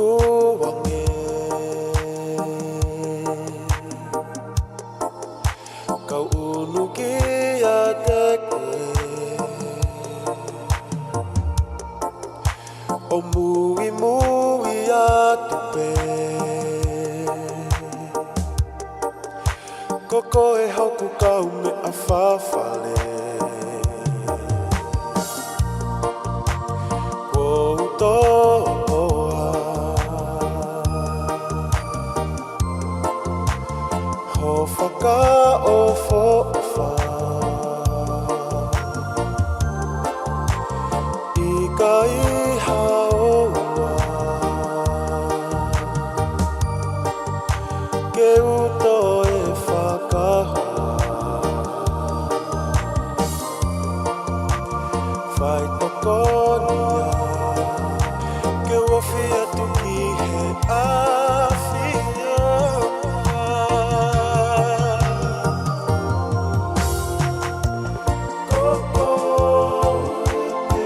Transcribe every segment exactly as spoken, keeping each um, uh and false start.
ʻUange, kau ʻunu kiate koe, ʻo muimui atu pē. Ko koe hoku kaumeʻa fafale. Kuo u tokoa ho fakaʻofoʻofa. ʻIkai haʻo ʻofa ke u toe fakahoa. Faitokoni ia ke u ofi atu ki he ʻafio. Ko koe pē,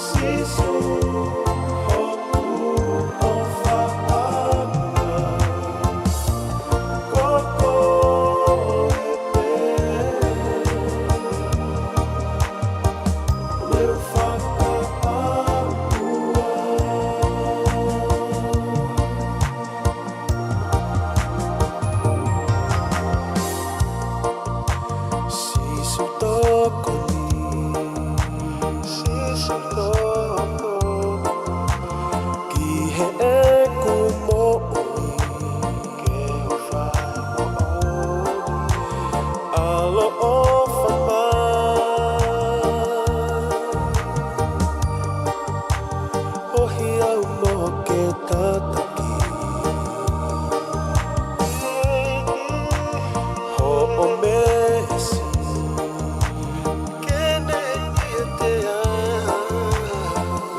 Sīsū, hoku ʻofa ʻana. Ko koe pē, leu fakaʻauha. Sīsū tokoni, Sīsū tokoni, ki heʻeku moʻui, ke u fai moʻoni, ʻaloʻofa mai. ʻOhake au mo ke tataki hoʻo meesi, ke ne ʻiate au.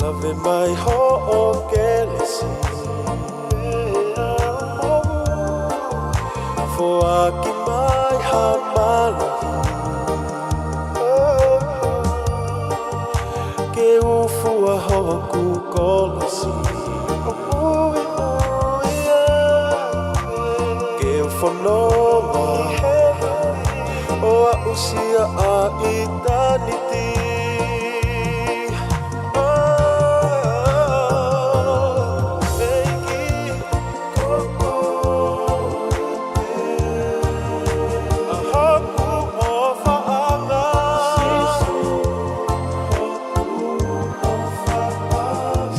Lave mai hoʻo kelesi, foaki mai ha mālohi ke u fua hoku kolosi. Ke u fononga ʻo aʻusia ʻa ʻitāniti. ʻEiki, ko koe pē, ʻa hoku ʻofaʻanga.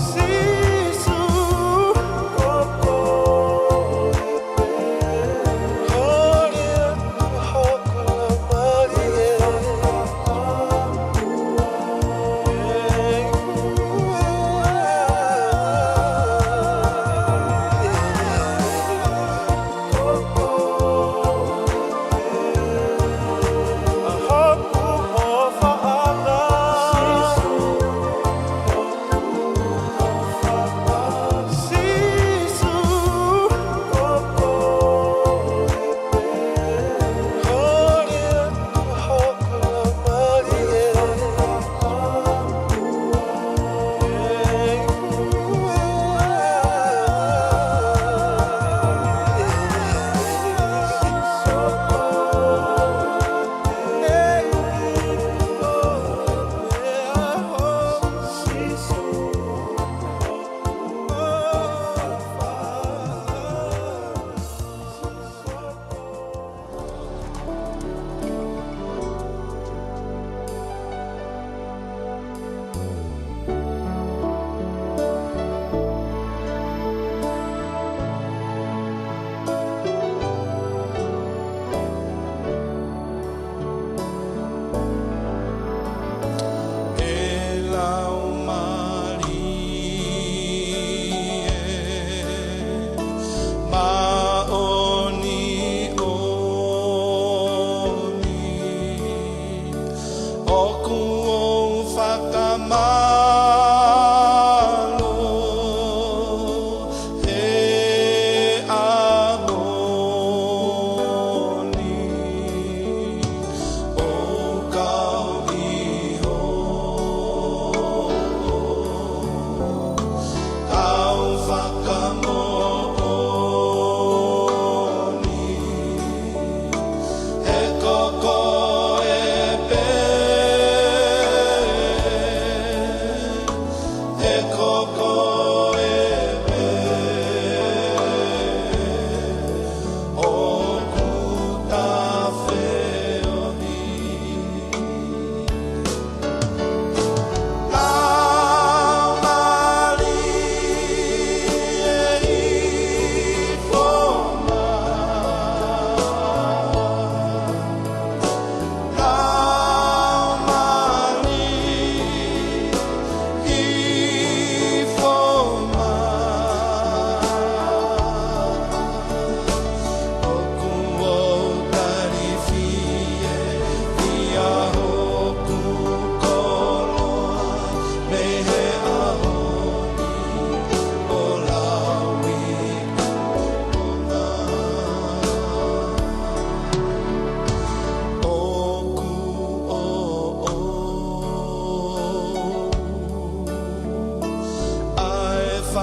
Sīsū, ko koe pē. Holi atu hoku laumālie.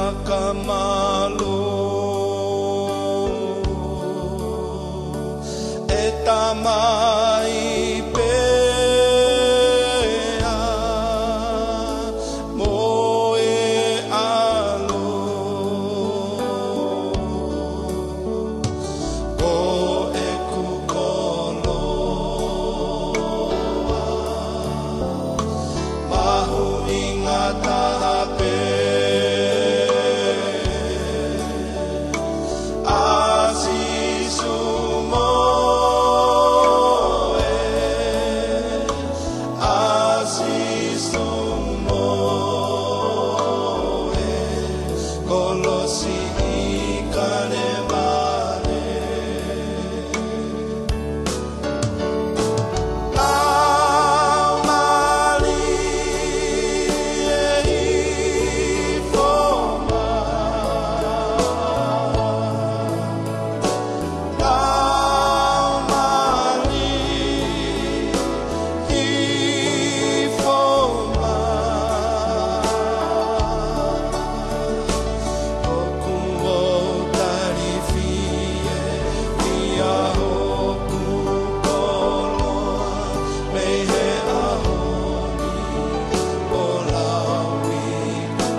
Ka mālō, ʻe Tamai pea mo e ʻAlo, ko ʻeku koloa mahuʻinga taha pē, ʻa Sīsū mo e, ʻa Sīsū mo e kolosi ʻi Kalemale. Laumālie ʻi foma. Laumālie ʻi foma. ʻOku ou tali fiefia hoku koloa mei he ʻaho ni ʻo lauikuonga.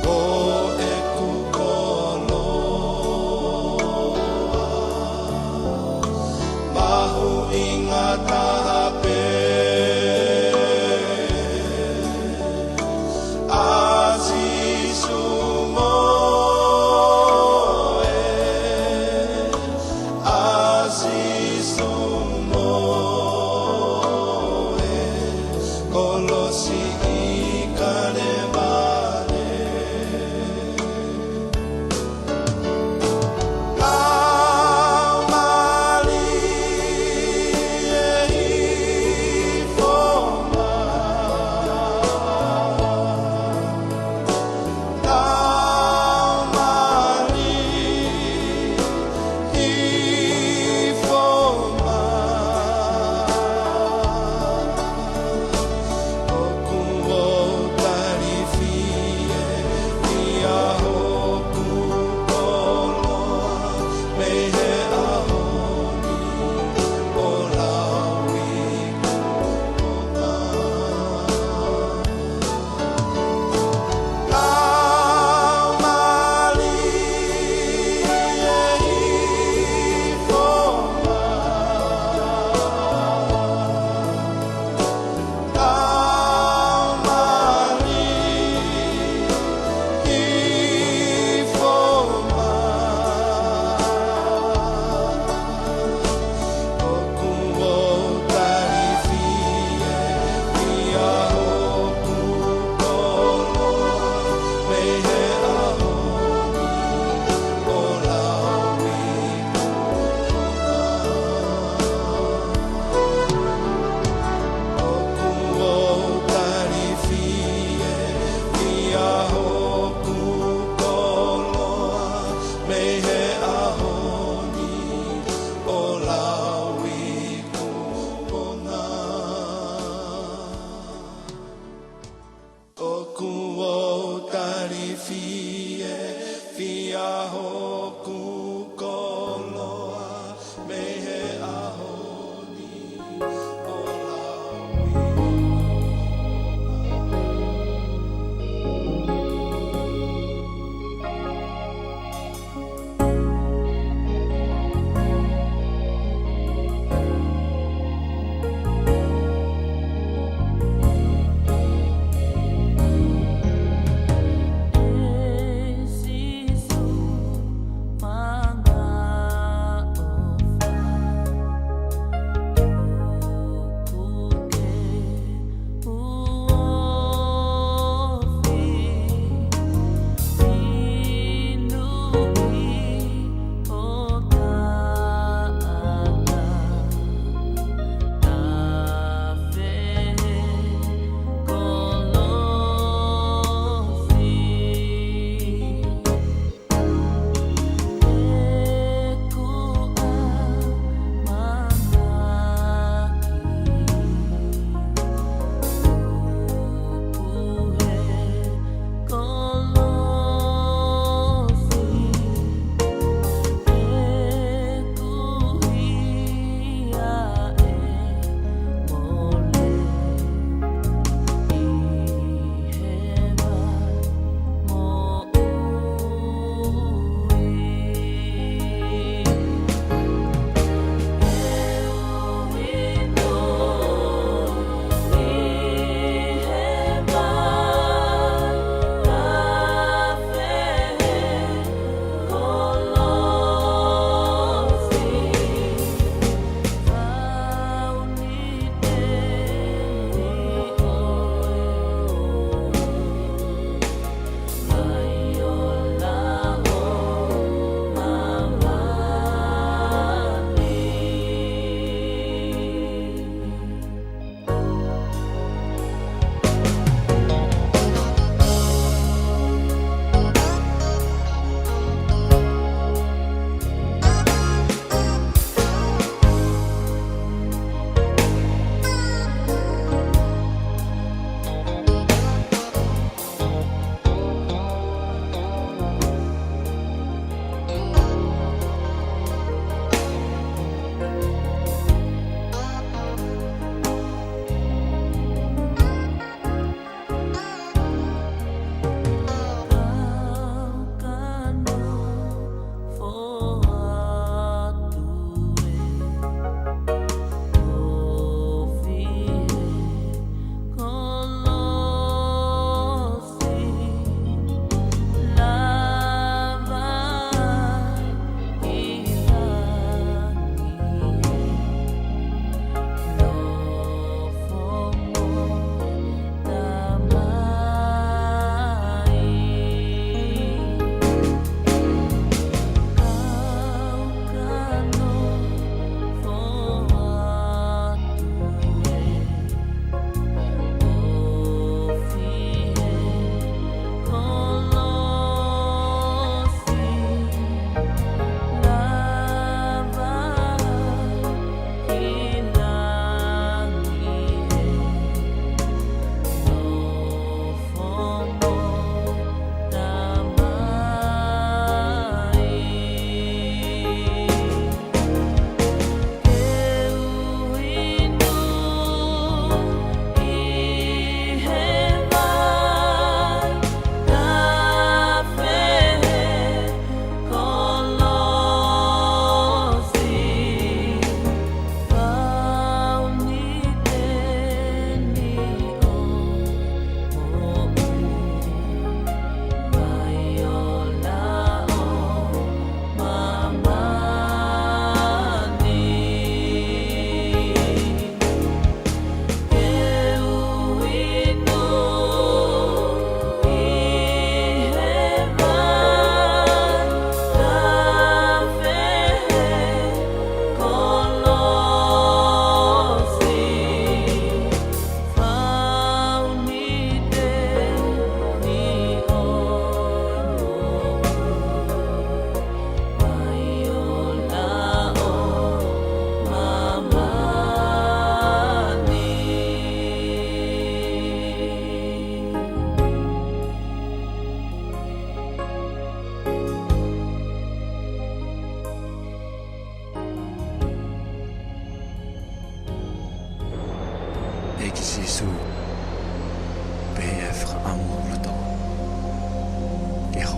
Ko ʻeku koloa mahuʻinga taha pē, ʻa Sīsū mo e, ʻa Sīsū mo e kolosi ʻi Kalemale. Laumālie ʻi foma. Laumālie ʻi foma. ʻOku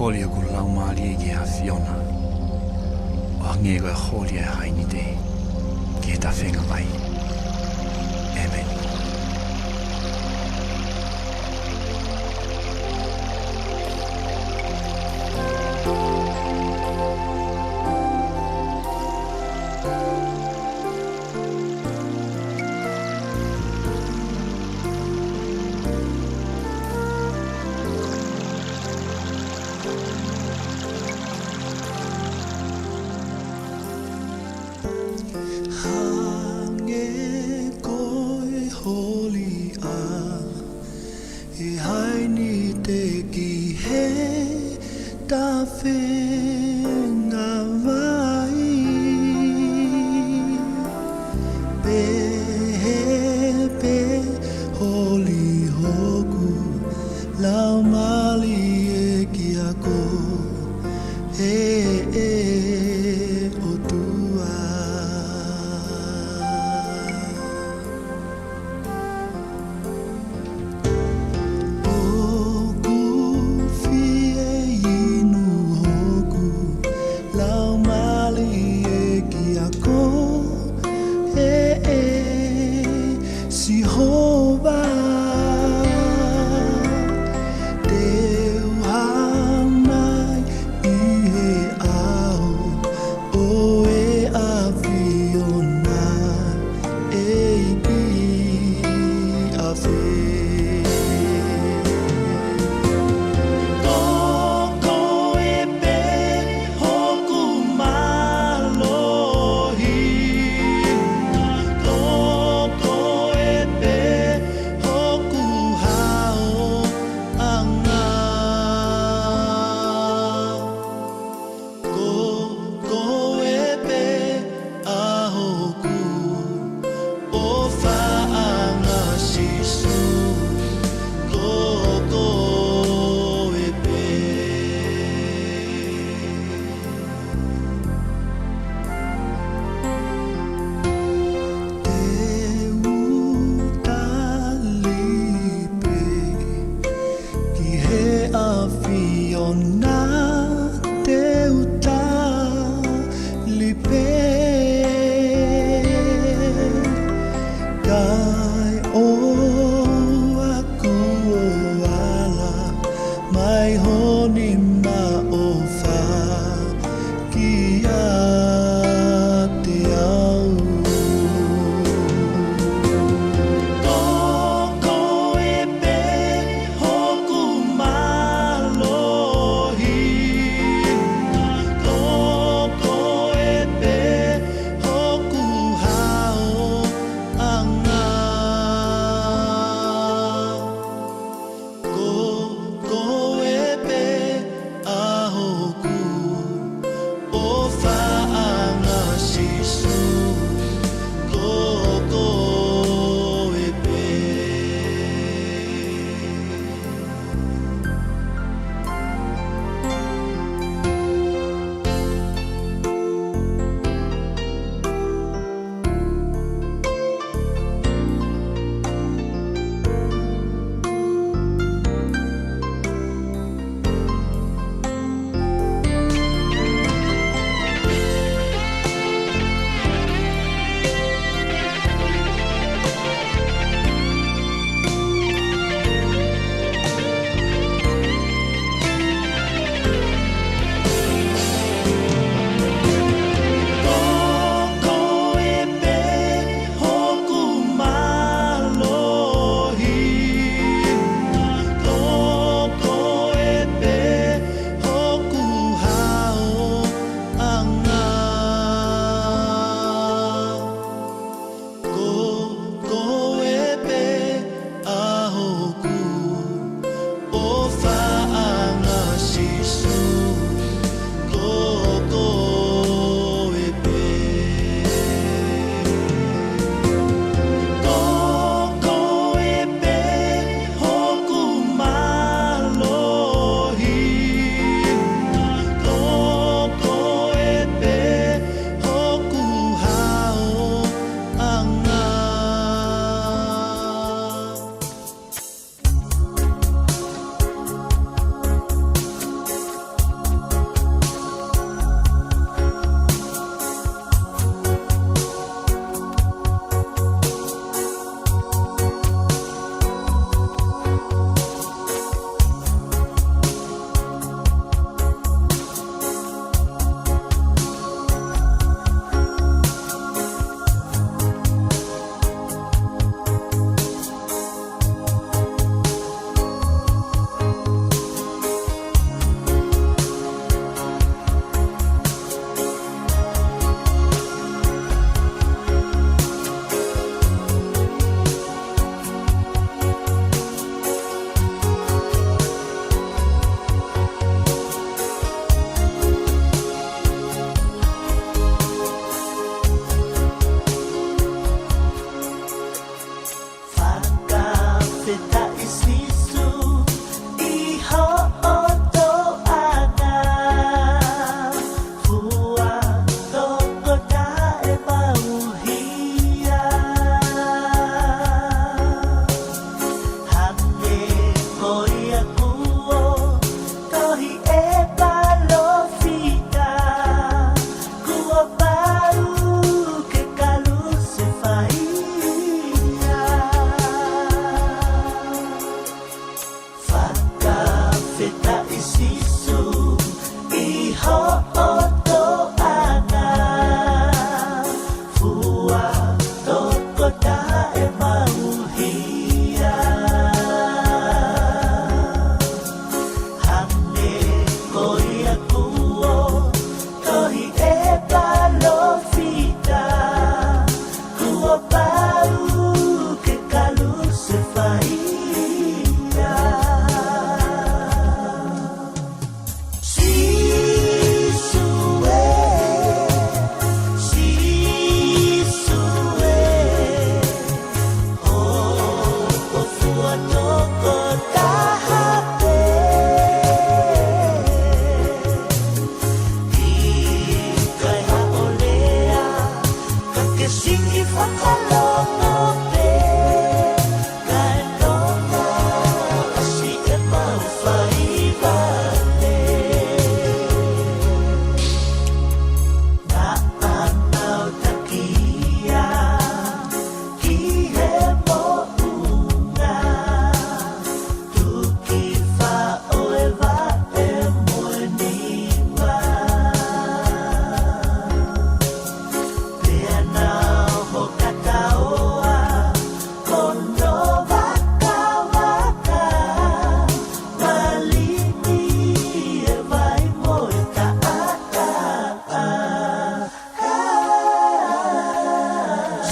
Holi hoku laumālie ki he ʻAfiona, ʻo hangē ko e holi ʻa e hainite ki he tafenga vai. ʻĒmeni. Hangē ko e holi ʻa e hainite ki he tafenga vai, pehē pē holi hoku laumālie ki he ako ʻe ʻOtua. ʻOku fie inu hoku Taʻi Sīsū ʻi hoʻo toʻanga. Fua tokotaha ʻemau hia. Hangē ko ia kuo tohi ʻe he palōfita, kuo pau ke kalusefai ia. Sīsū ē, Sīsū ē, hoʻo fua tokotaha pē. ʻIkai haʻo lea, ka ke siki fakalongo pē. Kae toka ʻasi ʻemau faiva lelei. Naʻa mau taki ia ki he moʻunga, tuki faʻo e vaʻe mo e niva. Pea nau hokataoa, kono vakavaka, malini e vai mo e taʻataʻa.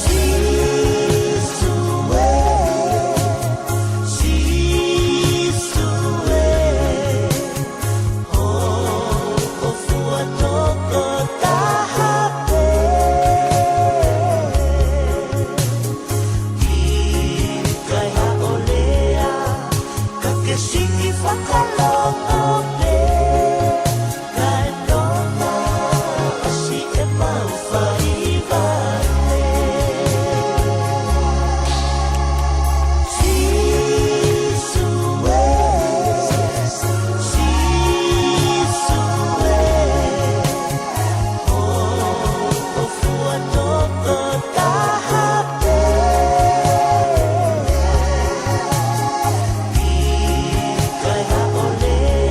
Sīsū ē, Sīsū ē, hoʻo fua tokotaha pē. ʻIkai haʻo lea, ka ke siki fakalongo pē. Kae toka ʻasi ʻemau faiva lelei. Sīsū ē, Sīsū ē, hoʻo fua tokotaha pē. ʻIkai haʻo lea,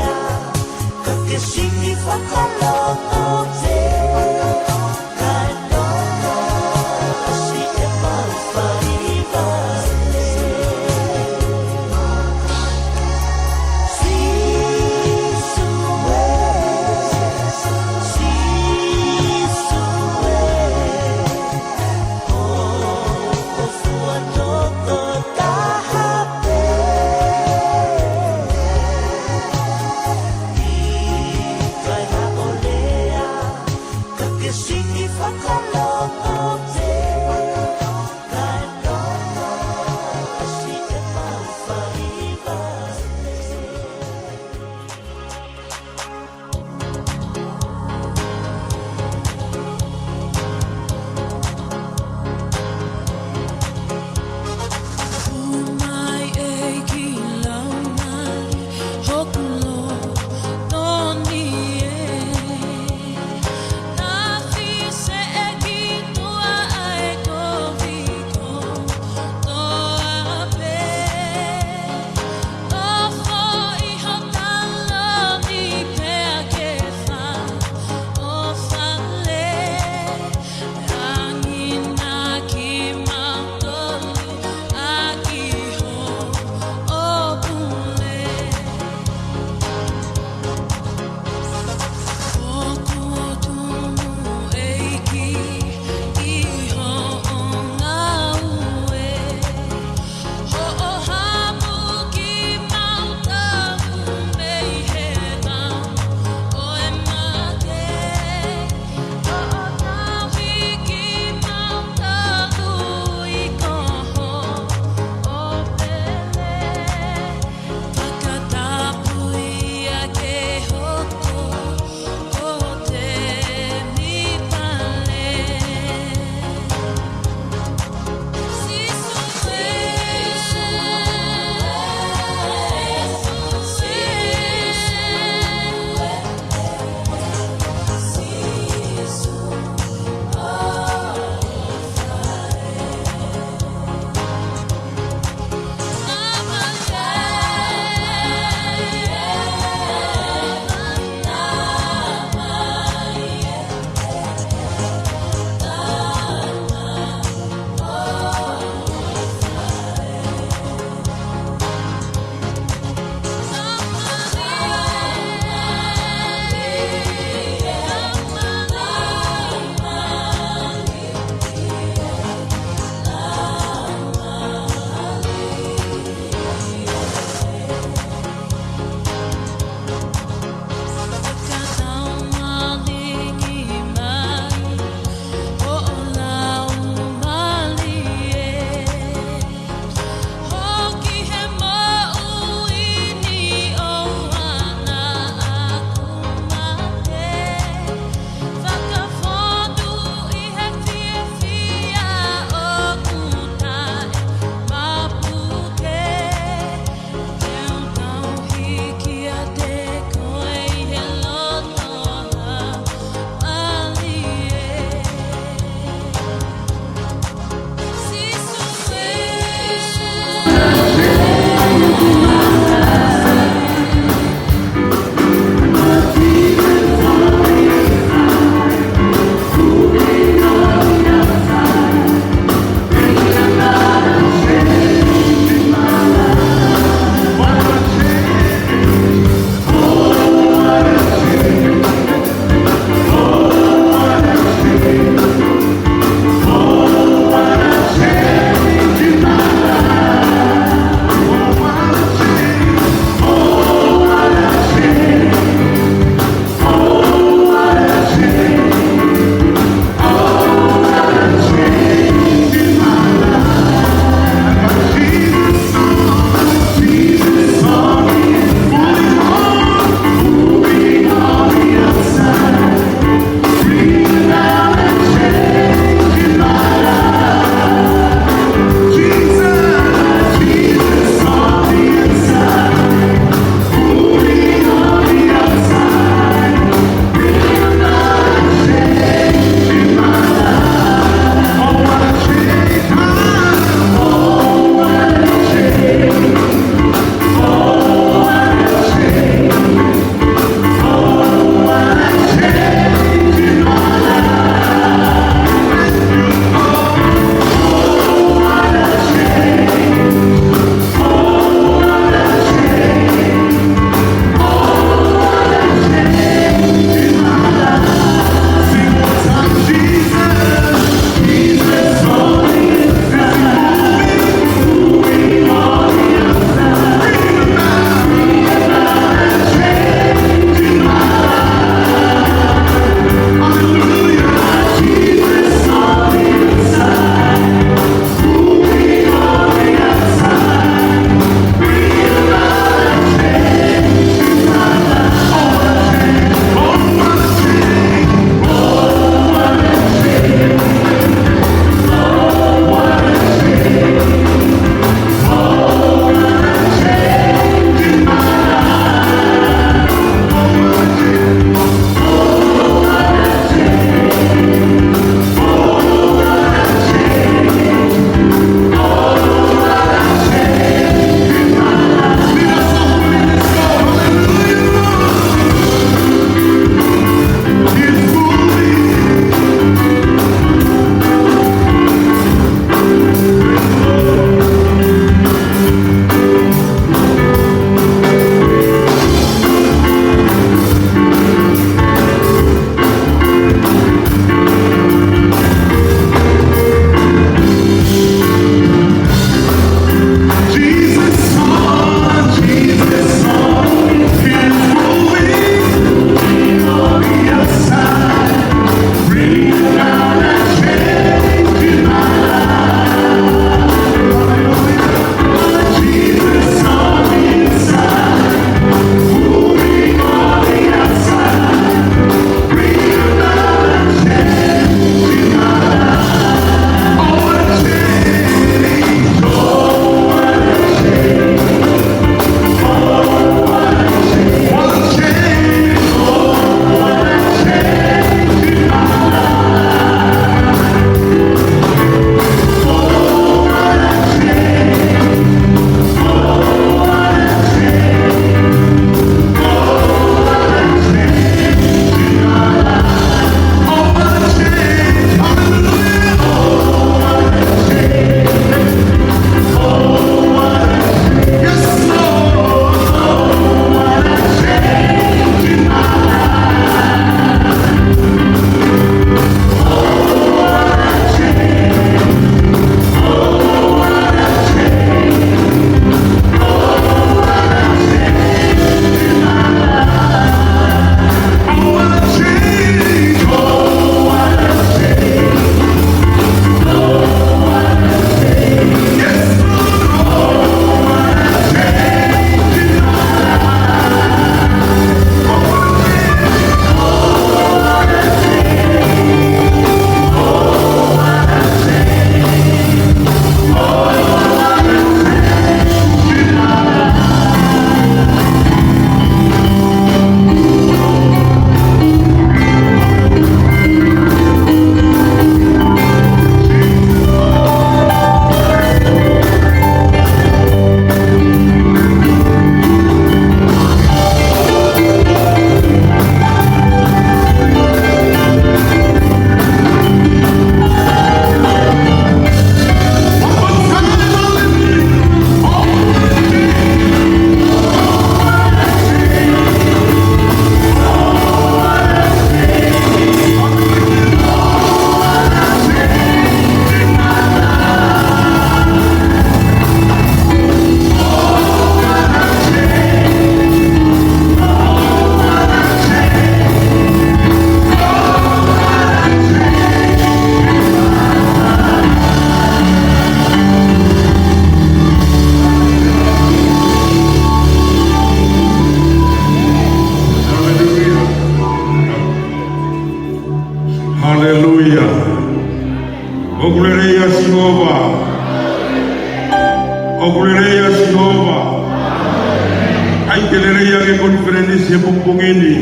Ke lelei ange e konifelenisi he pongipongi ni.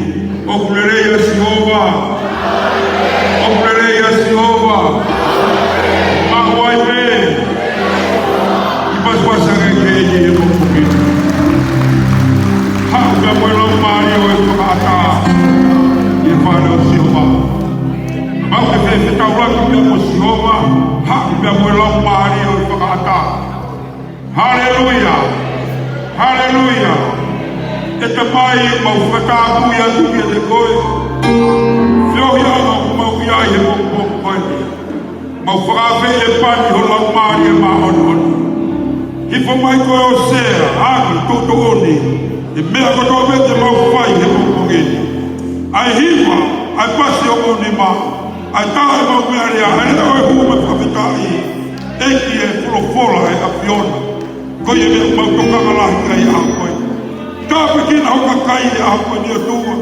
ʻOku lelei ʻa Sihova. ʻOku lelei ʻa Sihova. Maʻu ai pē. ʻI pasipasi ange ke ʻi he pongipongi ni. Haʻu pea mo e laumālie ʻo e fakaʻatā ʻi he fale ʻo Sihova. Mau ke fefetaulaki pea mo Sihova. Haʻu pea mo e laumālie ʻo e fakaʻatā. Haleluia. Haleluia. ʻE Tamai, mau fakatapui atu kiate koe. Feohiʻanga ʻoku mau ʻi ai he pongipongi ko eni. Mau fakaafeʻi e pani ho Laumālie Māʻoniʻoni. Hifo mai koe ʻo sea, ʻaki, tuʻutuʻuni e meʻa kotoa pē te mau fai he pongipongi ni. ʻA e hiva, ʻa e pasi ʻo e nima, ʻa e tā ʻemau meʻalea, ʻa e leʻo ʻo e hū mo e fakafetaʻi. ʻEiki, e folofola ʻa e ʻAfiona. Ko ia ʻoku mau tokanga lahi ki ai he ʻaho ko eni. Tāpuekina ho kakai he ʻaho ko eni ʻOtua.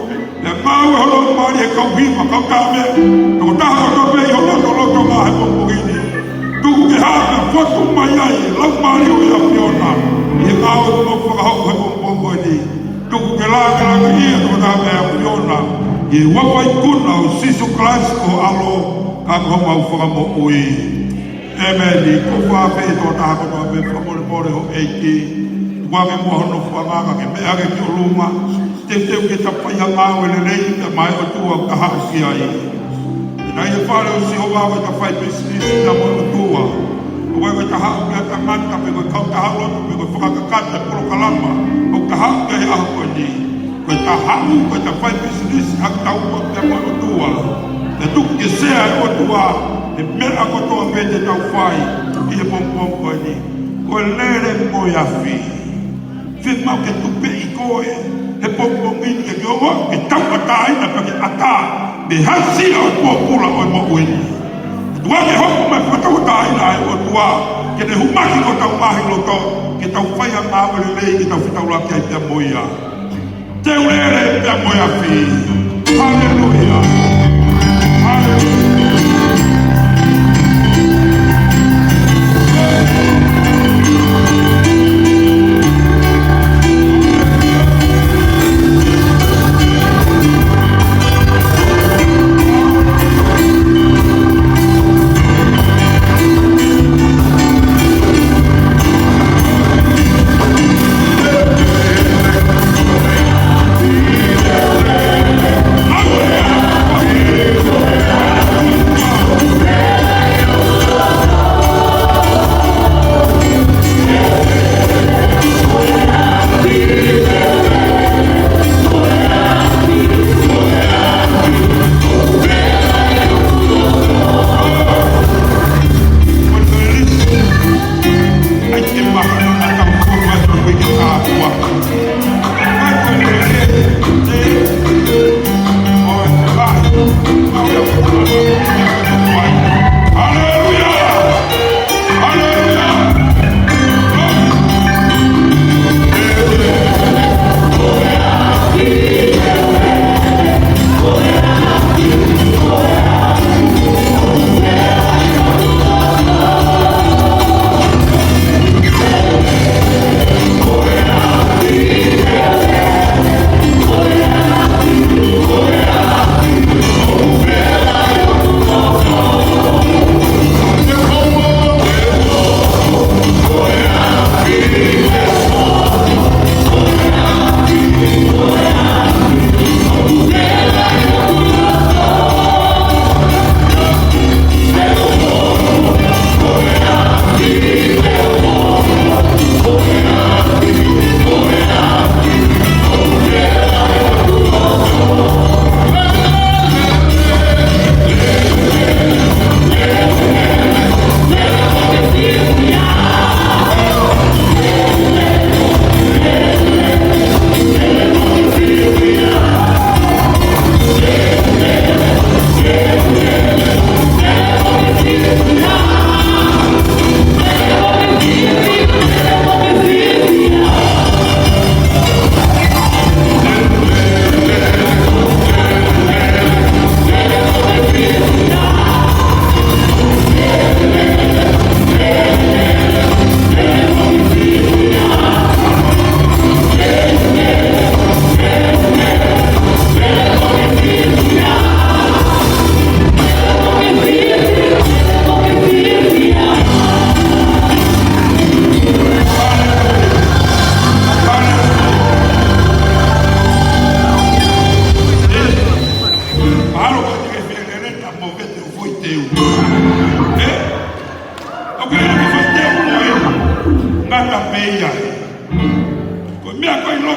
Pea ngāue ho Laumālie he kau hiva, kau tāmeʻa, tokotaha kotoa pē ʻi ho lotolotonga he pongipongi ni. Tuku ke hā pea fotu mai ai e Laumālie ʻo e ʻAfiona ʻi he ngāue ʻoku mau fakahoko he pongipongi ko eni. Tuku ke lāngilangiʻia e tokotaha mei he ʻAfiona, ʻi he huafa ikuna ʻo Sīsū Kalaisi ko ho ʻAlo, ka ko homau Fakamoʻui. ʻĒmeni. Ko e fakaafeʻi e tokotaha kotoa pē, fakamolemole houʻeiki. Tuku ange muʻa hono nofoʻanga kae meʻa hake ki ʻolunga. Teuteu ke ta fai ha ngāue lelei pea maʻa e ʻOtua ʻoku ta haʻu ki ai. ʻE ʻi he fale ʻo Sihova ko ʻeta fai pisinisi pea mo e ʻOtua. ʻOku ʻikai ko ʻeta haʻu ki ha tangata pe ko e kautaha lotu pe ko e fakakakato e polokalama ʻoku ta haʻu ki ai he ʻaho ko eni. Ko ʻeta haʻu, ko ʻeta fai pisinisi ʻa kitaua pea mo e ʻOtua. Pea tuku ke sea ʻe he ʻOtua e meʻa kotoa pē te tau fai ʻi he pongipongi ko eni. Ko e lele mo e afi. Fiemaʻu ke tupeʻi koe he pongipongi ni ke ke ʻoua ke tauʻatāina pea ke ʻatā mei he haʻisia ʻo e pōpula ʻo e moʻui ni. Tuku ke hoko mai e fakatauʻatāina ʻa e ʻOtua ke ne humaki hotau ngaahi loto, ke tau fai ha ngāue lelei ke tau fetaulaki ai pea mo ia. Teu lele pea mo e afi. Haleluia. Haleluia.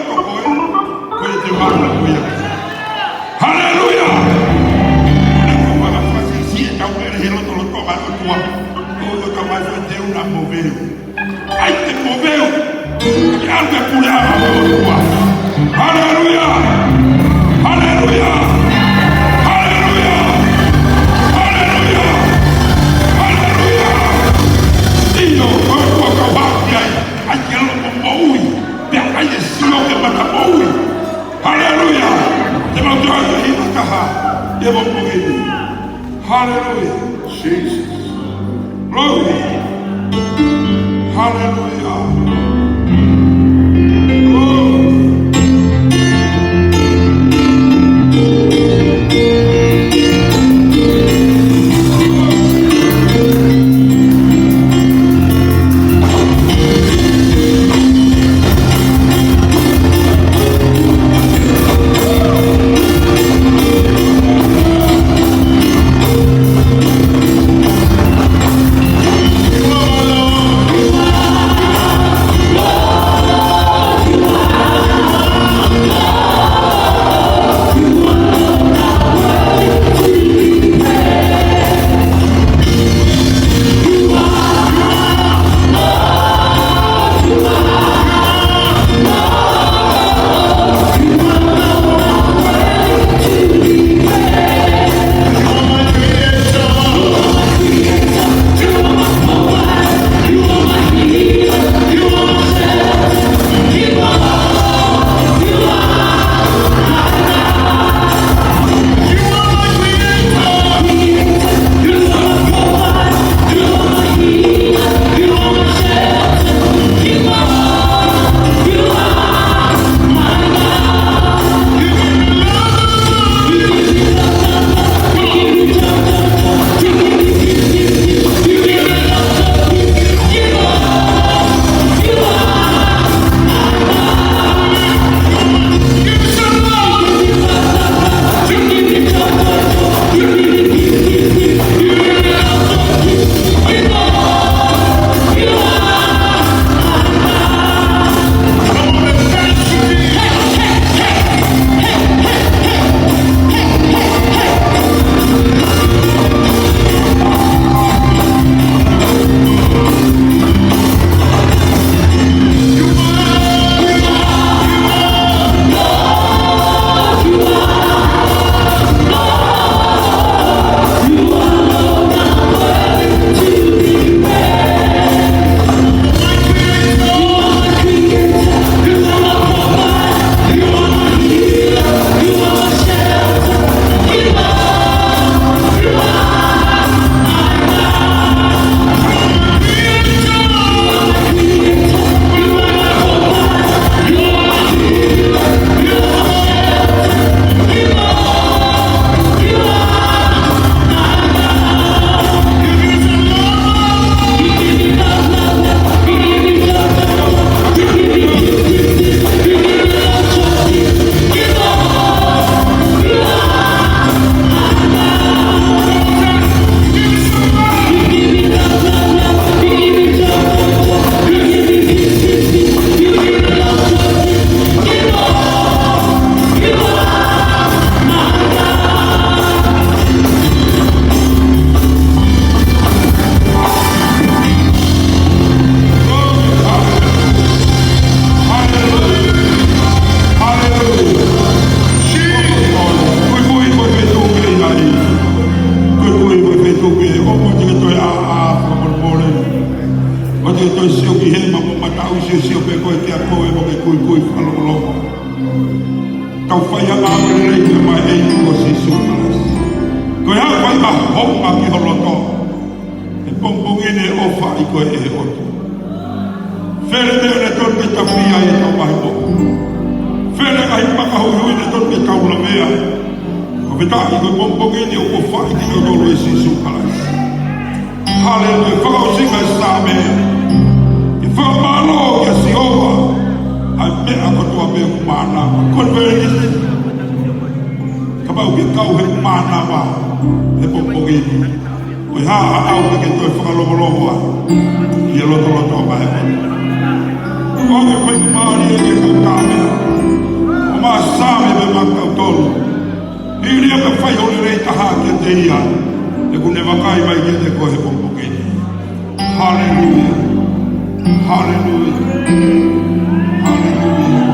Ko koe, ko e te mara ko ia. Haleluia! Ko e te mara ko ia, si e tau mele he lotolotonga ʻo e ʻOtua. Ko e tau mai fai te una mo veu. ʻAi te mo veu. Ke ʻalu ke pule ʻa e ʻOtua. Haleluia! Haleluia! Haleluia! Haleluia! Haleluia! ʻIo, ko e ʻOtua kau haki ai. ʻAi ke loko moʻui. Pea ʻai e sio ke mata moʻui. Haleluia. Te mau toe ʻai ke hina taha. Te mau moʻui. Haleluia. Jesus. Glory. Haleluia. Glory. Ko e te toe sio ki hema mo mataʻu sio sio pē koe kia koe mo ke kuikui fakalongolongo. Kau fai ha ngāue lelei ki he ʻEiki ko Sīsū Kalaisi. Ko e hā fai mahounga ki ho loto he pongipongi ni ʻoku ʻofa ai koe ʻe he ʻOtua? Fele meʻa ne tonu ke tafia ai ʻetau mahi moʻui? Fele ngaahi maka huihui ne tonu ke tau lavea? Ko e fetaʻi ko e pongipongi ni ʻoku ʻofa ai kitautolu ʻe Sīsū Kalaisi. Haleluia. Fakaʻosinga e Saame. Ke fakamālō kia Sihova ʻa e meʻa kotoa pē ʻoku mānava. Ko e pēlisi. Kapau ke kau he mānava he pongipongi ni, ko e hā ʻaʻau ke ke toe fakalongolongo ai ʻi he lotolotonga ʻo e ʻOtua? ʻOku ke fai mālie ke kau tāmea. Hā kiate ia, he ʻoku ne vakai mai kiate koe he pongipongi ni. Haleluia. Haleluia. Haleluia.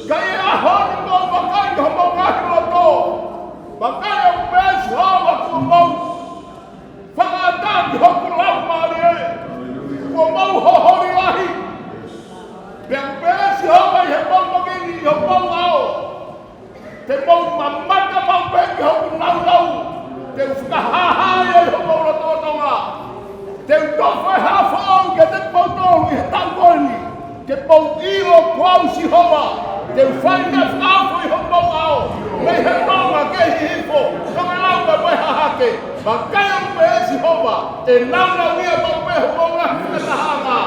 Ka ʻi he ʻaho ni mou vakai ki homou ngaahi loto. Vakai ʻoku pehē ʻe Sihova kuo mou fakaʻatā ki hoku laumālie. Kuo mou hoholi lahi. Pea ʻoku pehē ʻe Sihova ʻi he pongipongi ni ʻi homou ʻao. Te mou mamata maʻu pē ki hoku nāunau. Te u fakahāhā ia ʻi homou lotolotonga. Te u tofa e hā foʻou kiate kimoutolu ʻi he taʻu ko eni. Ke mou ʻilo ko au Sihova. Te u fai meʻa fakaofo ʻi homou ʻao. Mei he tonga ki he hihifo. Ka mei he lau ka mei he hahake. Vakai ʻoku pehē ʻe Sihova, ʻe naunauʻia maʻu pē homou ngaahi fakatahaʻanga.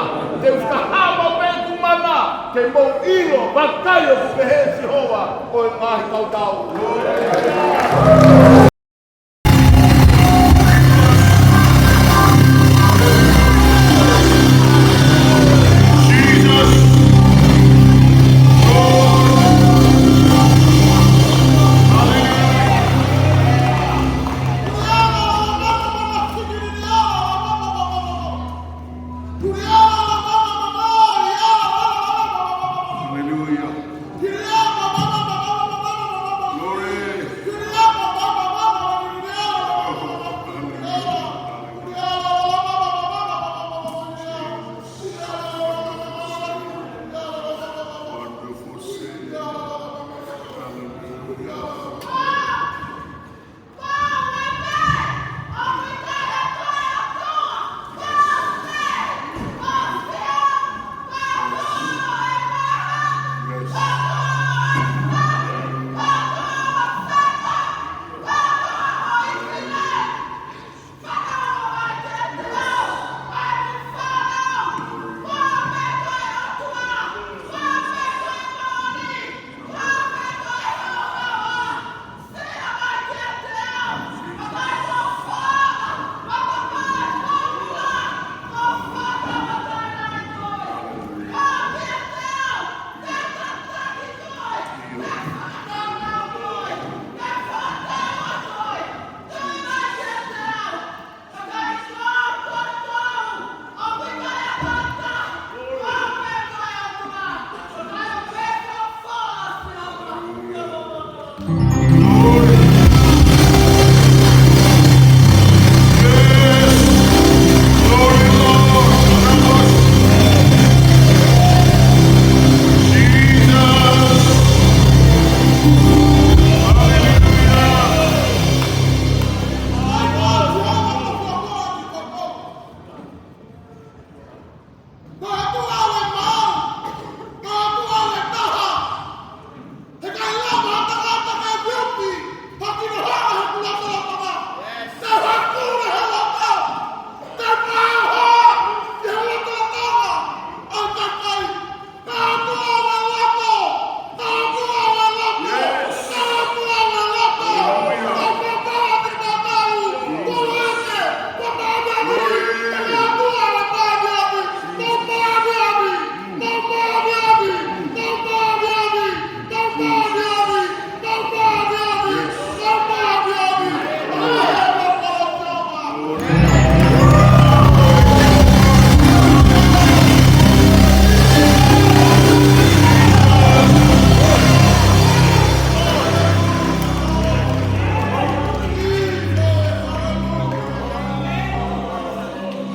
Te u fakahā maʻu pē ʻeku mana, ke mou ʻilo, vakai ʻoku pehē ʻe Sihova, ʻo e ngaahi kautau. Hallelujah. Glory. Wonderful Savior. Hallelujah.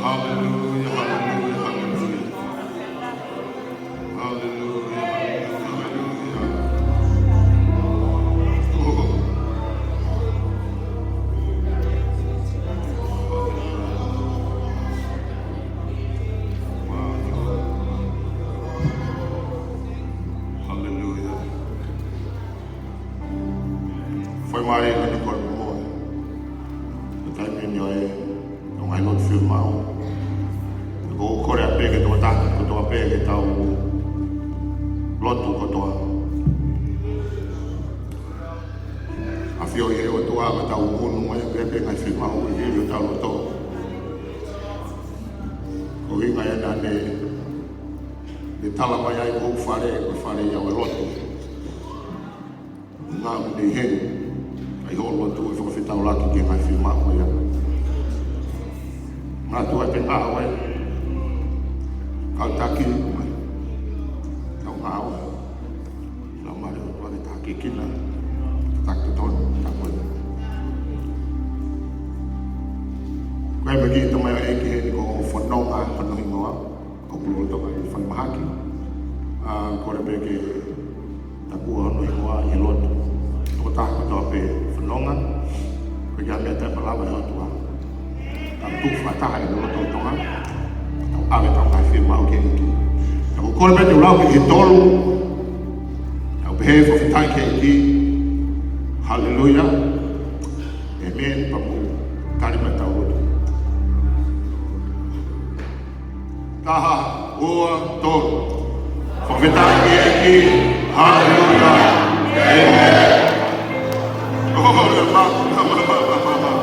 Hallelujah, hallelujah, hallelujah. Hallelujah, hallelujah, hallelujah. Oh. Wow. Hallelujah. Fai mai ʻa e kole mo e taimi ni ʻo e, ʻo e ngaahi lotu fiemaʻu. Ko e kole ʻa e pē ke tō taha, ko e tō pē ke tau lotu kotoa. ʻAfioʻi ʻe he ʻOtua ʻa e tau munu mai pē pē ngaahi fiemaʻu ʻi he ʻilo tau loto. Ko e ʻuhinga ia naʻa ne, ne tala mai ai ko e fale, ko e fale ia ʻo e lotu. Ngā mune i heni, ʻa e holo atu e fakafetaulaki ki he ngaahi fiemaʻu ia. Ngā tua te ngā ue. Kau taki mai. Kau ngāue. Lau male o tuale taki kina. Taki tonu, taki. Ko e meʻa ki he tamai ʻeiki heni ko Fononga, Fononga hingoa. ʻOku loto mai Falemahaki. ʻA, kole pē ke tapu hono hingoa ʻi loto. Tokotaha kotoa pē Fononga. Ko e kiʻi meʻa taʻemalava ʻe he ʻOtua. Tau tuʻu fakataha ʻi loto ʻo Tonga. Tau ʻave ʻetau ngaahi fiemaʻu ki he ʻEiki. Tau kole pē te u lau ki he tolu. Tau pehē fakafetaʻi ki he ʻEiki. Haleluia. ʻĒmeni. Pea mou tali mai ʻetau lotu. Taha, ua, tolu. Fakafetaʻi ki he ʻEiki. Haleluia. ʻĒmeni. Oh, la, la, la.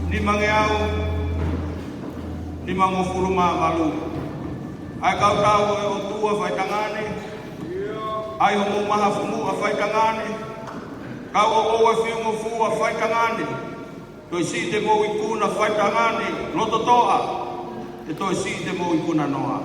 Nimangeau nimangofulu mā valu. ʻA e kau tau ʻo e ʻOtua faitangane, ʻa e homou mahafu muʻa faitangane, kau ʻoʻou ʻa e fiungofua faitangane, toe siʻi te mou ikuna faitangane, loto toʻa, ʻe toe siʻi te mou ikuna noa.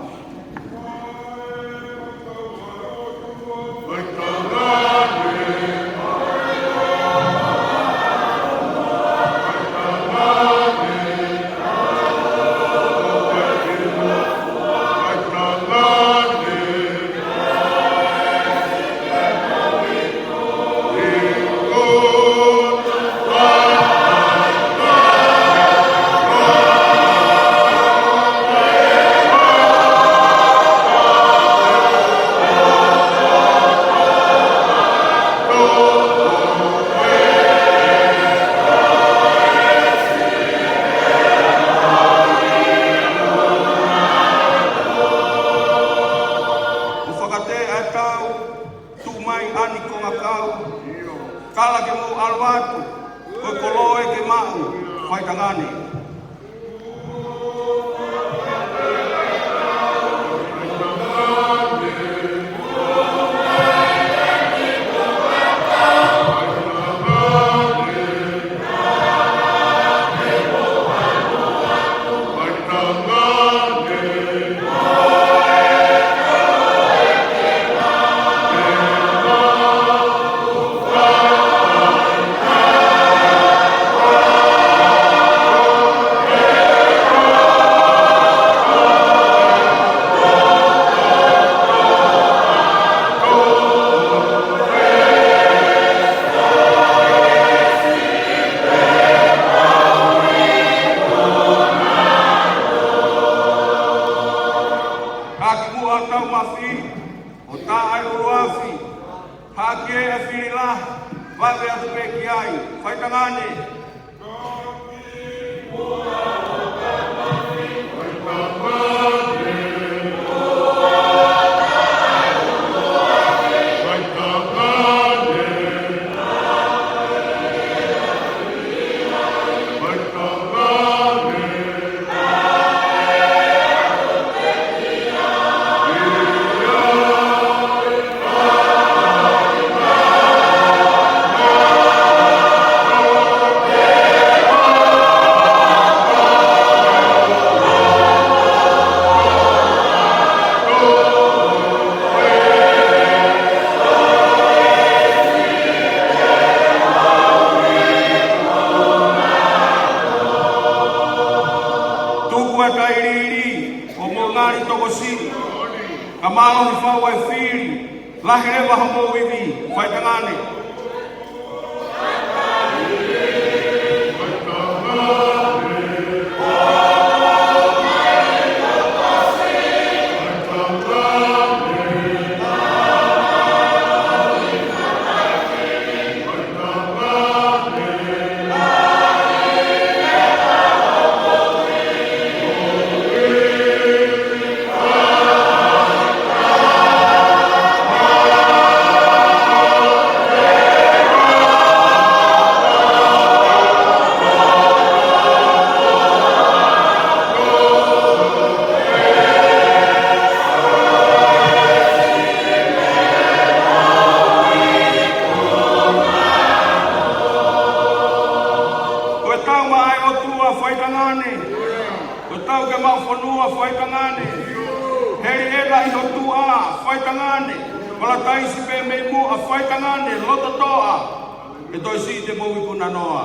ʻO fakateʻa e tau, tuʻu mai ʻa e kongakau, kala ke mou ʻalu atu, ko e koloa ke maʻu, faitangane. Ka kimuʻa tau mafi, ʻo taʻe ʻuluafi, hake e fili lahi, vave atu pē ki ai, faitangane. Tuku ʻa e tailiili ʻo mou ngali tokosiʻi, ka mālohi fau ʻa e fili, lahi leva homou ivi, faitangane. Ko e tau maʻa e ʻOtua faitangane. Ko e tau ke maʻu fonua faitangane. Heliʻēna ʻi ho tuʻa faitangane. Palataisi pē mei muʻa faitangane, loto toʻa. ʻE toe siʻi te mou ikuna noa.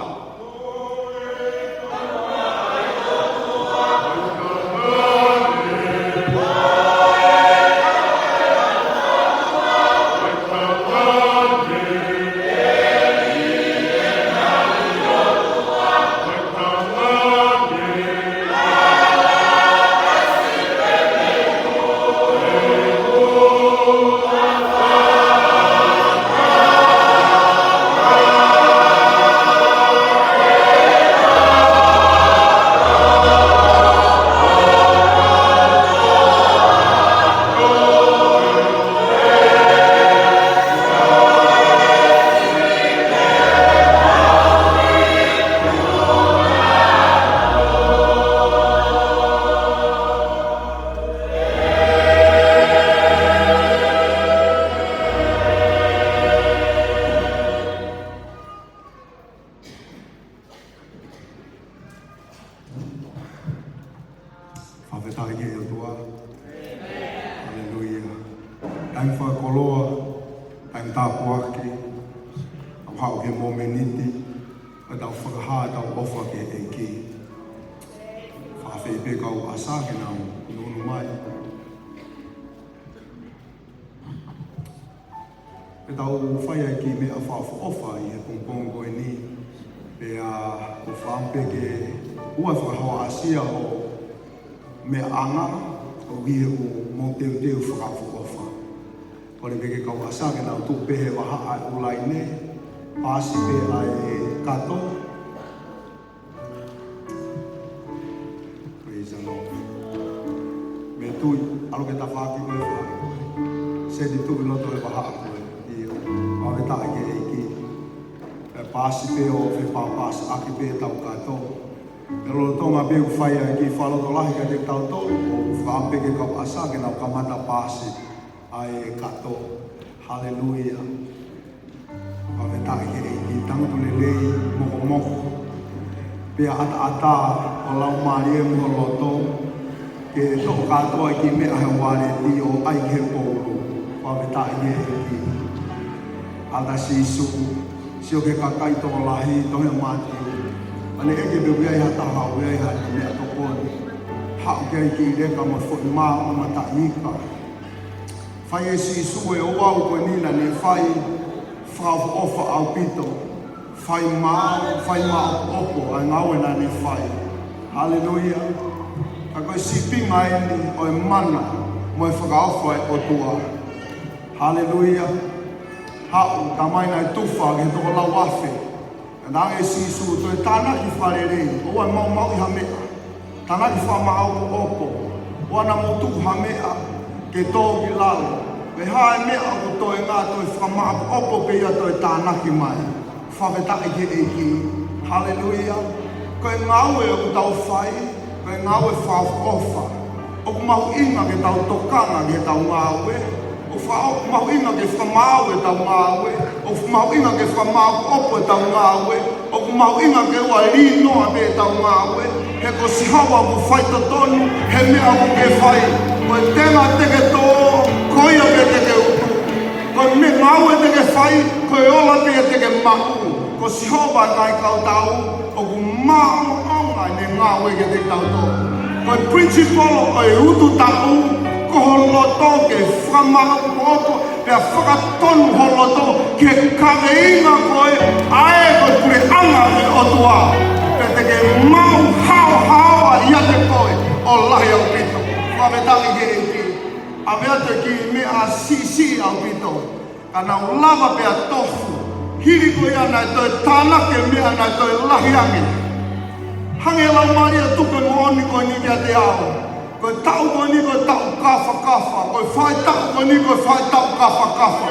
Loa, taimi tāpuaki, ʻoku haʻu ki he momeniti, ʻo tau fakahā ʻetau ʻofa ki he ʻEiki. Fakaafeʻi pē kau ʻasa ke nau ʻunuʻunu mai. Ke tau fai ai e kiʻi meʻa fakaʻofoʻofa ʻi he pongipongi ko eni. Pea ʻoku ou fakaʻamu pē ke ʻoua ʻe fakahoa ʻasi ʻa e meʻa ʻanga, ʻo ʻi heʻemou teuteu fakaʻofoʻofa. Kole pē ki he kau ʻasa ke nau tuʻu pē he vahaʻa ʻo e ʻū laine, paasi pē ʻa e kato. Praise the Lord. Mei tuʻi, ʻalu ke tafaʻaki ko e fai. Seti tuʻi loto he vahaʻa ko ē. ʻIo, fakafetaʻi ki he ʻEiki. Pea paasi pē ʻo fepāpaasiʻaki pē ʻetau kato. Pea lolotonga pē ʻoku fai ai e kiʻi fakalotolahi kiate kitautolu, ʻoku ou fakaʻamu pē ki he kau ʻasa ke nau kamata paasi ʻa e kato. Haleluia. Fakafetaʻi ki he ʻEiki. Tangutu lelei, mokomoko. Pea ʻataʻatā ho laumālie mo ho loto ke toʻo kātoa e kiʻi meʻa he ualeti ʻo ʻai ki he poulu. Fakafetaʻi ki he ʻEiki. ʻAtā Sīsū, sio ki he kakai tokolahi, tohi ʻa Mātiu. ʻA ē ʻeke pe ʻoku ʻi ai ha taha ʻoku ʻi ai haʻane meʻatokoni, haʻu ki ai e kiʻi leka mo e foʻi mā mo e mataʻi ika. Fai ʻe Sīsū e ouau ko eni naʻa ne fai fakaʻofoʻofa ʻaupito. Fai maʻu, fai maʻopoʻopo ʻa e ngāue naʻa ne fai. Haleluia. Ka ko e sīpinga eni ʻo e mana mo e fakaʻofa ʻa e ʻOtua. Haleluia. Haʻu, talamai naʻe tufa ki he toko lau afe. Naʻe ʻeke ʻe Sīsū, toe tānaki fakalelei, ʻoua ʻe maumauʻi ha meʻa. Tānaki fakamaʻopoʻopo, ʻoua naʻa mou tuku ha meʻa ke tō ki lalo. Pe ko e hā e meʻa ʻoku toenga, toe fakamaʻopoʻopo pē ia toe tānaki mai. Fakafetaʻi ki he ʻEiki. Haleluia. Ko e ngāue ʻoku tau fai, ko e ngāue fakaʻofoʻofa. ʻOku mahuʻinga ke tau tokanga ki heʻetau ngāue. ʻOku fa-, ʻoku mahuʻinga ke fakamaau ʻetau ngāue. ʻOku mahuʻinga ke fakamaʻopoʻopo ʻetau ngāue. ʻOku mahuʻinga ke ʻoua ʻe lī noa pē ʻetau ngāue. He ko Sihova ʻoku faitotonu he meʻa ʻoku ke fai. Ko e tenga te ke tō, ko ia pē te ke utu. Ko e meʻa ngāue te ke fai, ko e ola pē ia te ke maʻu. Ko Sihova ʻa e ngaahi kau tau, ʻoku maʻongoʻonga ʻene ngāue kiate kitautolu. Ko e principle ʻo e utu taʻu, ko ho loto ke fakamaʻopoʻopo, pea fakatonu ho loto ki he kaveinga ko ē, ʻa ē ko e puleʻanga ʻo e ʻOtua. Pea te ke maʻu haohaoa ʻiate koe ʻo lahi ʻaupito. Fakafetaʻi ki he ʻEiki. ʻAve atu e kiʻi meʻa siʻisiʻi ʻaupito. Ka nau lava pea tofu. Hili ko ia naʻe toe tānaki e meʻa naʻe toe lahi ange. Hangē e laumālie tupe moʻoni ko eni kiate au. Ko e taʻu ko eni ko e taʻu kafakafa. Ko e faʻahitaʻu ko eni ko e faʻahitaʻu kafakafa.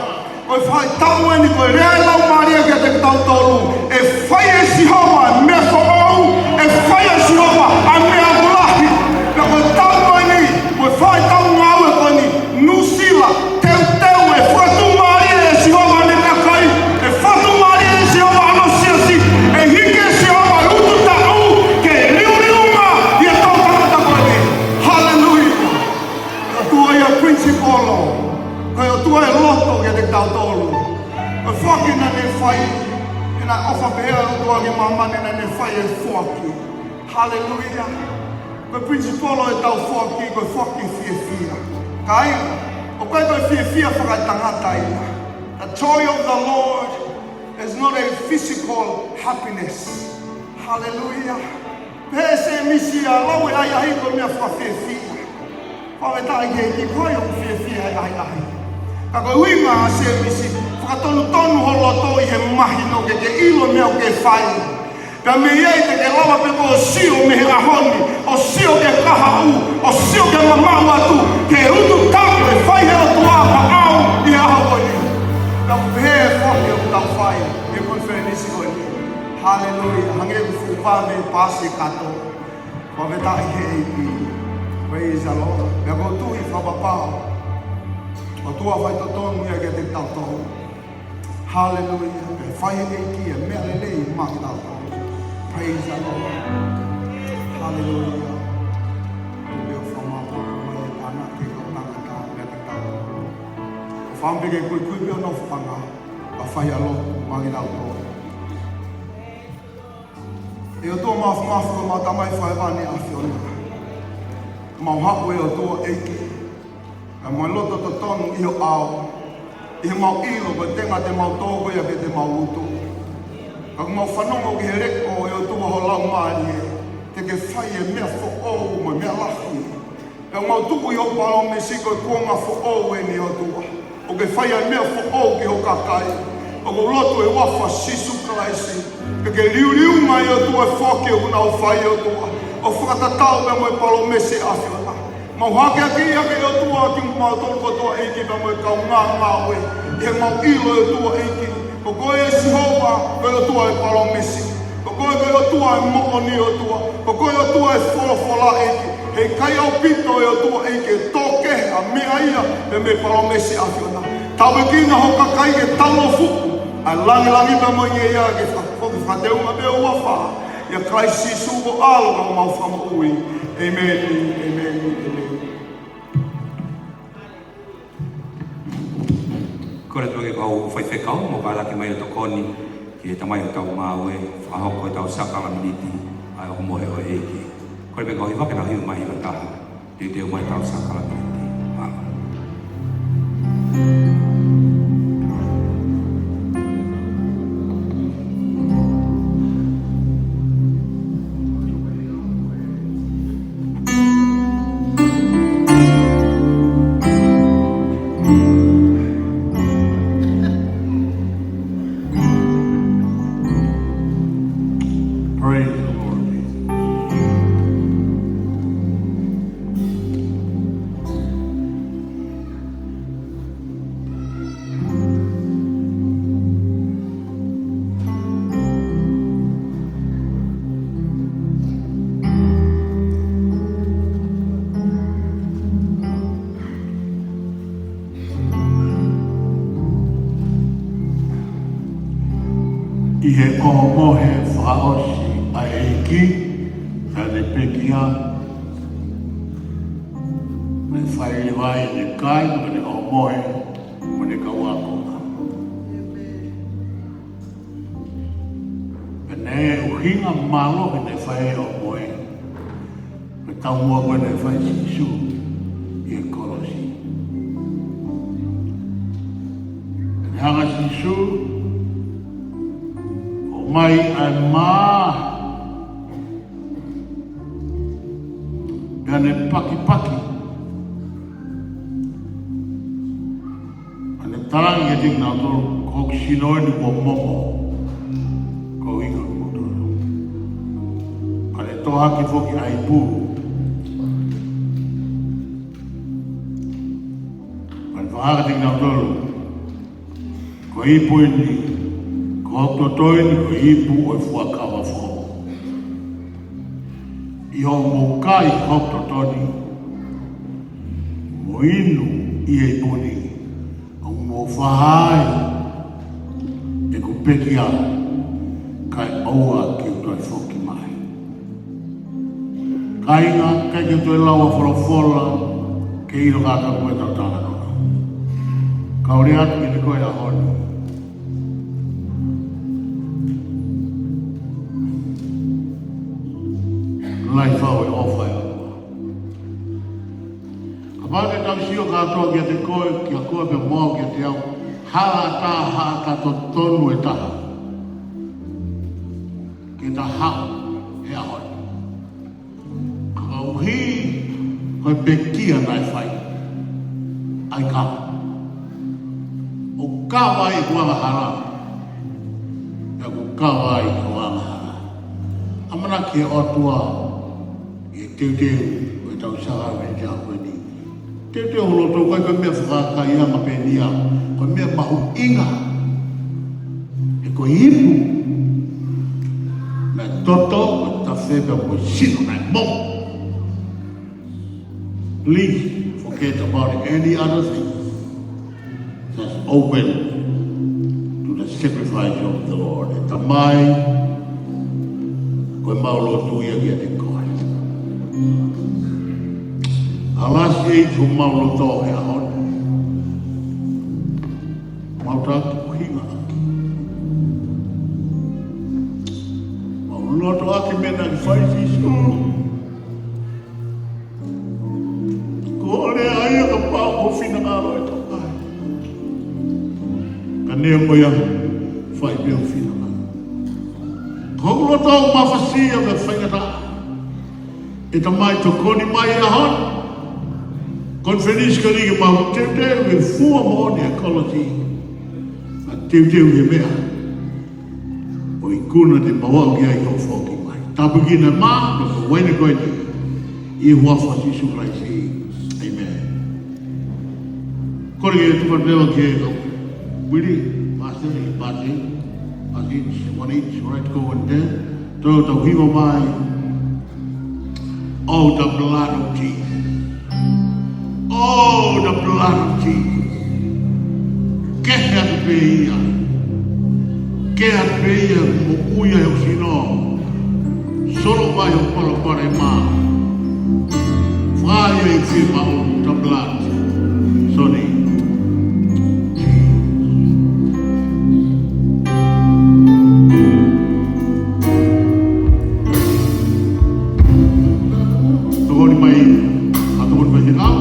Ko e faʻahitaʻu eni ko e lea e laumālie kiate kitautolu. ʻE fai ʻe Sihova e meʻa foʻou. ʻE fai ʻe Sihova ʻa e meʻa ʻoku lahi. Pea ko e taʻu ko eni, ko e faʻahitaʻu ngāue ko eni. Nuʻusila, teuteu e fakatuʻumālie ʻe Sihova ʻene kakai, e fakatuʻumālie ʻe Sihova hono siasi, ʻe hiki ʻe Sihova e utu taʻu ke liuliunga ʻi he toʻutangata ko eni. Haleluia. ʻOtua ia principle, ko e ʻOtua e loto kiate kitautolu. Ko e foaki naʻa ne fai, he naʻe ʻofa pehē ʻa e ʻOtua ki māmani naʻa ne fai e foaki. Haleluia. Ko e principle ʻetau foaki, ko e foaki fiefia. Kāinga, ʻoku ʻikai ko e fiefia fakaetangata ia. The joy of the Lord is not a physical happiness. Haleluia. Pehē ʻe Sēmisi, ʻa e lau e ʻahiʻahi ko e meʻa fakafiefia. Fakafetaʻi ki he ʻEiki, ko hai ʻoku fiefia he ʻahiʻahi? Ka ko e ʻuhinga ʻa Sēmisi, fakatonutonu ho loto ʻi he mahino ke ke ʻilo e meʻa ʻoku ke fai. Pea mei ai te ke lava pē koe ʻo sio mei he ʻaho ni, ʻo sio ki he kahaʻu, ʻo sio ki he mamaʻo atu, ki he utu taʻu ʻe fai ʻe he ʻOtua maʻau ʻi he ʻaho ko eni. Pea ʻoku pehē e foaki ʻoku tau fai he konifelenisi ko eni. Haleluia. Hangē ko e fuʻu pā mei paasi kato. Fakafetaʻi ki he ʻEiki. Praise the Lord. Pea ʻoku ou tui fakapapau, ʻOtua faitotonu ia kiate kitautolu. Haleluia. Pea fai ʻe he ʻEiki e meʻa lelei maʻa kitautolu. Praise the Lord. Haleluia. Pea fakamaʻopoʻopo mai e tānaki ʻa e kau tangata kiate kitautolu. Fāmili, ke kuikui pē ʻo nofo ʻanga, ka fai ʻa e lotu maʻa kinautolu. ʻE ʻOtua Māfimafi, ko homau Tamai Fakaʻofoʻofa ʻi he ʻAfiona, mau haʻu, ʻe ʻOtua ʻEiki, ka mau loto totonu ʻi ho ʻao, ʻi heʻemau ʻilo ko e tenga te mau tō ko ia pē te mau utu. Ka mau fanongo ki he leʻo, ʻe ʻOtua, ho Laumālie, te ke fai e meʻa foʻou mo e meʻa lahi. Pea mau tuʻu ʻi hoʻo palōmesi ko e kuonga foʻou eni, ʻOtua. ʻOku ke fai ʻa e meʻa foʻou ki ho kakai. ʻOku ou lotu ʻi he huafa ʻo Sīsū Kalaisi, ke ke liuliu mai, ʻOtua, e foaki ʻoku nau fai, ʻOtua, ʻo fakatatau pea mo e palōmesi ʻa e ʻAfiona. Mau hakeakiʻi ʻa e, ʻOtua, kimautolu kotoa, ʻEiki, pea mo e kau ngāue, ʻi heʻemau ʻilo, ʻOtua ʻEiki, ko koe, ʻe Sihova, ko e ʻOtua ʻo e palōmesi. Ko koe ko e ʻOtua ʻo e moʻoni, ʻOtua. Ko koe ʻOtua ʻo e folofola, ʻEiki. Heʻikai ʻaupito, ʻe ʻOtua ʻEiki, ke tō kehe ʻa e meʻa ia mei he palōmesi ʻa e ʻAfiona. Tāpuekina ho kakai ke taulofuku ʻa e langilangi pea mo e ngeia, ke fakafoki fakateunga pē ho huafa. ʻIa Kalaisi Sīsū ko ho ʻAlo, ko homau Fakamoʻui. ʻĒmeni, ʻēmeni, ʻēmeni. Kole atu ke kau faifekau mo kātaki mai ʻo tokoni ki he tamai ʻo tau maue, fakahoko ʻetau sākalamēniti ʻa e ʻOhomohe ʻo e ʻEiki. Kole pē kau hiva ke tau hiva mai hiva taha, teuteu mai ʻetau sākalamēniti. Mālō. Praise the Lord Jesus. ʻI he ʻohomohe fakaʻosi ʻa e ʻEiki, naʻa ne pekia, naʻe fai leva ai ʻene kai, mo ʻene ʻohomohe, mo ʻene kau ako. Pea naʻe ʻuhinga mālohi naʻe fai ai e ʻohomohe, ko e taumuʻa ko ē naʻe fai ʻe Sīsū ʻi he kolosi. Naʻe hanga ʻe Sīsū ʻo ʻomai ʻa e mā, pea ne pakipaki. Pea ne talaange kiate kinautolu, ko hoku sino eni kuo momo koeʻuhi ko kimoutolu. Pea ne tohoaki foki ʻa e ipu. Pea ne fakahā kiate kinautolu, ko e ipu eni, ko hoku toto eni, ko e ipu ʻo e fuakava foʻou. ʻI hoʻomou kai hoku toto ni, mo inu ʻi he ipu ni, ʻoku mou fakahā ai ʻeku pekia, kae ʻoua ke u toe foki mai. Kāinga, ʻikai ke u toe lau ʻa e folofola ke ʻilo kātoa ko ʻetau talanoa. Kau lea atu kiate koe he ʻaho ni. Lahi fau e ʻofa ʻa e ʻOtua. Kapau te tau sio kātoa kiate koe, kia koe pea mo au, kiate au, hala ʻatā, hala ʻatā totonu e taha ke ta haʻu he ʻaho ni. Ka koeʻuhi ko e pekia naʻe fai, ʻa e kava. ʻOku kava ai ʻeku angahala, pea ʻoku kava ai ho angahala. ʻAmanaki he ʻOtua, ʻi he teuteu ʻo ʻetau sākalamēniti he ʻaho ni, teuteu ho loto, ʻikai ko e meʻa fakaʻaiʻai ange pē ia, ko e meʻa mahuʻinga. He ko e ipu naʻe toto, ko e tafe pea mo e sino naʻe momo. Please forget about any other thing. Just open to the sacrifice of the Lord. ʻE Tamai, ko ʻemau lotu ia kiate koe. Alasi ʻEiki homau loto he ʻaho ni. Mau taki ʻuhinga. Mau loto ʻaki meʻa naʻe fai ʻe Sīsū. Ko e lea ia kapau ko e finangalo ʻo e Tamai. Ka neongo ia, fai pē hoʻo finangalo. Ko hoku loto ʻoku mafasia mo faingataʻa. ʻE Tamai, tokoni mai he ʻaho ni. Konifelenisi ko eni ke mau teuteu e fua moʻoni ʻa e kolosi. Ka teuteu he meʻa ʻoku ikuna te mau aʻu ki ai hoʻo foki mai. Tāpuekina e mā, mo e uaine ko eni. ʻI he huafa ʻo Sīsū Kalaisi. ʻĒmeni. Kole ke tuku atu leva ki he kau Uili, paasi, paasi, paasi, one each, right, go on there. Toe tau hiva mai. Oh, the blood of Jesus. Oh, the blood of Jesus. Kehe atu pē ia. Kehe atu pē ia, moʻui ai hoku sino. Solo mai hoku palopalema. Fai ai e fiemaʻu, the blood. Soni. Tokoni mai, ʻa tokoni mai te nau.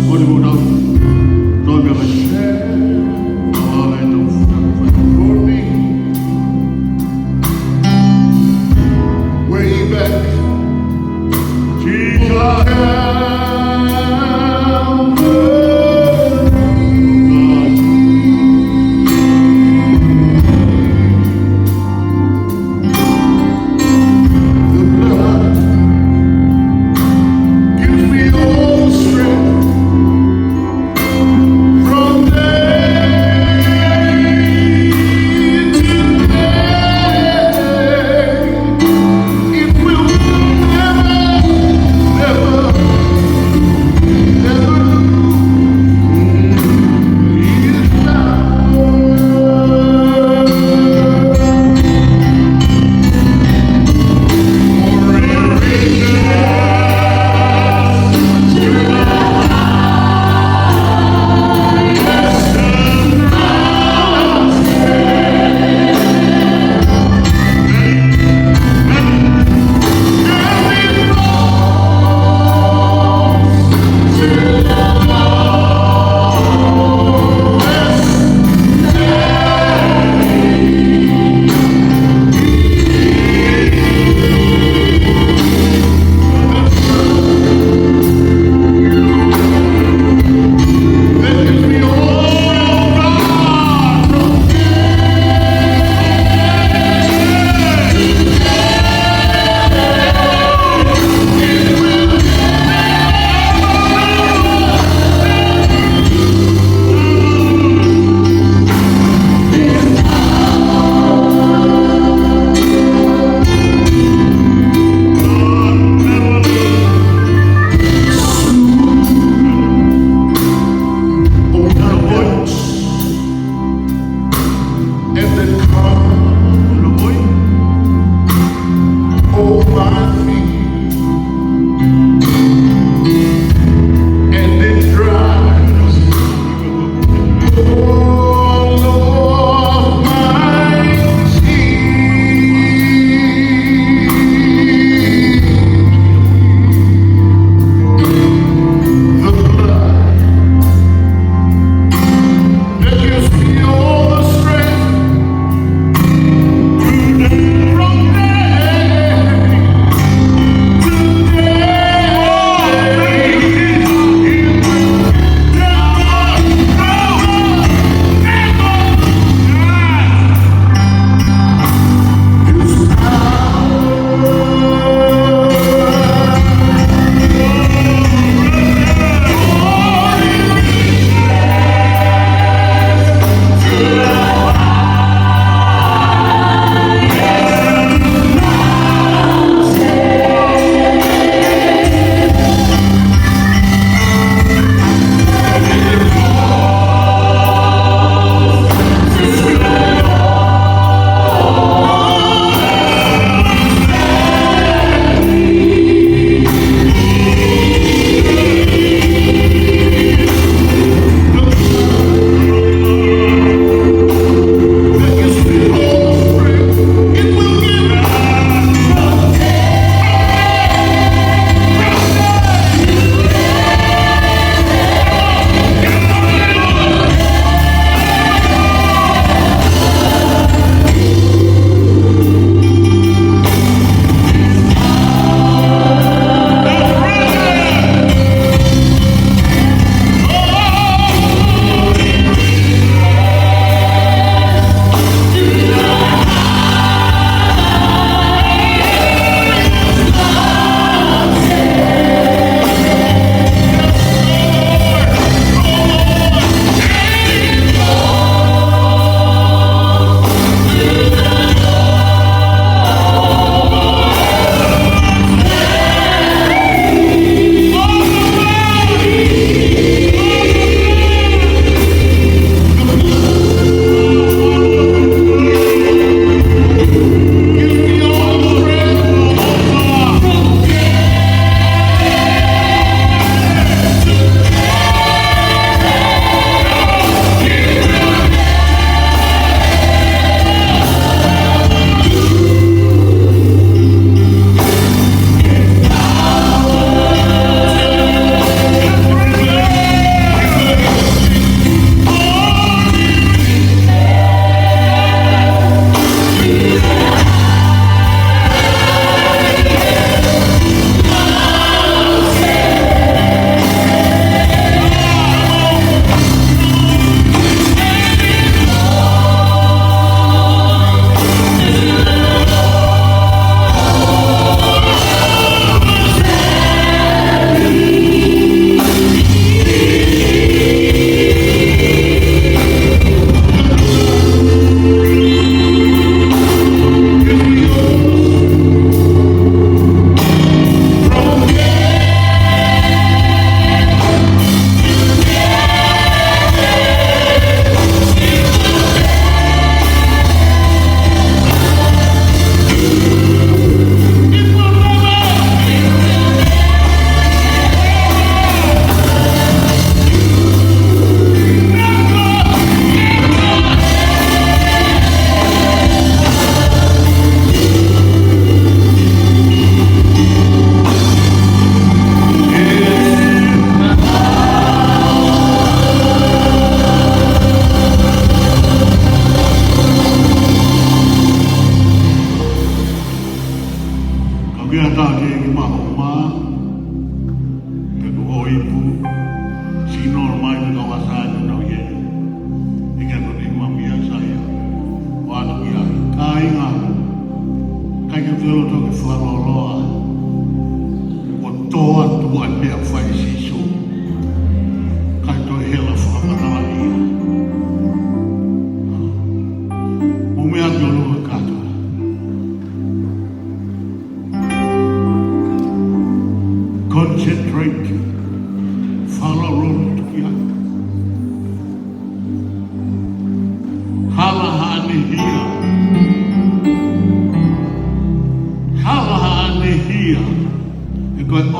Tokoni mai nau. Tokoni mai. Tokoni mai. Way back. Jesus.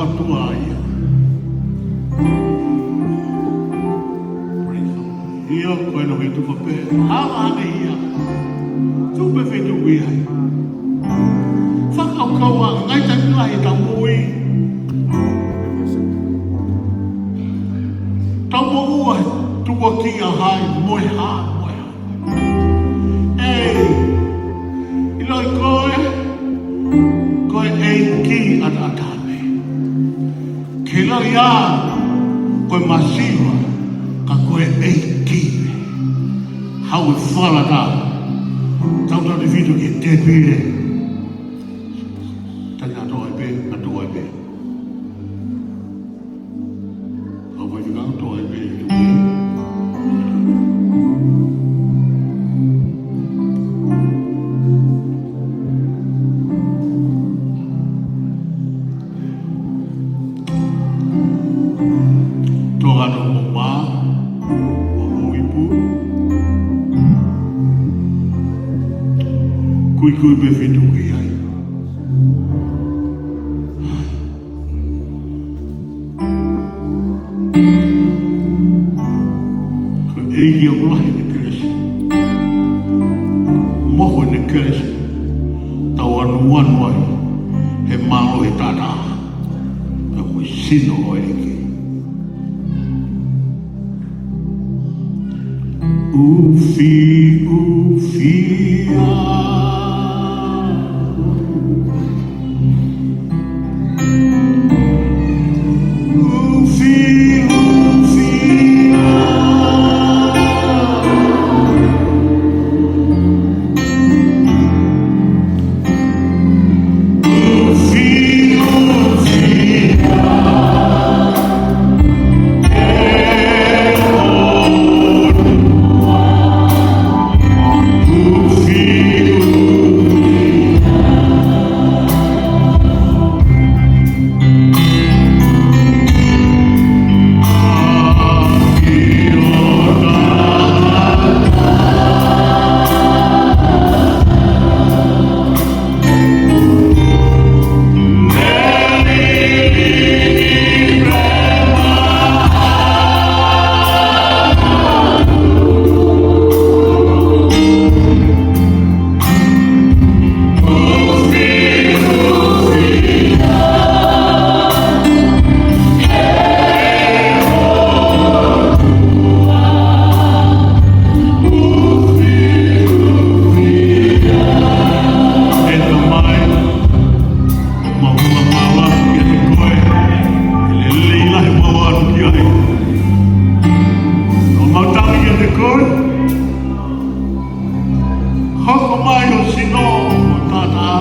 ʻOtua ia. Praise the Lord. ʻIo, ko e loki tufa pē. Hala ane ia. Tupe fetuku ia. Fakakaukau ʻa e ngaahi taimi lahi ʻetau moʻui. Tau moʻua tukuakiʻi ʻa hai, mo e hā, mo e hā. ʻEi, ʻiloʻi koe, ko e ʻEiki ʻataʻatā pē. Ke ʻiloʻi ā, ko e masiva, ka ko e ʻEiki pē. Haʻu e fakalata. Tautautefito ki he tēpile. Tali atu ai pē, atu ai pē. Ka ʻoku ʻikai ke toe pē ʻi tuʻi. Toka atu mo mā, mo mo ipu. Kuikui pē fetuku ki ai. Ko e ʻEiki ʻoku lahi ʻene kelesi. Mohu ʻene kelesi. Tau ʻanuʻanu ai he mālohi taʻataʻa. Ka ko e sino ʻo e ʻEiki. ʻUfi, ʻufi ā. ʻUfi, ʻufi ā. ʻUfi, ʻufi ā. ʻE Tamai, mau fakamālō atu kiate koe, he lelei lahi ʻemau ʻalu ki ai. Mau tali kiate koe, hoko mai ho sino, ho taʻataʻa,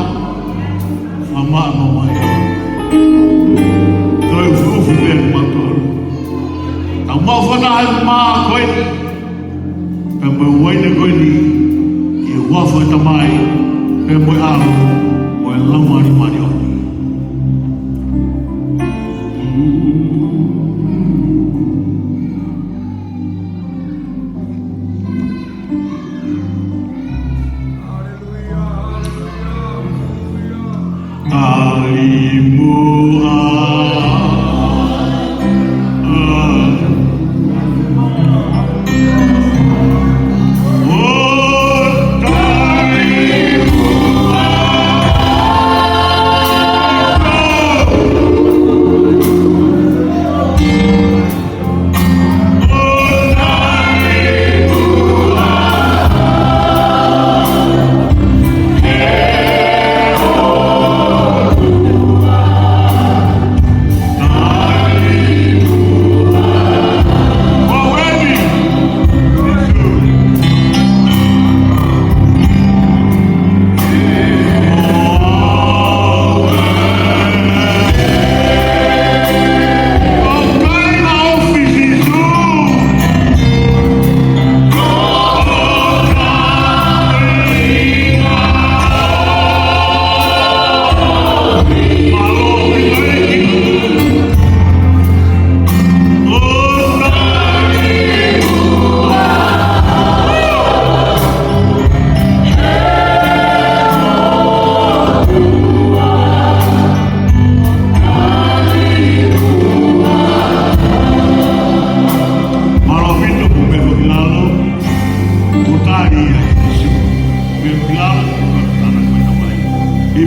fakamālō mai. Toe ʻufiʻufi pē kimautolu. Tau maʻu fakataha he mā ko eni. Pea mo e uaine ko eni, ʻi he huafa ʻo e Tamai, pea mo e ʻAlo, mo e Laumālie Māʻoniʻoni. Tali muʻa.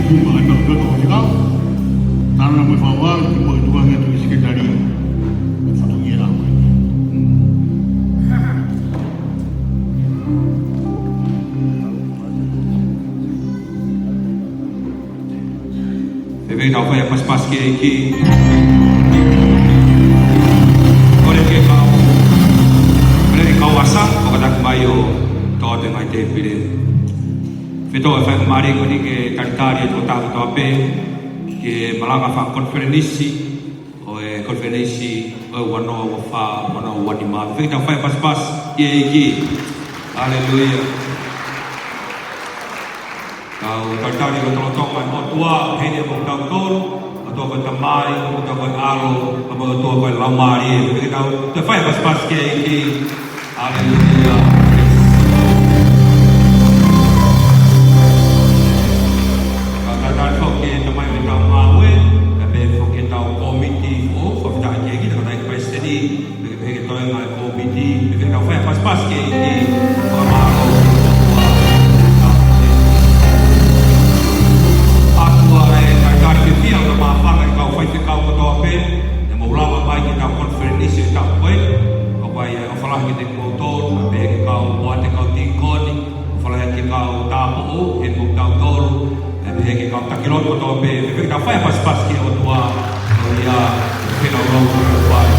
Mo e tau tau tau tau. Tana mo e fānau, ki mo e tuangi atu ki seketali. Mo e fatongia ʻa koe. Fēfē tau fai ha pasipasi ki he ʻEiki. Kole ke kau, kole ke kau asa, ʻo kātaki mai ʻo toʻo atu e ngaahi tēpile. Fetō e faingamālie ko eni ke talitali e tokotaha kotoa pē ki he malanga fakakonifelenisi ʻo e konifelenisi ʻo e ua noa ua fā, ua noa ua nima. Fēfē tau fai ha pasipasi ki he ʻEiki. Haleluia. Tau talitali lotolotonga ki he ʻOtua, heni ʻa kitautolu, ʻOtua ko e Tamai, ʻOtua ko e ʻAlo, pea mo e ʻOtua ko e Laumālie. Fēfē tau, tau fai ha pasipasi ki he ʻEiki. Haleluia. Tau talitali foki ki he tamai ʻo ʻetau ngāue, pea pehē foki ki heʻetau kōmiti foʻou, fakafetaʻi ki he ʻEiki, tau talitali ki he palesiteni, pea pehē ki he toenga e kōmiti, pea tau fai ha pasipasi ki he ʻEiki, fakamālō ki he ʻOtua. ʻOtua ē, talitali fiefia ʻo e māfana ki he kau faifekau kotoa pē, ne mou lava mai ki heʻetau konifelenisi ʻo e taʻu ko ē, ʻoku ʻi ai e ʻofa lahi kiate kimoutolu, pea pehē ki he kau poate, kau tīkoni, ʻofa lahi ki he kau tāupoʻou, ʻi hoʻomou talitali, pea pehē ki he kau taki lotu kotoa pē, fēfē tau fai ha pasipasi ki he ʻOtua, ʻo ia, ke lau lau ko fai,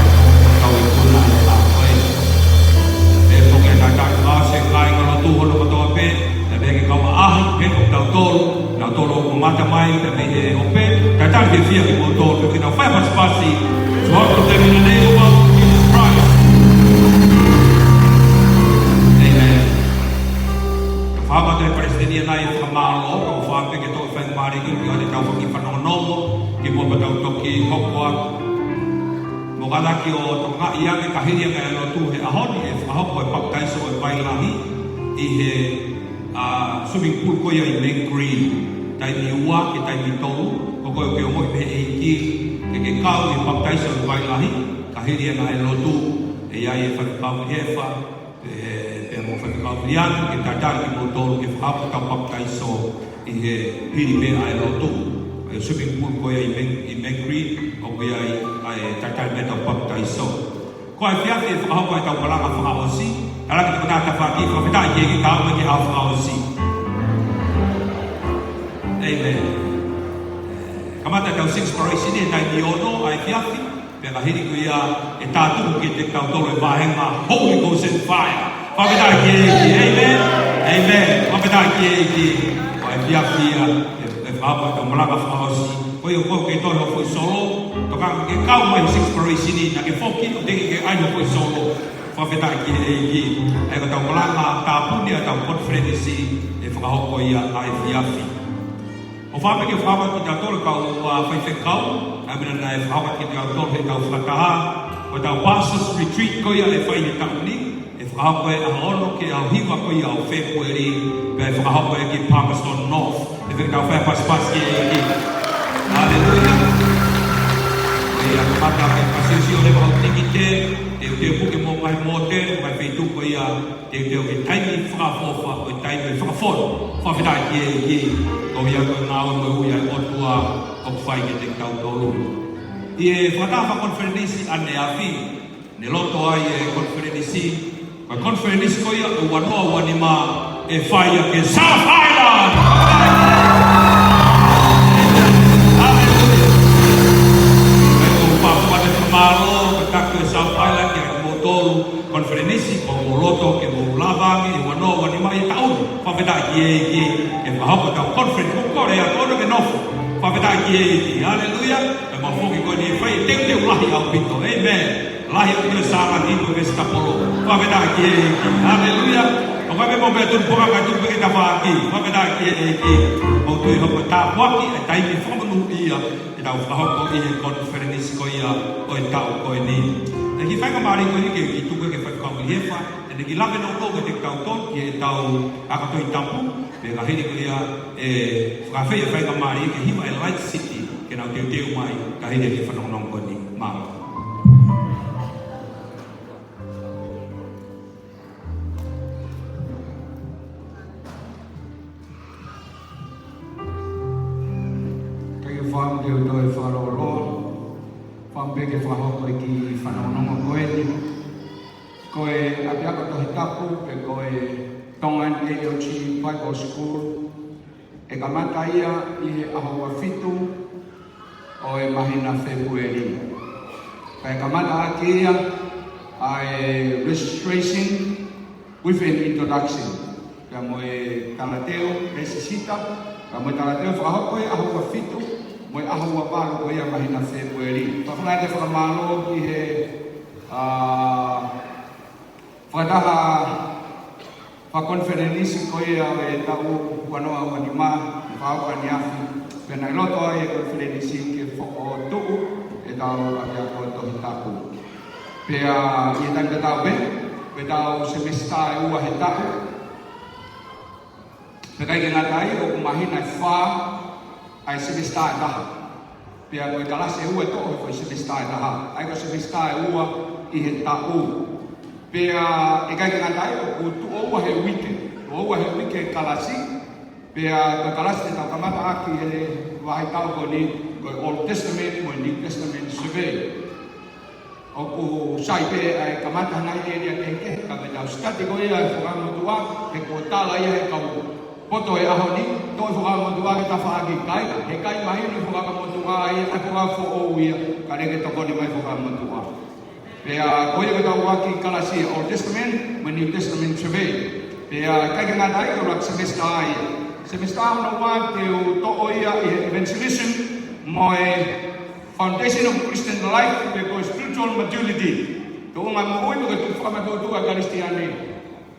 kau ikuna ʻi he taʻu ko ē. Pea foki ʻa e talitali fakaʻosi ki he kāingalotu hono kotoa pē, pea pehē ki he kau ʻaʻahi, pea mo kitautolu, kinautolu ʻoku mamata mai, pea mei he ope, talitali fiefia kimoutolu, fēfē tau fai ha pasipasi, throughout the name of Jesus Christ. Amen. Fakatapu ki he palesiteni ʻanenai, fakamālō, ʻoku ou fakaafeʻi ke toʻo e faingamālie ko eni ke ʻoatu ʻetau fanga kiʻi fanongonongo, kimuʻa pea tau toki hoko atu. Mou kātaki ʻo tokangaʻi ange, ka hili ange ʻa e lotu he ʻaho ni, ʻe fakahoko e papitaiso ʻo e vai lahi ʻi he, ā, swimming pool ko ia ʻi Mangere, taimi ua ki he taimi tolu, ko koe ʻoku ke ongoʻi pē ʻe he ʻEiki ke ke kau ʻi he papitaiso ʻo e vai lahi, ka hili ange ʻa e lotu, ʻe ʻi ai e faifekau Vilihefa, pea mo e faifekau Viliana, ke talitali kimoutolu ke fakahoko ʻetau papitaiso ʻi he hili pē ʻa e lotu. ʻA e swimming pool ko ia ʻi Mang-, ʻi Mangere, ʻoku ʻi ai ʻa e talitali mei heʻetau papitaiso. Ko e efiafi ʻe fakahoko ai ʻetau malanga fakaʻosi, tala ki he tokotaha tafaʻaki, fakafetaʻi ki he ʻEiki, tau mai ki he ʻaho fakaʻosi. Amen. Kamata ʻetau sixth inspiration ʻi he taimi ono ʻa e efiafi, pea ka hili ko ia ʻe tātuku kiate kitautolu e vāhenga Holy Ghost and Fire. Fakafetaʻi ki he ʻEiki. Amen. Amen. Fakafetaʻi ki he ʻEiki. Ko e efiafi ia, ʻe, ʻe fakahoko ʻetau malanga fakaʻosi. Ko ia ʻoku ke toe hoʻo foʻi solo, tokanga ke kau mai he sixth inspiration, naʻa ke foki, ʻo teʻeki ke ʻai hoʻo foʻi solo. Fakafetaʻi ki he ʻEiki. ʻA ia ko ʻetau malanga tāpuni ʻa ʻetau konifelenisi ʻe fakahoko ia ʻa e efiafi. ʻOfa pē ke fakahoko atu kiate kitautolu kau, ā, faifekau, ʻa e meʻa naʻe fakahoko atu kiate kitautolu heʻetau fakataha, ko ʻetau Pastors Retreat ko ia ʻe fai he taʻu ni, ʻe fakahoko he ʻaho ono ki he ʻaho hiva ko ia ʻo Fēpueli, pea ʻe fakahoko ia ki Palmerston North. Fēfē tau fai ha pasipasi ki he ʻEiki. Haleluia. Ko ia, kamata ke pasiosio leva hoʻo tikite, teuteu puke mo e ngaahi mōtele, ngaahi feituʻu ko ia, teuteu ki he taimi fakaʻofoʻofa, ko e taimi ʻo e fakafonu. Fakafetaʻi ki he ʻEiki, ko ia ko e ngāue mo e ui ʻa e ʻOtua ʻoku fai kiate kitautolu. ʻI he fakataha fakakonifelenisi ʻaneafi, ne loto ai e konifelenisi, ko e konifelenisi ko ia ʻo e ua noa ua nima ʻe fai ia ki he South Island. Haleluia. Kae ʻoku ou fakamālō, ko e taki ʻo e South Island, kiate kimoutolu, konifelenisi, ʻoku mou loto ke mou lava ange ʻi he ua noa ua nima ʻi he taʻu ni. Fakafetaʻi ki he ʻEiki, ke fakahoko ʻetau konifelenisi, mou kole atu ʻo ke nofo. Fakafetaʻi ki he ʻEiki, haleluia. Pea mau foki ko eni ʻo fai e teuteu lahi ʻaupito. Amen. Lahi ʻaupito e sālani mo e vesitapolo. Fakafetaʻi ki he ʻEiki, haleluia. ʻOku ʻi ai pē mo e meʻa tuʻutuʻuni kae tuku pē ki he tafaʻaki. Fakafetaʻi ki he ʻEiki. Mau tui ʻe hoko ko e tāpuaki, e taimi fakamonūʻia, ʻetau fakahoko ʻi he konifelenisi ko ia ʻo e taʻu ko eni. ʻE kiʻi faingamālie ko eni ke, ke tuku ke fai kau Vilihefa, ʻene kiʻi lave nounou kiate kitautolu, ki heʻetau ako Tohi Tapu, pea ka hili ko ia ʻe fakaafeʻi e faingamālie ke hiva e Light City, ke nau teuteu mai, ka hili e kiʻi fanongonongo ko eni. Mālō. Ko e toe fakalōloa, fakaʻamu pē ke fakahoko e kiʻi fanongonongo ko eni. Ko e ʻapiako Tohi Tapu, pe ko e Tongan A L T Bible School, ʻe kamata ia ʻi he ʻaho ua fitu ʻo e māhina Fēpueli. Kae kamata ʻaki ia ʻa e registration with an introduction. Pea mo e talateu, lēsisita, pea mo e talateu fakahoko ʻi he ʻaho ua fitu, mo e ʻaho ua valu ko ia māhina Fēpueli. Fakafanongo atu e fakamālō ki he, ʻa, fakataha fakakonifelenisi ko ia ʻo e taʻu ua noa ua nima, fakahoko ʻaneafi, pea naʻe loto ai e konifelenisi ke fokotuʻu e tau ʻapiako Tohi Tapu. Pea ʻi he taimi tatau pē, ko e tau semesitā ʻe ua he taʻu. Pea ʻikai ke ngata ai, ʻoku māhina ʻe fā ʻa e semesitā ʻe taha. Pea ko e kalasi ʻe ua ʻe toʻo he foʻi semesitā ʻe taha. ʻA ia ko e semesitā ʻe ua ʻi he taʻu. Pea ʻikai ke ngata ai, ʻoku tuʻo ua he uike. Tuʻo ua he uike e kalasi. Pea ko e kalasi te tau kamata ʻaki he vahaʻa taʻu ko eni, ko e Old Testament mo e New Testament survey. ʻOku sai pē ʻa e kamata ngaahi ʻēlia kehekehe, ka ko e tau study ko ia e Fuakava Motuʻa, he kuo tala ia he kau poto he ʻaho ni, toʻo e Fuakava Motuʻa ke tafaʻaki, ka ʻikai, he ʻikai mahino e Fuakava Motuʻa ia, ʻa e Fuakava Foʻou ia, kae ʻikai ke tokoni mai e Fuakava Motuʻa. Pea ko ia ko e tau ʻuluaki kalasi Old Testament mo e New Testament survey. Pea ʻikai ke ngata ai, ko e ʻuluaki semesitā ia. Semesitā hono ua te u toʻo ia ʻi he evangelism mo e foundation of Christian life, pe ko e spiritual maturity. Tuʻunga moʻui pe ko e tuʻu fakamatuʻotuʻa Kalisitiane.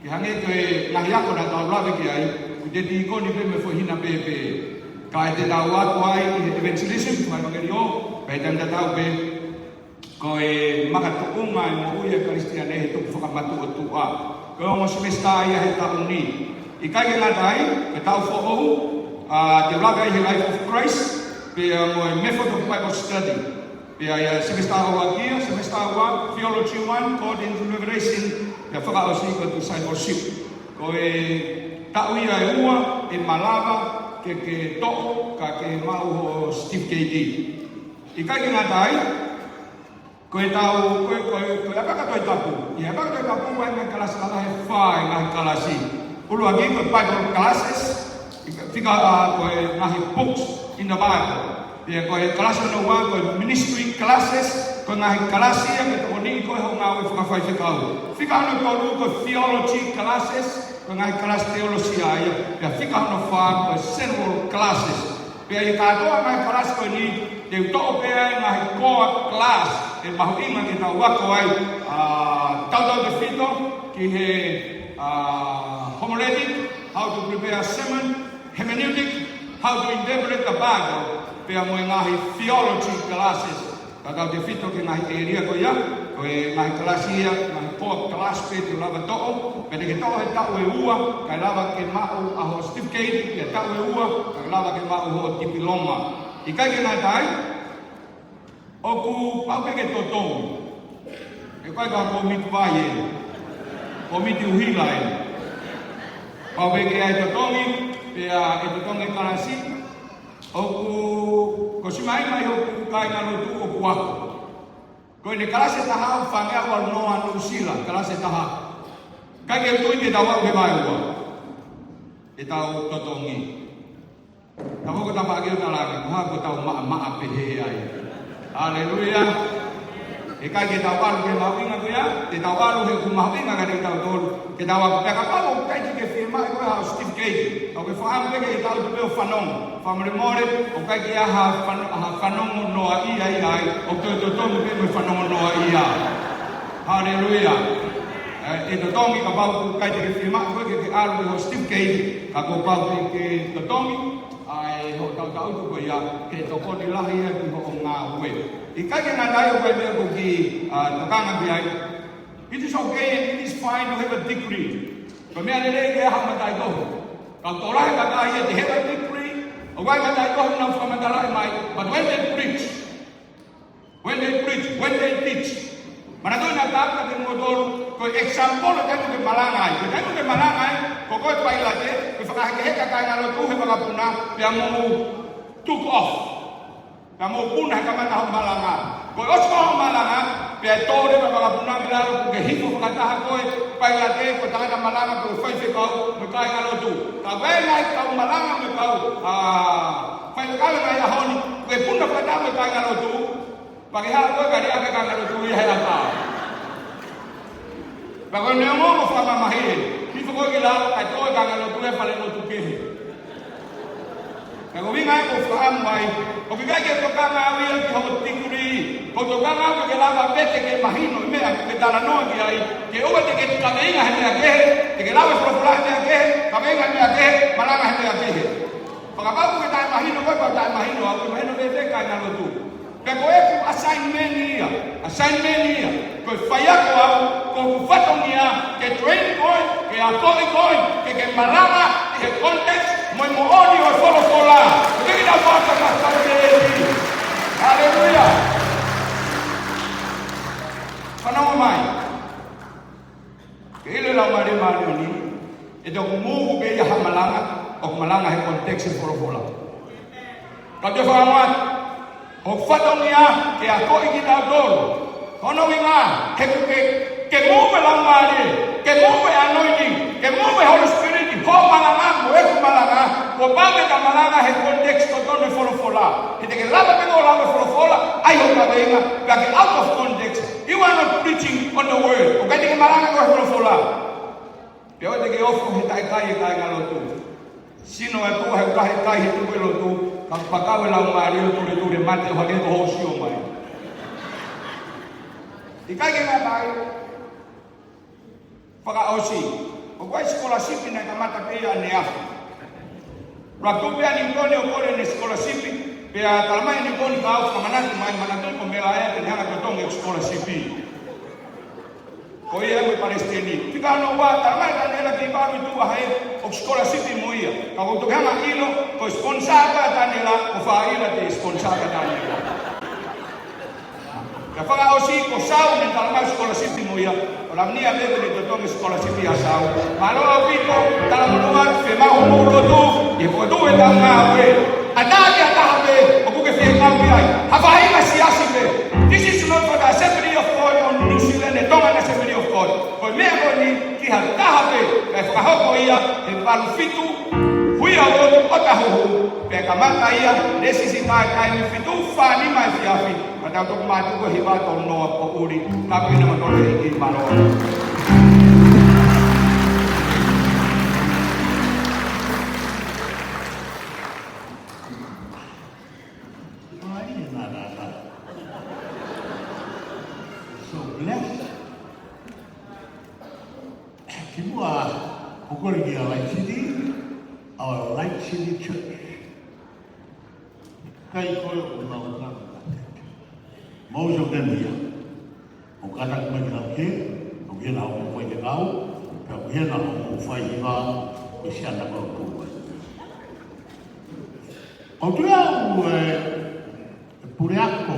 Ke hangē ko e ngaahi ako naʻa tau lave ki ai, ko e tīkoni pē mo e foʻi hina pēpē. Kae te tau ako ai ʻi he evangelism, fai makeri o, pea ʻi he taimi tatau pē, ko e makatuʻunga e moʻui ʻa e Kalisitiane he tuʻu fakamatuʻotuʻa. Ko e ongo semesitā ia he taʻu ni. ʻIkai ke ngata ai, ko e taʻu foʻou, ʻa, te u lave ai he Life of Christ, pea mo e Method of Bible Study. Pea ʻi he semesitā ʻuluaki ia, semesitā ua, Theology one, According to Revelation, pea fakaʻosi ko e Discipleship. Ko e taʻu ia ʻe ua ʻe malava ke ke toʻo ka ke maʻu ho certificate. ʻIkai ke ngata ai, ko e tau, ko e, ko e, ko e ʻapiako Tohi Tapu. ʻI he ʻapiako Tohi Tapu ʻoku ʻi ai e ngaahi kalasi lalahi ʻe fā e ngaahi kalasi. ʻUluaki ko e Bible classes, fika, ʻa, ko e ngaahi books in the Bible. Pea ko e kalasi hono ua ko e ministry classes, ko e ngaahi kalasi ia ke tokoniʻi koe hoʻo ngāue fakafaifekau. Fika hono tolu ko e theology classes, ko e ngaahi kalasi teolosia ia. Pea fika hono fā ko e general classes. Pea ʻi he kātoa e ngaahi kalasi ko eni, te u toʻo pē ʻa e ngaahi core class ʻe mahuʻinga ke tau ako ai, ʻa, tautautefito ki he, ʻa, homiletic, how to prepare a sermon, hermeneutic, how to interpret the Bible, pea mo e ngaahi theology classes. Tautautefito ki he ngaahi ʻēlia ko ia, ko e ngaahi kalasi ia, ngaahi core class pē te u lava toʻo, pea te ke toʻo he taʻu ʻe ua, kae lava ke maʻu ʻa hoʻo certificate, pea taʻu ʻe ua, kae lava ke maʻu hoʻo tipiloma. ʻIkai ke ngata ai, ʻoku pau pē ke totongi. ʻE ʻikai ko ha kōmiti vai ē, kōmiti ʻuhila ē. Pau pē ke ʻai totongi, pea ʻe totongi e kalasi, ʻoku, ko e ʻosi mai mai hoku kāingalotu ʻoku ako. Ko ʻene kalasi ʻe taha ʻoku fāngeau ʻalu noa Nuʻusila, kalasi ʻe taha. ʻIkai ke u tui te tau aʻu ki he vaeua. Te tau totongi. Tau hoko tafaʻaki ʻo talaange, ko e hā ko e tau maʻamaʻa pehē ai. Haleluia. ʻE ʻikai ke tau ʻalu ki he mahuʻinga ko ia, te tau ʻalu he ʻoku mahuʻinga kiate kitautolu. Ke tau ako pē kapau ʻoku ʻikai ke ke fiemaʻu koe haʻo certificate. Ka ʻoku ke fakaʻamu pē ke tau tuʻu pē ʻo fanongo. Fakamolemole, ʻoku ʻikai ke ʻi ai ha fano-, ha fanongo noaʻia ia ai, ʻoku toe totongi pē mo e fanongo noaʻia. Haleluia. ʻE, ʻe totongi kapau ʻoku ʻikai te ke fiemaʻu koe ke ke ʻalu ki hoʻo certificate, ka kuo pau ke ke totongi, ʻa e hoʻo tautautefito ko ia, ke tokoni lahi ia ki hoʻo ngāue. ʻIkai ke ngata ai ʻoku ʻi ai e meʻa ʻoku ou kiʻi, ʻa, tokanga ki ai. It is okay and it is fine to have a degree. Ko e meʻa lelei ke ʻi ai haʻo mataʻitohi. Ka ʻoku tokolahi e kakai ia te have a degree, ʻoku ʻi ai e mataʻitohi ʻoku nau fakamatalaʻi mai, but when they preach, when they preach, when they teach. Manatuʻi naʻa ku tala atu kiate kimoutolu, ko e example ʻo e taimi ʻoku ke malanga ai. Ko e taimi ʻoku ke malanga ai, ko koe pailate, ke fakahekeheka e kāingalotu he vakapuna, pea mou took off. Ka mou puna he kamata hoʻo malanga. Ko e ʻosi ko hoʻo malanga, pea tō leva e vakapuna ki lalo, kuo ke hifo fakataha koe, pailate, ko e tangata malanga, ko e faifekau, mo e kāingalotu. Ka ko e ngaahi kau malanga mo e kau, ā, faifekau he ngaahi ʻaho ni, kuo ke puna fakataha mo e kāingalotu, pea ke haʻu koe ka liʻaki e kāingalotu ia he ʻakau. Pea ko e neongo mo fakamamahi ē, hifo koe ki lalo, kae tō e kāingalotu he falelotu kehe. Ka ko e ʻuhinga ia ʻoku ou fakaʻamu ai, ʻoku ʻikai ke u tokanga au ia ki hoʻo tikilī, ʻoku ou tokanga au ke ke lava pē ke ke mahino e meʻa ʻoku ke talanoa ki ai, ke ʻoua te ke kaveinga he meʻa kehe, te ke lau e folofola he meʻa kehe, kaveinga he meʻa kehe, malanga he meʻa kehe. Fakapapau ʻoku ke taʻemahino koe, pea taʻemahino au, ke mahino pē e kāingalotu. Pea ko ʻeku assignment ia, assignment ia, ko e faiako au, ko hoku fatongia, ke train koe, ke akoʻi koe, ke ke malanga ʻi he context mo e moʻoni ʻo e folofola. Ko e kei lau fakakakato ke ʻEiki. Haleluia. Fanongo mai. Ke ʻilo e Laumālie Māʻoniʻoni, ʻe toki move pē ia ha malanga, ʻoku malanga he context e folofola. Ka te fakamoa, hoku fatongia ke akoʻi kitautolu. Ko hono ʻuhinga, he ʻoku ke, ke move e Laumālie, ke move e anointing, ke move e Holy Spirit, hoʻo malanga, mo ʻeku malanga, kuo pau ke ta malanga he context totonu e folofola. He te ke lava pē ke lau e folofola, ʻai hoʻo kaveinga, pea ke out of context. You are not preaching on the word. ʻOku ʻikai te ke malanga koe he folofola. Pea ʻoua te ke ofo he taʻekai e kāingalotu. Sino atu he ʻoku lahi e kai he tuku e lotu, ka fakau e Laumālie ʻo tuletulemate ʻo hangē ko hoʻo sio mai. ʻIkai ke ngata ai. Fakaʻosi, ʻoku ʻi ai e sikolasipi naʻe kamata pē ia ʻaneafi. Ratu pē ʻa Niutoni ʻo kole ʻene sikolasipi, pea talamai ʻe Niutoni ka u fakamanatu mai, manatuʻi ko Mela ē te ne hanga ʻo totongi e sikolasipi. Ko ia mo e palesiteni. Fika hono ua, talamai ʻe Taniela Keivalu ʻi tuʻa hē, ʻoku sikolasipi mo ia. Ka ʻoku ou toki hanga ʻo ʻilo, ko e sponsor ʻa Taniela, ko Faila te sponsor ʻa Taniela. Ka fakaʻosi ko Sau ne talamai sikolasipi mo ia. ʻO lamania pē ke totongi sikolasipi ʻa Sau. Mālō ʻaupito, talamonū atu, fiemaʻu hoʻomou lotu, ʻi he fokotuʻu e tau ngāue. ʻAtā ki ha taha pē, ʻoku ke fie kau ki ai. Ha faʻahinga siasi pē. This is not for the Assembly of God on New Zealand, the Tongan Assembly of God. Ko e meʻa ko eni, ki ha taha pē, kae fakahoko ia, he valu fitu, hui ʻa lotu ʻo tahuhu, pea kamata ia, lēsisi tae taimi fitu, fā nima efiafi, Ka tau toki mātuku e hiva tolu noa poʻuli, ka pina ma tole ʻEiki, mālō. Ai, nā, nā, nā. So blessed. Kimuʻa, ʻoku ou kole kia Light City, our Light City Church. Kai ko e ʻo mau ka. Most of them here. ʻOku kātaki mai ki Lauke, ʻoku ʻi hena hoʻomou fai fekau, pea ʻoku ʻi hena hoʻomou fai hiva, ko e siana ko e kua. ʻOku ou tui au, ē, e puleako,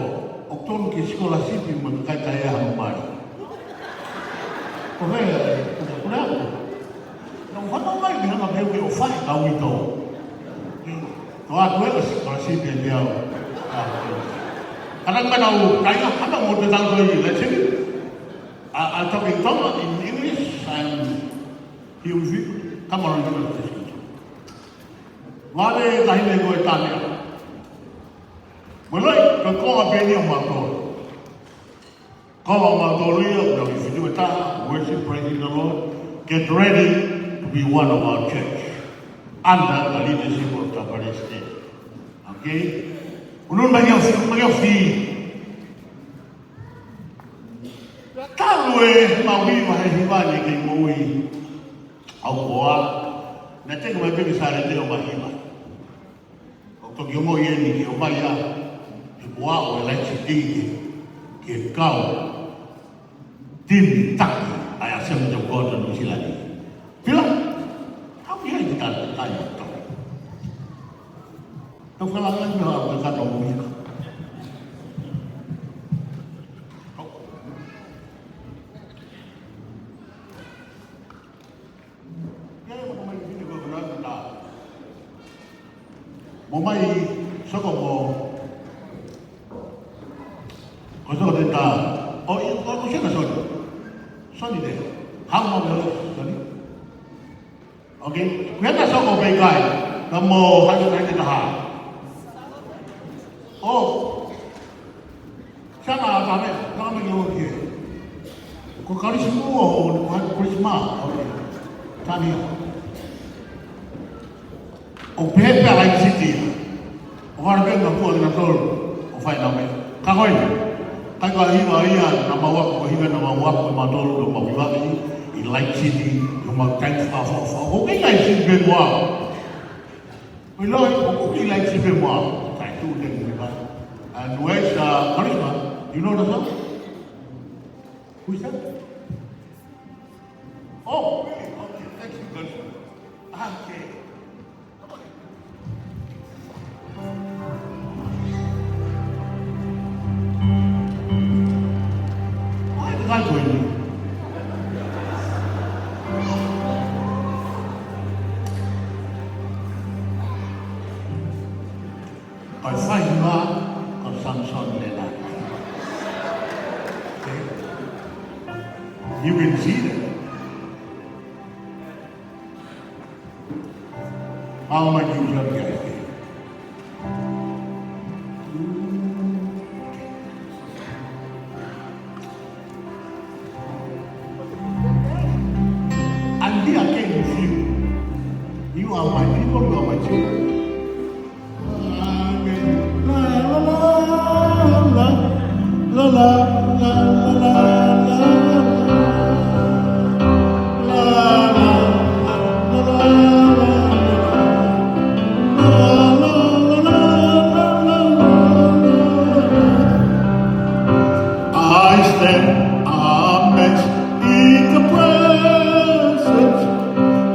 ʻoku tonu ke sikolasipi mo e kakai taʻe ʻi ai ha mali. Ko e, ko e puleako. Naʻa ku fanongo mai ki he anga pehē ke ʻofa e kau ito. Ko atu e kasi, kasi pē te au. Ana mana u, kainga, ana mo te tau toi, let's see. I, I talk in Tonga, in English, and he will, come on, you will. Vale, tahi me ko e tane. Mo loi, ko e konga pē eni ʻo mātou. Ko ʻemau tōlia, we are with you, worship, praising the Lord. Get ready to be one of our church under the leadership of the president. Okay? Unun mai au fi, mai au fi. Talu e mau hiva he hiva ni kei moʻui au koa. Na te ko mai peke sa le te o mai hiva. ʻO toki ongoʻi eni ke ʻomai ʻa e poa ʻo e Light City ke, ke kau timi taki ʻa e Assembly of God ʻo Nuʻu Sila ni. Pila, au ia i te tala te kai o tau. Tau kalanga i au te kato mo ia. Mo mai soko mo, Okay, ko e hā e soko pē ʻikai, ka mo hai, hai te taha. Oh. Sana a tame, tame ki o ki. Ko Kalisi mo, ko Kalisi ma, okay. Tania. ʻO pehē pē ʻa Light City. ʻO fale pē ngā kua kina tolu. ʻO fai nā me. Ka ko e. Kai ka hiva ia, nā mau ako, ko hiva nā mau ako, ma tolu, nō mau hiva ki. ʻI Light City, nō mau kai fa, fa, fa. ʻO kai Light City pē mua. Ko e loi, ʻo kai Light City pē mua. Kai tu ne mua. And where's, uh, Charisma? You know the song? Who's that? Oh, really? Okay, thank you, Charisma. Okay. ʻOku fai ʻa e Samson Lena. You can see that. How am I doing here? And here again with you. You are my people, you are my children. I stand amazed in the presence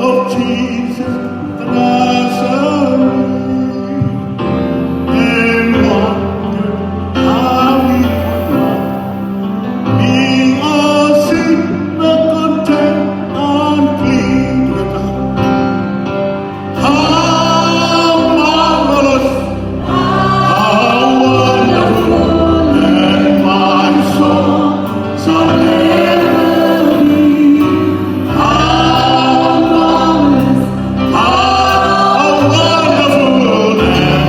of Jesus the Nazarene, and wonder how he would love me, a sinner condemned and clean without. How marvelous, how wonderful, and my soul shall ever be. How marvelous, how wonderful, and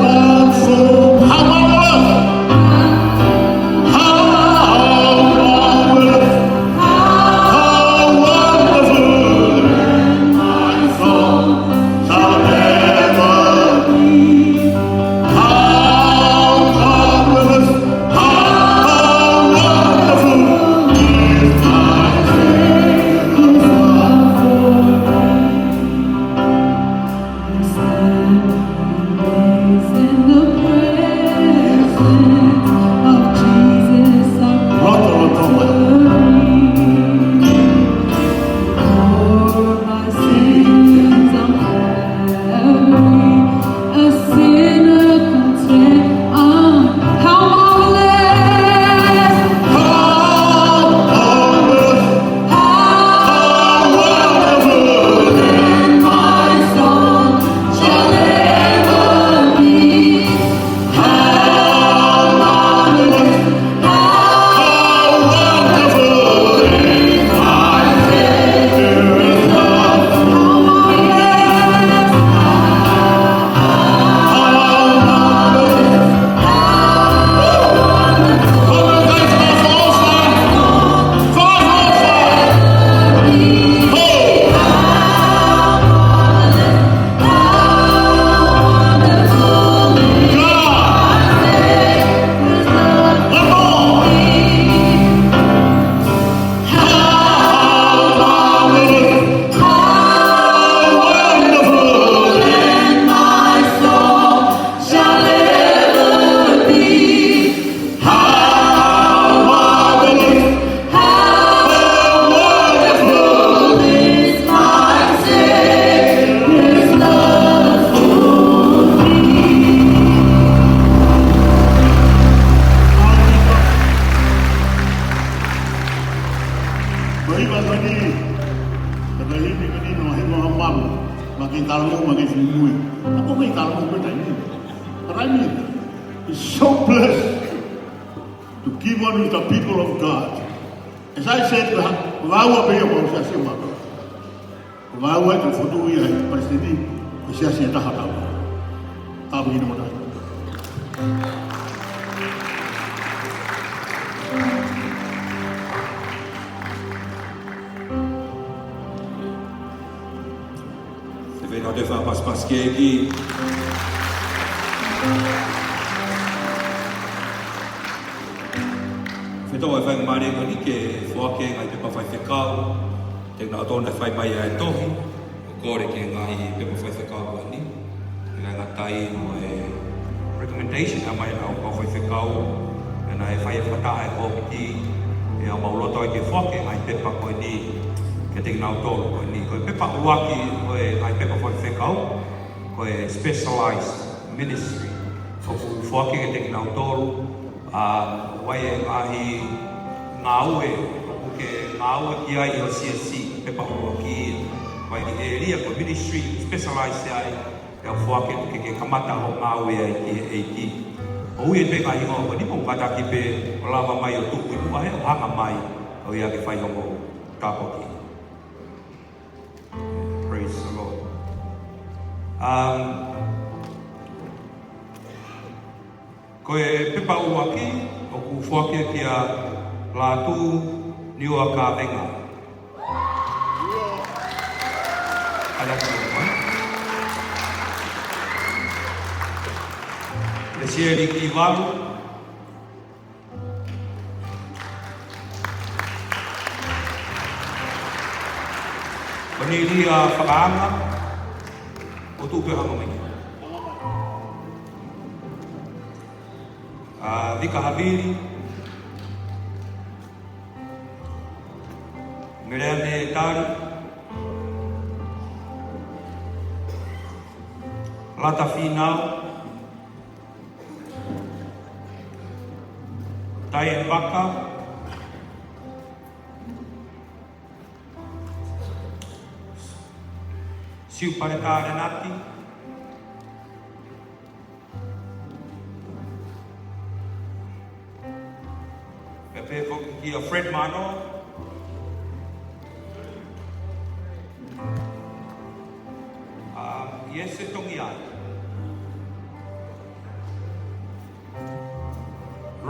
my soul, how marvelous, how marvelous, how wonderful, and my soul shall ever be. How marvelous, how wonderful is thy faithfulness. Stand amazed in the presence of Jesus of Nazareth. For my sins I'm every, a sinner content. Ah, how marvelous, how marvelous, how wonderful, and my soul shall ever be. How marvelous, how wonderful is thy Savior's love. How marvelous, how wonderful. Come on, guys, let's all stand. Come on, all stand. Hey. How marvelous, how wonderful is my Savior's love for me. Ko e hiva ko eni, ko e hiva ko eni naʻe hoko ʻa Mama, ma ke talo, ma ke fimui. Ka ko ke talo ko e taimi. Taimi. It's so blessed to give on with the people of God. As I said, ko e vahaʻa pē ia ʻo e Siasi ʻo Mākau. Ko e vahaʻa ʻe tau fokotuʻu ia ʻe he palesiteni, ko e siasi ʻe taha ʻo e kau. Tāpuekina kimoutolu. Te feinga ʻo te fakapasipasi ki he ʻEiki. Fetau e faingamālie ko eni ke foaki e ngaahi pepa faifekau. Te nau tō na fai mai ʻa e tohi ʻo kole ki he ngaahi pepa faifekau ko eni. ʻI he ngaahi taimi ʻo e recommendation ʻa mai ʻa e kau faifekau, ʻe na e fai e fakataha e kōmiti, ʻe ʻa mau loto ai ke foaki e ngaahi pepa ko eni kiate kinautolu ko eni. Ko e pepa ʻuluaki ʻo e ngaahi pepa faifekau, ko e specialized ministry. ʻOku foaki kiate kinautolu, ʻa, ʻoku ʻi ai e ngaahi ngāue ʻoku ke ngāue ki ai ʻo siasi, pepa ʻuluaki, ʻoku ʻi ai e ʻēlia ko e ministry specialize ai, ʻe foaki ke ke kamata hoʻo ngāue ai ki he ʻEiki. ʻOku ʻi ai pē ngaahi hingoa ko eni ʻoku kātaki pē ʻo lava mai ʻo tuku ʻi muʻa he ʻo hanga mai ʻo ia ke fai hoʻo tāpuaki. Praise the Lord. Um, ko e pepa ʻuluaki ʻoku foaki kia Lātū Niua Kavenga. ʻAi atu. Lesieli Kivalu. Konilia Fakaanga, ʻo tuʻu pē hanga mai. ʻA, Vika Havili, Meleane Tali, Lata Finau, Taie Vaka, Siu Paletā Lenati, pea pehē foki kia Fred Manoa, ʻa, Iese Tongiai,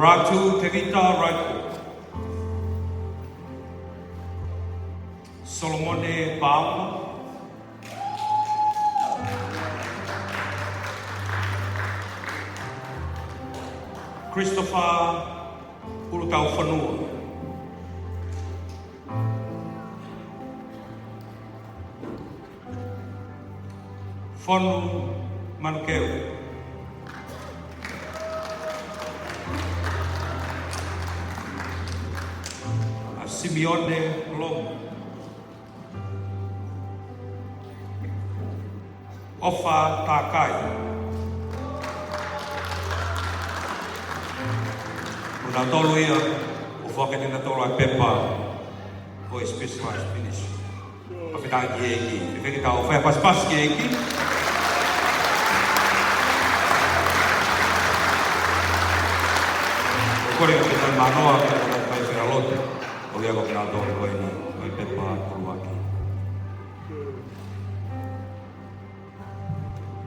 Ratu Tevita Raiko, Solomone Paula, Christopher Ulutaufanua, Fonu Manukeu, ʻa, Simione Lomu, ʻOfa Takai. Ko kinautolu ia ʻoku foaki kiate kinautolu ʻa e pepa ʻo e specialized ministry. Fakafetaʻi ki he ʻEiki. Ke tau fai ha pasipasi ki he ʻEiki. ʻOku ou kole ke tau manoa, ke tau fai fea lotu. ʻO ia ko kinautolu ko eni, ko e pepa ʻuluaki.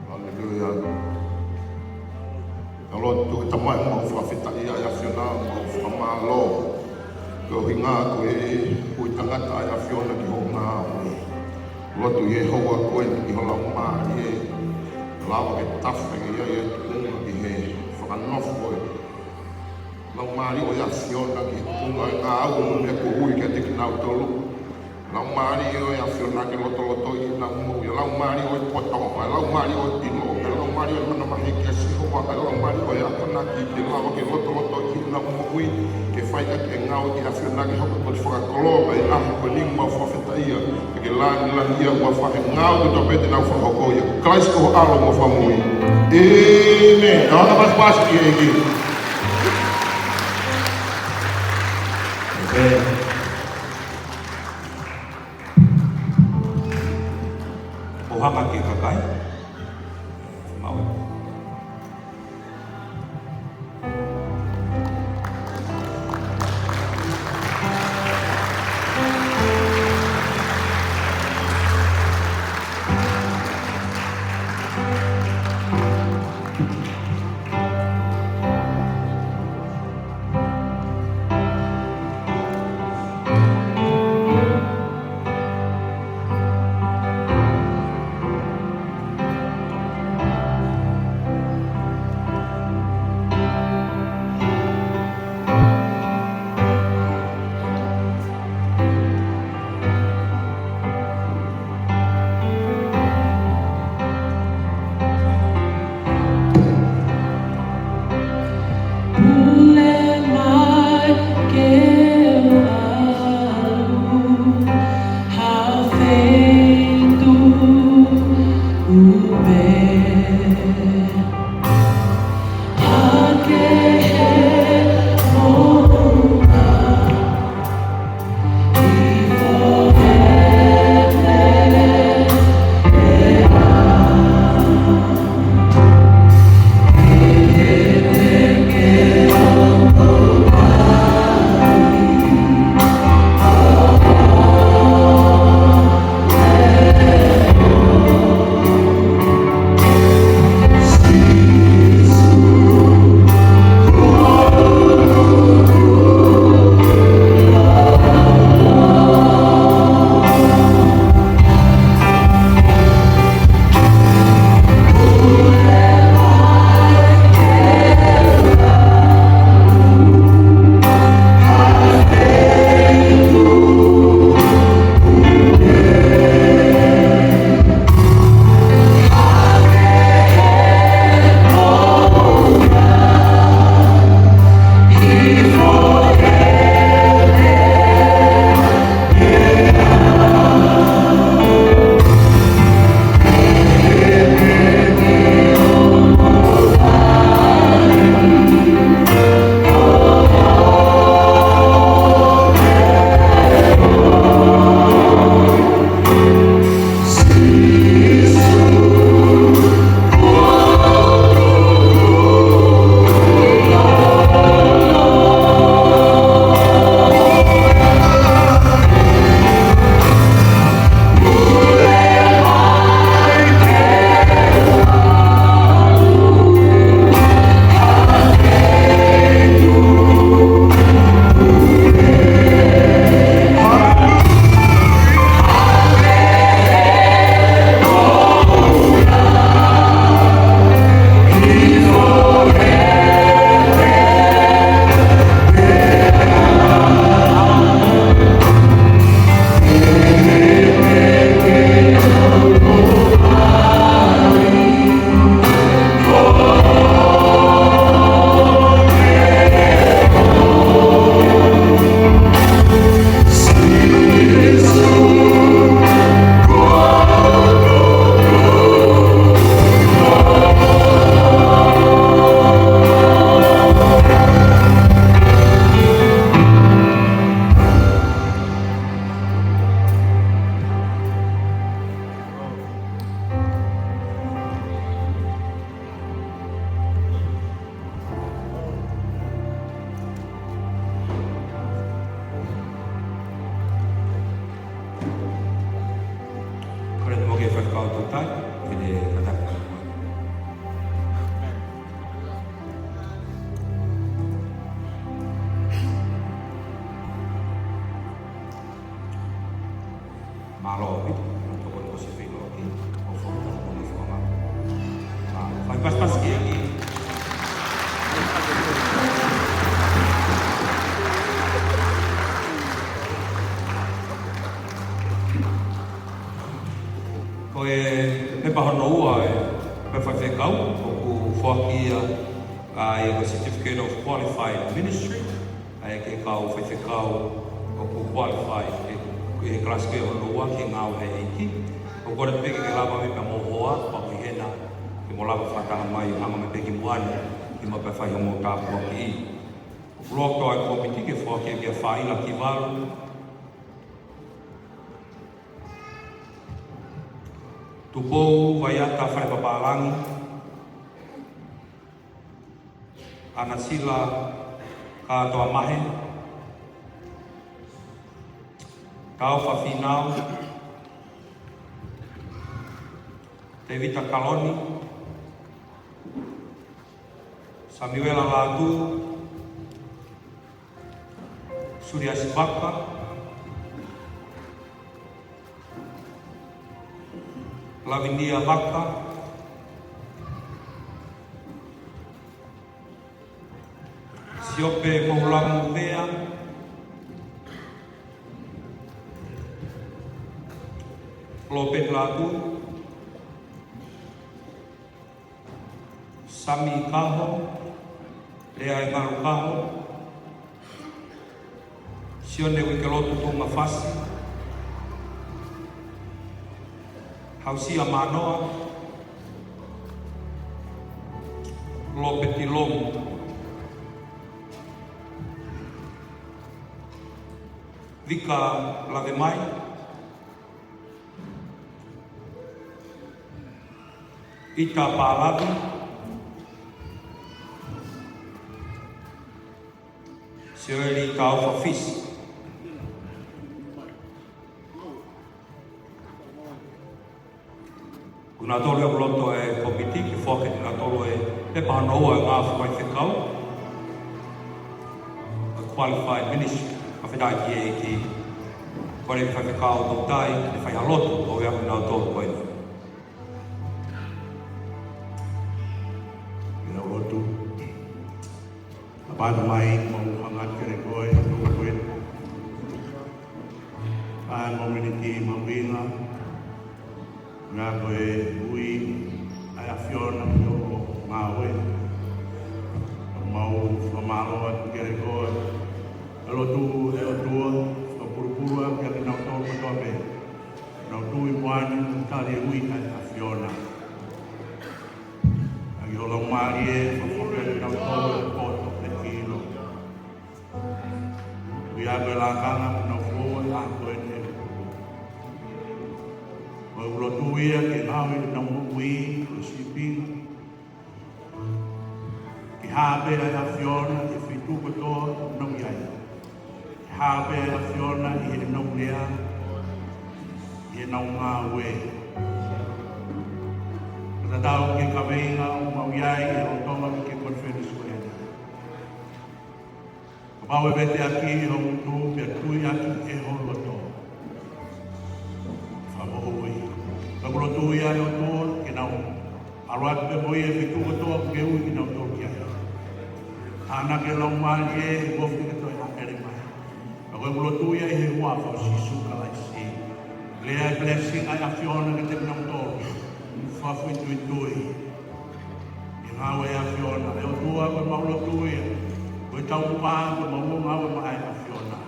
Haleluia. Ka lotu, ʻe Tamai, mau fakafetaʻi ʻa e ʻAfiona, mau fakamālō. Ko e ʻuhinga ko e ui tangata ʻa e ʻAfiona ki hoʻo ngāue. Lotu ʻi he houa ko eni ki ho Laumālie, lava ke tafe ki ai e tuʻunga ki he fakanofo ʻo e Laumālie ʻo e ʻAfiona ki he tuʻunga ʻo e ngāue mo e meʻa kuo ui kiate kinautolu. Laumālie ʻo e ʻAfiona ke lotolotoʻi ʻenau moʻui. Laumālie ʻo e poto, ʻa e laumālie ʻo e ʻilo, ʻa e laumālie ʻo e manavahē kia Sihova, ʻa e laumālie ʻo e akonaki ke lava ke lotolotoʻi ʻenau moʻui, ke fai ʻaki e ngāue ʻa e ʻAfiona ke hoko ko e fakakoloa ʻa e ʻaho ko eni. Mau fakafetaʻi ia, ke lāngilangiʻia ʻa e ʻAfiona he ngāue kotoa pē te nau fakahoko ia. Kalaisi ko ho ʻAlo mo e Fakamoʻui. ʻĒmeni. Tau ʻoatu ha pasipasi ki he ʻEiki. ʻĒmeni. ʻO hanga ki he kakai. Mau. Mālō ʻaupito, tokoni ko si filo ki, ʻo fou ka fou ni fou ma. Mālō, fai pasipasi ki, ki. Ko e pepa hono ua ʻo e pepa faifekau, ʻoku foaki ia ʻa e Certificate of Qualified Ministry, ʻa ia ki he kau faifekau ʻoku qualify ʻi he, ʻi he kalasi ko ia hono ua ki he ngāue ʻa e ʻEiki. ʻOku ou kole pē ke ke lava mai pea mo hoa, pea mo e hena, ke mo lava fakataha mai ʻo hanga mai pē ki muʻa ni, ke mo pē fai hoʻomou tāpuaki. ʻOku loto ʻa e kōmiti ke foaki ia kia Faila Kivalu, Tupou Vaiata Fale Papālangi, ʻAnasila Kātoa Mahe, Taufa Fīnau, Tevita Kaloni, Samiuela Lātū, Suliasi Vaka, Lavinia Vaka, Siope Moulamu Mea, Lopeni Lātū, Sami Kaho, Lea ʻe Ngalu Kaho, Sione Uikelotu Tuʻungafasi, Hausia Manoa, Lopeti Lomu, Vika Lavemai, ʻIta Pālavi, Sioeli Taufa Fisi. Ko kinautolu ia ʻoku loto ʻa e kōmiti ke foaki kia kinautolu ʻa e pepa hono ua ʻo e ngāue fakafaifekau, ʻa e qualified ministry, fakafetaʻi ki he ʻEiki. Kole ki he faifekau toutai, ke fai ha lotu, ʻo ʻave ʻa kinautolu ko eni. Ke tau lotu. Tapa atu mai, mau hanga atu kiate koe, ʻa koe. ʻA e mau miniti mahuʻinga, ʻa ia ko e ui ʻa e ʻAfiona ki hoʻo ngāue. Mau fakamālō atu kiate koe. ʻE lotu, ʻe ʻOtua, fakapulupulu ʻa kinautolu kotoa pē. Nau tui muʻa ni, nau tali ui ʻa e ʻAfiona. ʻAki ho Laumālie, fakafoki ʻa kinautolu ʻo poto pē ki loto. ʻOku ʻi ai ko e lakanga, ʻoku nau fou ai ʻa ko eni. Ko e lotu ia ke ngāue ʻi heʻenau moʻui, ko e sīpinga. Ke hā pē ʻa e ʻAfiona ʻi he feituʻu kotoa ʻoku nau ʻi ai. Ke hā pē ʻa e ʻAfiona ʻi heʻenau lea, ʻi heʻenau ngāue. Ka tatau ki he kaveinga ʻoku mau ʻi ai ʻi he lolotonga ʻo e kiʻi konifelenisi ko eni. Kapau ʻe vete ʻaki ho ngutu, pea tui ʻaki ʻe ho loto, fakamoʻui. Ka ʻoku lotu ia ʻe ʻOtua, ke nau ʻalu atu pē mo ia ʻi he feituʻu kotoa ʻoku ke ui kinautolu ki ai. Tānaki ho Laumālie, he ʻoku ke toe hāʻele mai. Ka ko e lotu ia ʻi he huafa ʻo Sīsū Kalaisi. Lea e blessing ʻa e ʻAfiona kiate kinautolu. Fakafoʻituitui. ʻI he ngāue ʻa e ʻAfiona, ʻe ʻOtua, ko ʻemau lotu ia. Ko e tauʻatāina, ko ʻemau ngāue maʻa e ʻAfiona.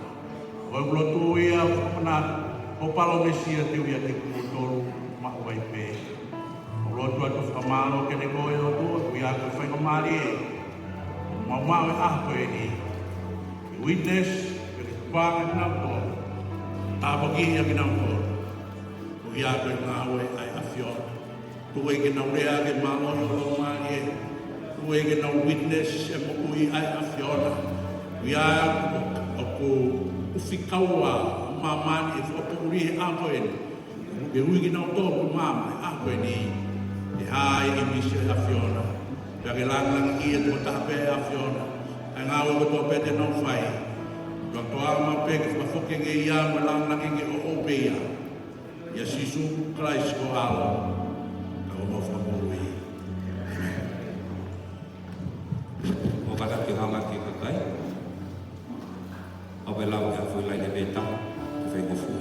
Ko e lotu ia, ʻoku na, ko e palōmesi ia te u ʻiate kimoutolu, maʻu ai pē. ʻOku lotu atu fakamālō kiate koe ʻOtua, ʻoku ʻi ai ko e faingamālie. Mau maʻu e ʻaho ko eni. Witness, ke ke paʻanga kinautolu. Tāpuakiʻi kinautolu. ʻOku ʻi ai ko e ngāue ʻa e ʻAfiona. Tuku ke nau lea ke mālohi ho Laumālie. Tuku ke nau witness e moʻui ʻa e ʻAfiona. ʻOku ʻi ai ʻoku, ʻoku fikaua māmani ʻe fakapoʻuli he ʻaho ko eni. Ke ui kinautolu ki māmani he ʻaho ko eni. ʻE hā e ʻīmisi ʻa e ʻAfiona. Pea ke langilangiʻia ʻe he tokotaha pē ʻa e ʻAfiona. ʻA e ngāue kotoa pē te nau fai. Tuʻa toa ma pē ke fakafoki ange ia mo langilangi ke ʻoʻou pē ia. ʻIa Sīsū Kalaisi ko ho ʻAlo, ka ko homau Fakamoʻui. ʻĒmeni. ʻOku kātaki ʻo hanga ki he kakai. ʻOku ʻi ai e lau ke afui lai ne peta, ke fai ko fua.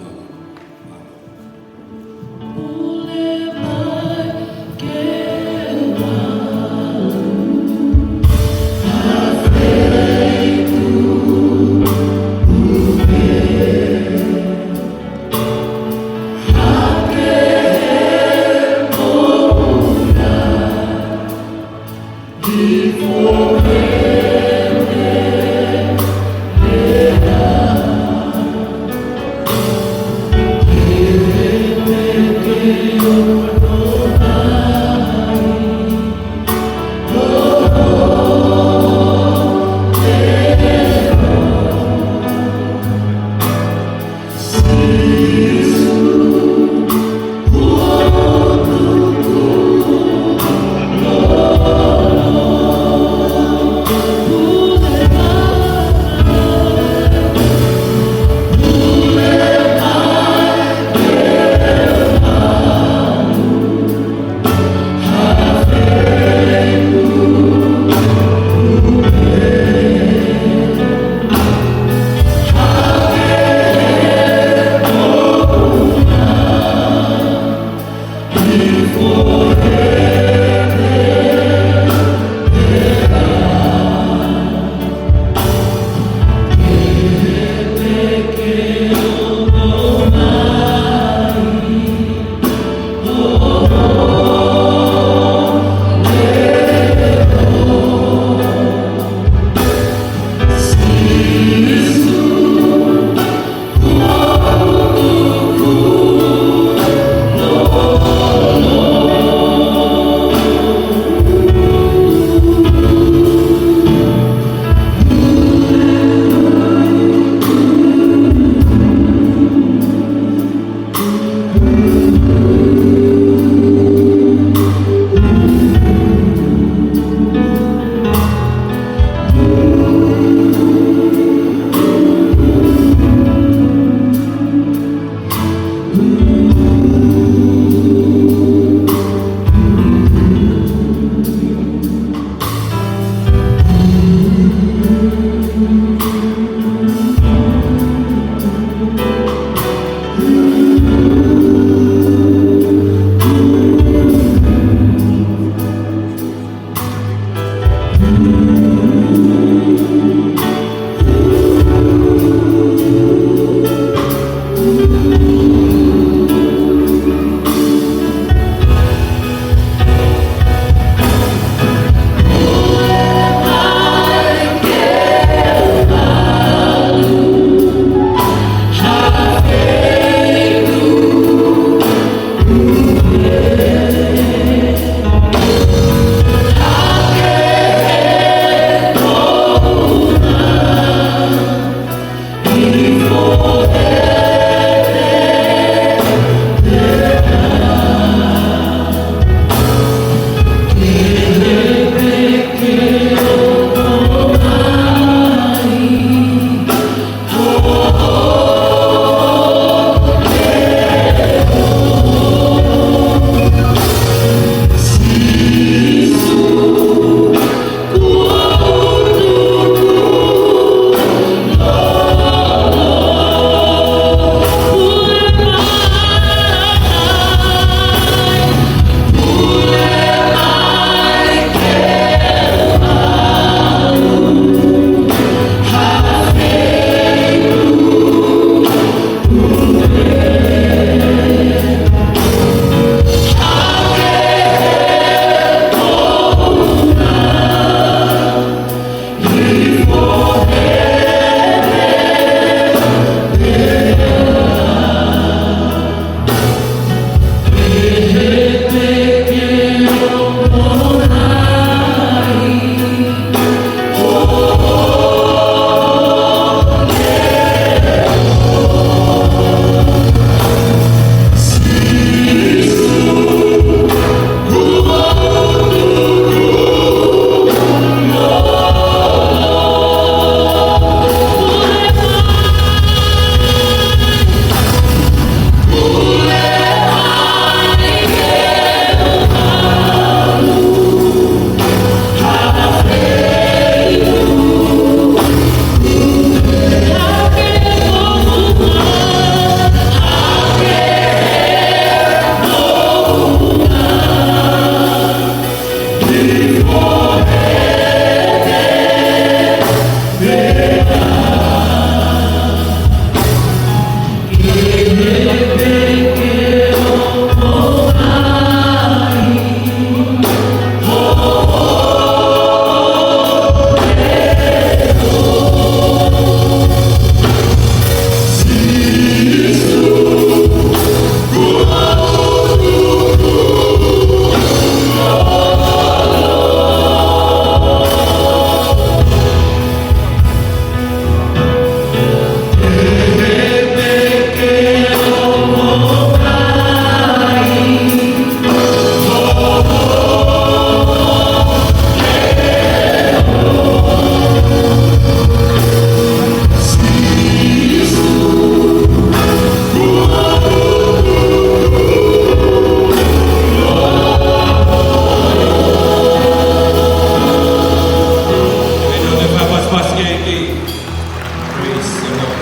Praise the Lord.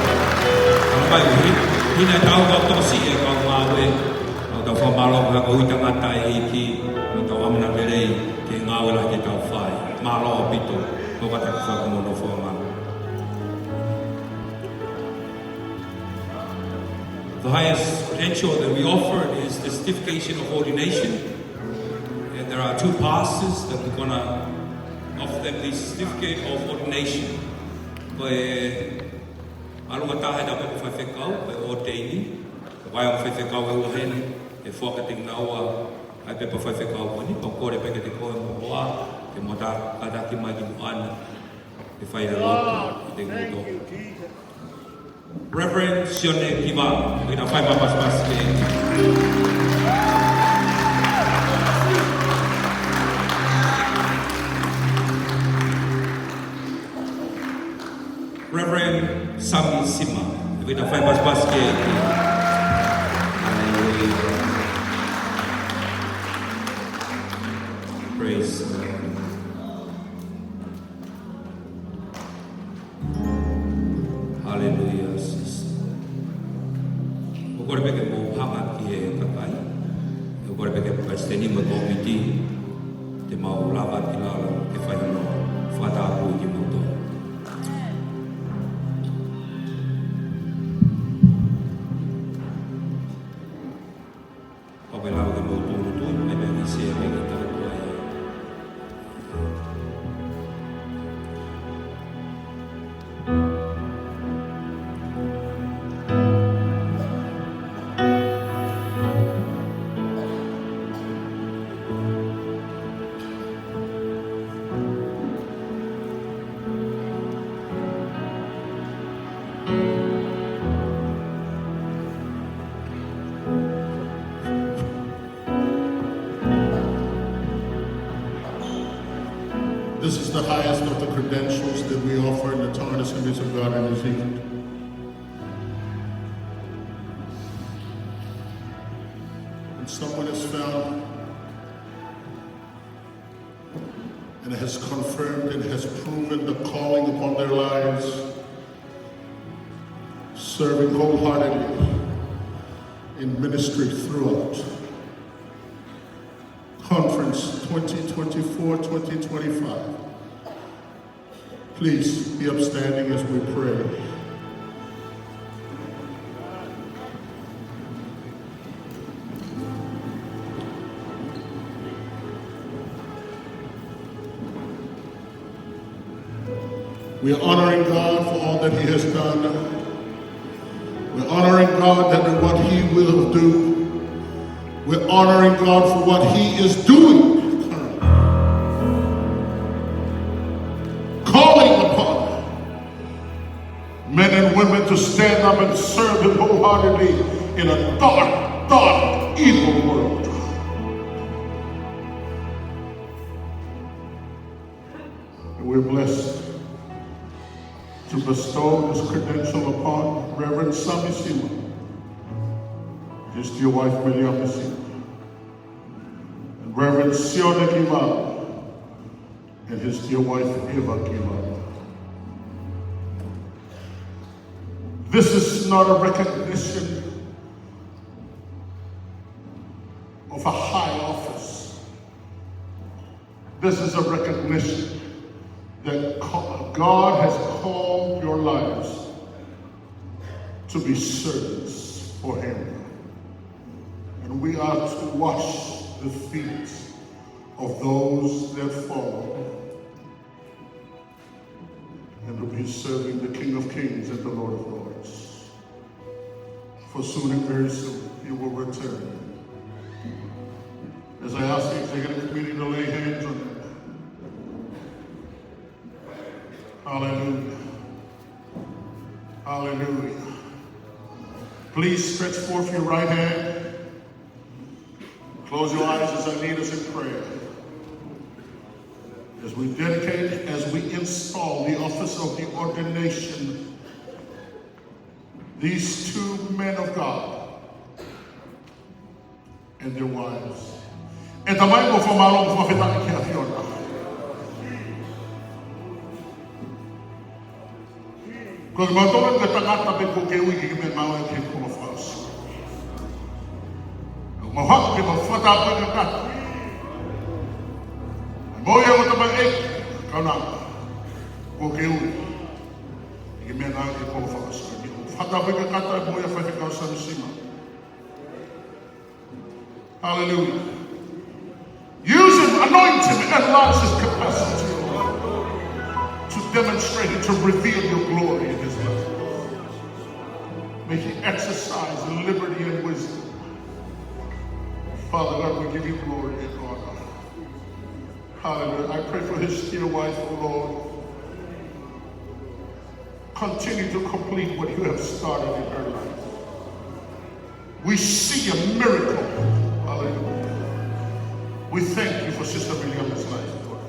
Kampai hi, hina tau kau tō siʻi e kau ngāue. Mau tau fakamālō ko e hako ui tangata ʻEiki. Mau tau ʻamanaki lelei ki he ngāue lahi ke tau fai. Mālō ʻaupito. Ko kata ki fakamono fakamālō. The highest credential that we offer is the certification of ordination. And there are two pastors that we're gonna offer them the certificate of ordination. Ko e ʻalunga taha ʻetau pepa faifekau, ko e ordainee. Ko e vahe ʻo e faifekau ʻe ua heni, ʻe foaki kiate kinaua ʻa e pepa faifekau ko eni, pea kole pē kiate koe mo hoa, ke mo kātaki mai ki muʻa na, ke fai ʻa e lotu, ʻiate kimoutolu. Reverend Sione Kiva, ke na fai mai pasipasi ke. Reverend Sami Sima, ke na fai pasipasi ke. Hallelujah. Praise the Lord. Hallelujah, sister. ʻOku ou kole pē ke mou hanga ki he kakai. ʻOku ou kole pē ke palesiteni mo e kōmiti, te mau lava ki lalo ke fai hono fakatapui kimoutolu. Pea pehē leva ke mou tūʻulutui, ʻai pē ke share pē ke tau tuai. This is the highest of the credentials that we offer in the Tongan Assemblies of God in New Zealand. When someone is found and has confirmed and has proven the calling upon their lives, serving wholeheartedly in ministry throughout Conference twenty twenty-four, twenty twenty-five. Please be upstanding as we pray. We are honoring God for all that He has done. We're honoring God that in what He will do. We're honoring God for what He is doing. Calling upon men and women to stand up and serve Him wholeheartedly in a dark, dark, evil world. And we're blessed to bestow this credential upon Reverend Sami Sima, his dear wife Miriam Sima, and Reverend Sione Kimau and his dear wife Eva Kimau. This is not a recognition of a high office. This is a recognition that ca-, God has called your lives to be servants for Him. We are to wash the feet of those that fall and to be serving the King of Kings and the Lord of Lords. For soon and very soon, he will return. As I ask the executive committee to lay hands on them. Hallelujah. Hallelujah. Please stretch forth your right hand. Close your eyes as I lead us in prayer. As we dedicate, as we install the office of the ordination, these two men of God and their wives. ʻE Tamai, ʻoku mau fakamālō mo fakafetaʻi ki he ʻAfiona. Ko kimautolu ko e tangata pē kuo ke ui ke ke meʻa maʻu ki he konga fakaʻosi. ʻOku mau haʻu ke mau fakatapu kakato. Mo ia mo e tamaioʻeiki, kaunanga, kuo ke ui ke ke meʻa maʻu ki he konga fakaʻosi. Fakatapu kakato mo ia Faifekau Samisima. Hallelujah. Use him, anoint him, enlarge his capacity, Lord, to demonstrate and to reveal your glory in his life. May he exercise liberty and wisdom. Father God, we give you glory and honor. Hallelujah. I pray for his dear wife, O Lord. Continue to complete what you have started in her life. We see a miracle. Hallelujah. We thank you for Sister Williams' life, Lord.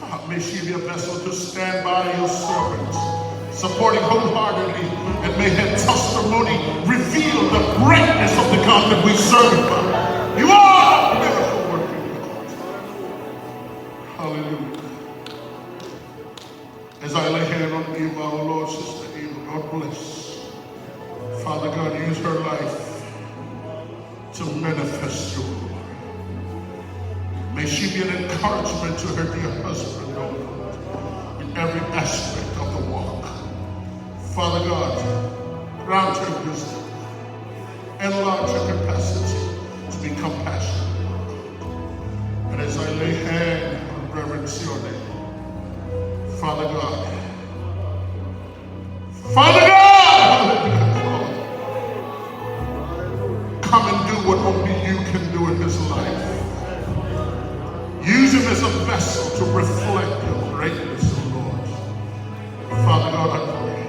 Ah, may she be a vessel to stand by your servants, supporting wholeheartedly, and may her testimony reveal the greatness of the God that we serve. You are a miracle working God. Hallelujah. As I lay hand on Eva, oh Lord, Sister Eva, God bless. Father God, use her life to manifest your glory. May she be an encouragement to her dear husband, oh Lord, in every aspect of the walk. Father God, grant her wisdom. Enlarge her capacity to be compassionate. And as I lay hand on Reverend Sione, Father God, Father God, come and do what only you can do in his life. Use him as a vessel to reflect your greatness, oh Lord. Father God, I pray.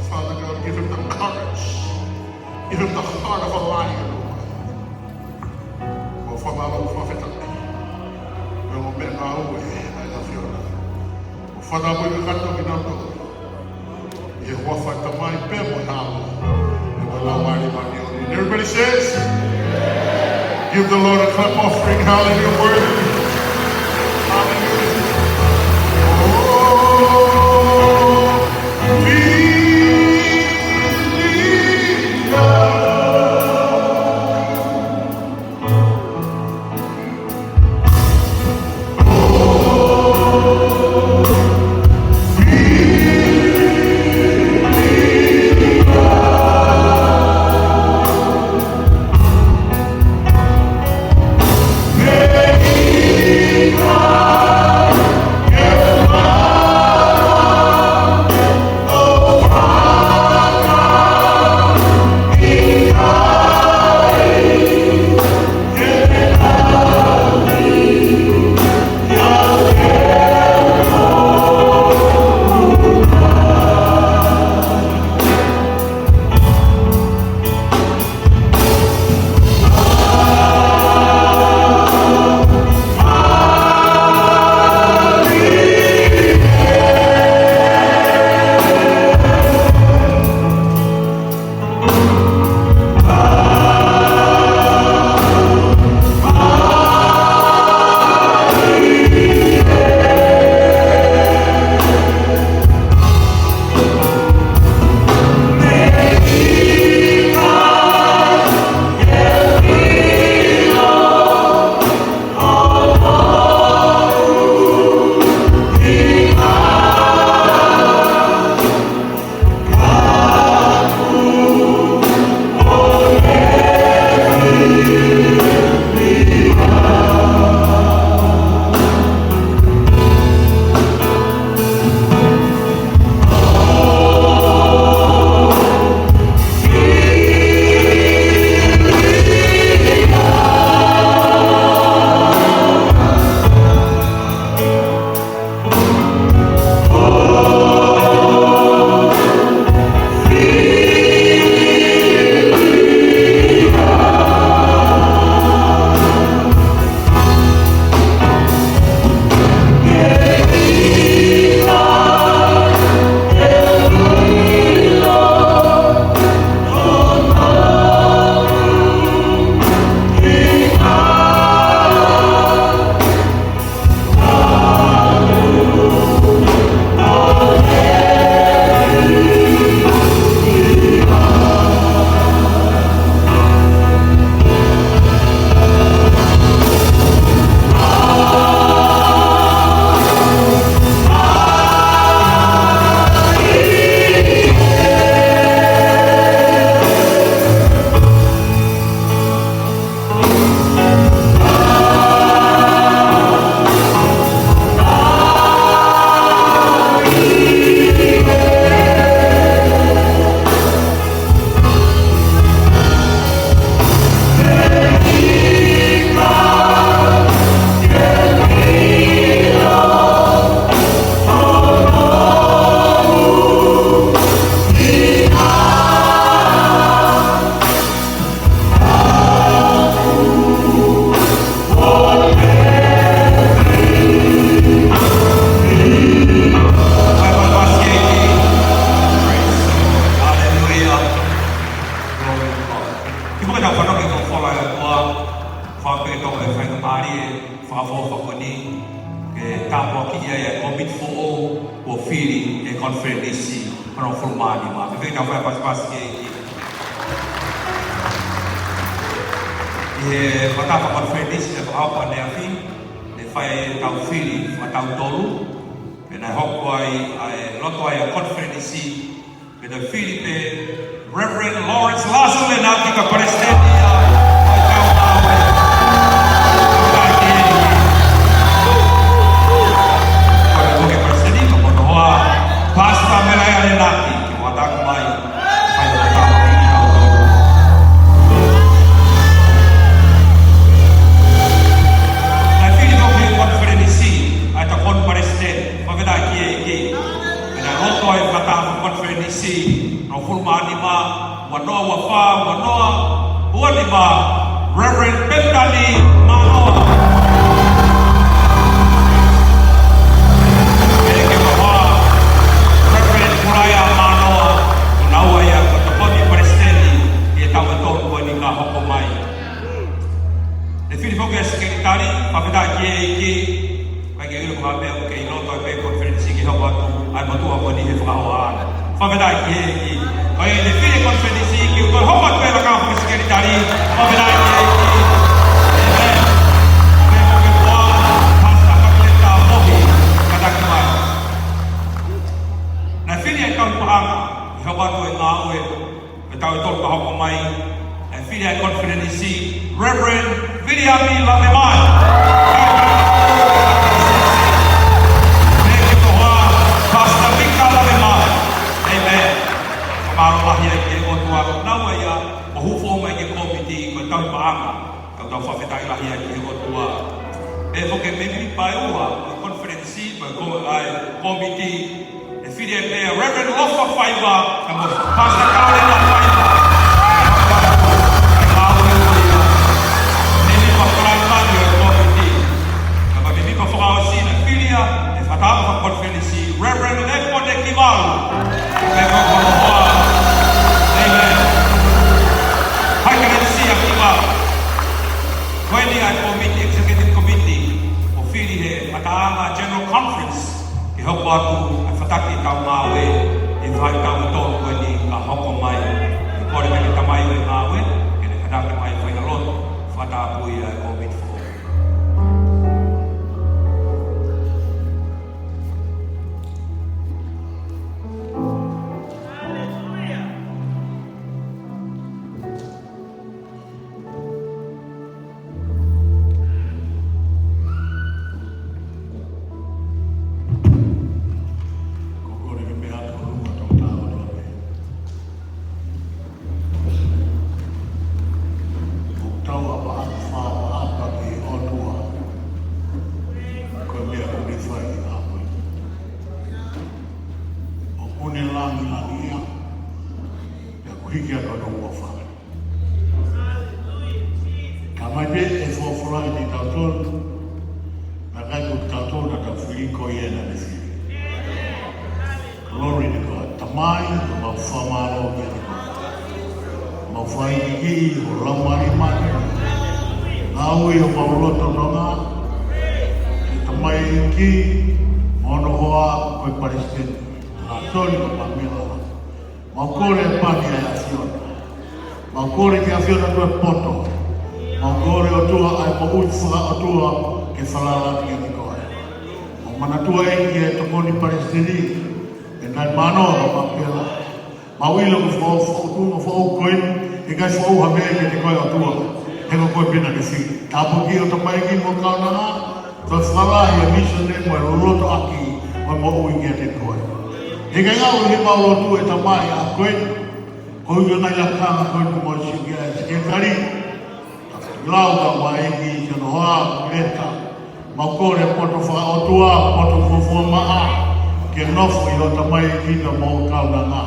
Father God, give him the courage. Give him the heart of a lion, Lord. ʻOku mau fakamālō mo fakafetaʻi. Pea mo e meʻangāue ʻa e ʻAfiona. ʻOku mau fakatapu kakato kinautolu. ʻI he huafa ʻo e Tamai pea mo e Hāʻele. Pea mo e Laumālie Māʻoniʻoni. And everybody says, give the Lord a clap offering. Hallelujah. Worthy. Hallelujah. Oh, be lifted up. Māni ma, ke feinga fai pasipasi ki he ʻEiki. ʻI he fakataha fakakonifelenisi ʻe fakaʻosi ʻaneafi, ne fai ʻetau fili fakatautolu, pea naʻe hoko ai ʻa e loto ai ʻa e konifelenisi, pea naʻe fili pē Reverend Lawrence Lasu Lenati ko e palesiteni ia ʻo e kau ngāue. Ko e palesiteni ko Monohoa, Pastor Melaia Lenati, ke ʻoatu mai. Fai ʻo tau ki he kau tolu. Naʻe fili ko e konifelenisi, ʻa e tokoni palesiteni, fakafetaʻi ki he ʻEiki. Pea naʻe loto ai fakataha konifelenisi, hongofulu mā nima, ua noa ua fā, ua noa ua nima, Reverend Pemtani Manoa. Pea ke mahoa, Reverend Kulaia Manoa, ko naua ia ko e tokoni palesiteni ʻi he taʻu ʻe tolu ko eni ka hoko mai. Naʻe fili foki ʻa e sekelitali, fakafetaʻi ki he ʻEiki, ʻikai ke u ʻilo ko e hā e meʻa ʻoku kei loto ai pē konifelenisi ke hoko atu ʻa e motuʻa ko eni he fakahoa. Fakafetaʻi ki he ʻEiki. Ko ia naʻe fili konifelenisi ke u toe hoko atu pē lakanga fakasekelitali. Fakafetaʻi ki he ʻEiki. ʻĒmeni. Ko e meʻa ko e koa, Pastor Kakuleta Mohi, kātaki mai. Naʻe fili ʻa e kau paʻanga ke hoko atu e ngāue. Ko e taʻu ʻe tolu ka hoko mai, naʻe fili ʻa e konifelenisi, Reverend Viliami Lavemai. Pea ke mahoa, Pastor Mika Lavemai. ʻĒmeni. Fakamālō lahi ai ki he ʻOtua, naua ia ʻoku hūfanga mai ki he kōmiti, ko e tauhi paʻanga. Ka tau fakafetaʻi lahi ai ki he ʻOtua. Pea foki e mēmipa ʻe ua ʻo e konifelenisi, mo e ko-, ʻa e kōmiti, naʻe fili ai pē ʻa Reverend Lofa Faiva, pea mo Pastor Kaulena Faiva. Kae ngāue ko ia. Mēmipa palaimari ʻo e kōmiti. Ka ko e mēmipa fakaʻosi naʻe fili ia, ʻe fakataha fakakonifelenisi, Reverend Lepo Nekivalu. Pea ko Monohoa. ʻĒmeni. Hai ka ne sia ki vau. Ko eni ʻa e kōmiti, executive committee, ʻo fili he fakatahaʻanga general conference, ke hoko atu ʻa e fataki ʻetau ngāue, ʻi he faʻahitaʻu ʻe tolu ko eni ka hoko mai. ʻE kole mai ki he tamai ʻo e ngāue, ke ne kātaki mai fai ha lotu, fakatapui ʻa e kōmiti foʻou. Ko e kole ke meʻa atu ʻolunga tau tāua atu pē. ʻOku tau ʻapaʻapa, ʻapaʻapa ki he ʻOtua. Ko e meʻa ʻoku ne fai ʻi he ʻaho ni. ʻOku ne langilangiʻia. Pea ʻoku hiki atu hono huafa. Ka mai pē ʻe folofola kiate kitautolu, naʻe ʻikai ko kitautolu naʻa tau fili, ko ia naʻa ne fili. Glory to God. Tamai, ʻoku mau fakamālō kiate koe. Mau fai ki ho laumālie māʻoniʻoni. Ngāue ʻi homau lotolotonga. Ke tamai ki, mo hono hoa ko e palesiteni. Lātoni ko Pamela. Mau kole e pani ʻa e ʻAfiona. Mau kole ki he ʻAfiona ko e poto. Mau kole ʻOtua ʻa e moʻui fakaʻotua ke falala kiate koe. Mau manatua ʻEiki e tokoni palesiteni, ʻe nai mano ʻa Pamela. Mau ʻilo ko e fakaʻofoʻofa ʻoku foʻou ko eni, ʻikai foʻou ha meʻa kiate koe ʻOtua. He ko koe pē naʻa ke fili. Tāpuakiʻi ho tamaiki mo e kaunanga, Toe fakalahi e misiona mo e loto ʻaki mo e moʻui kiate koe. He ʻikai ngalo ʻi heʻemau lotu ʻe Tamai ʻa koe, ko e ʻuhinga ia ka ko e ʻuhinga mo e siki ʻa e sekelitali. Ka fakalau ka mai ki hono hoa, Leta. Mau kole poto fakaʻotua, poto fuofua maʻa, ke nofo ʻi ho tamaiki mo e kaunanga.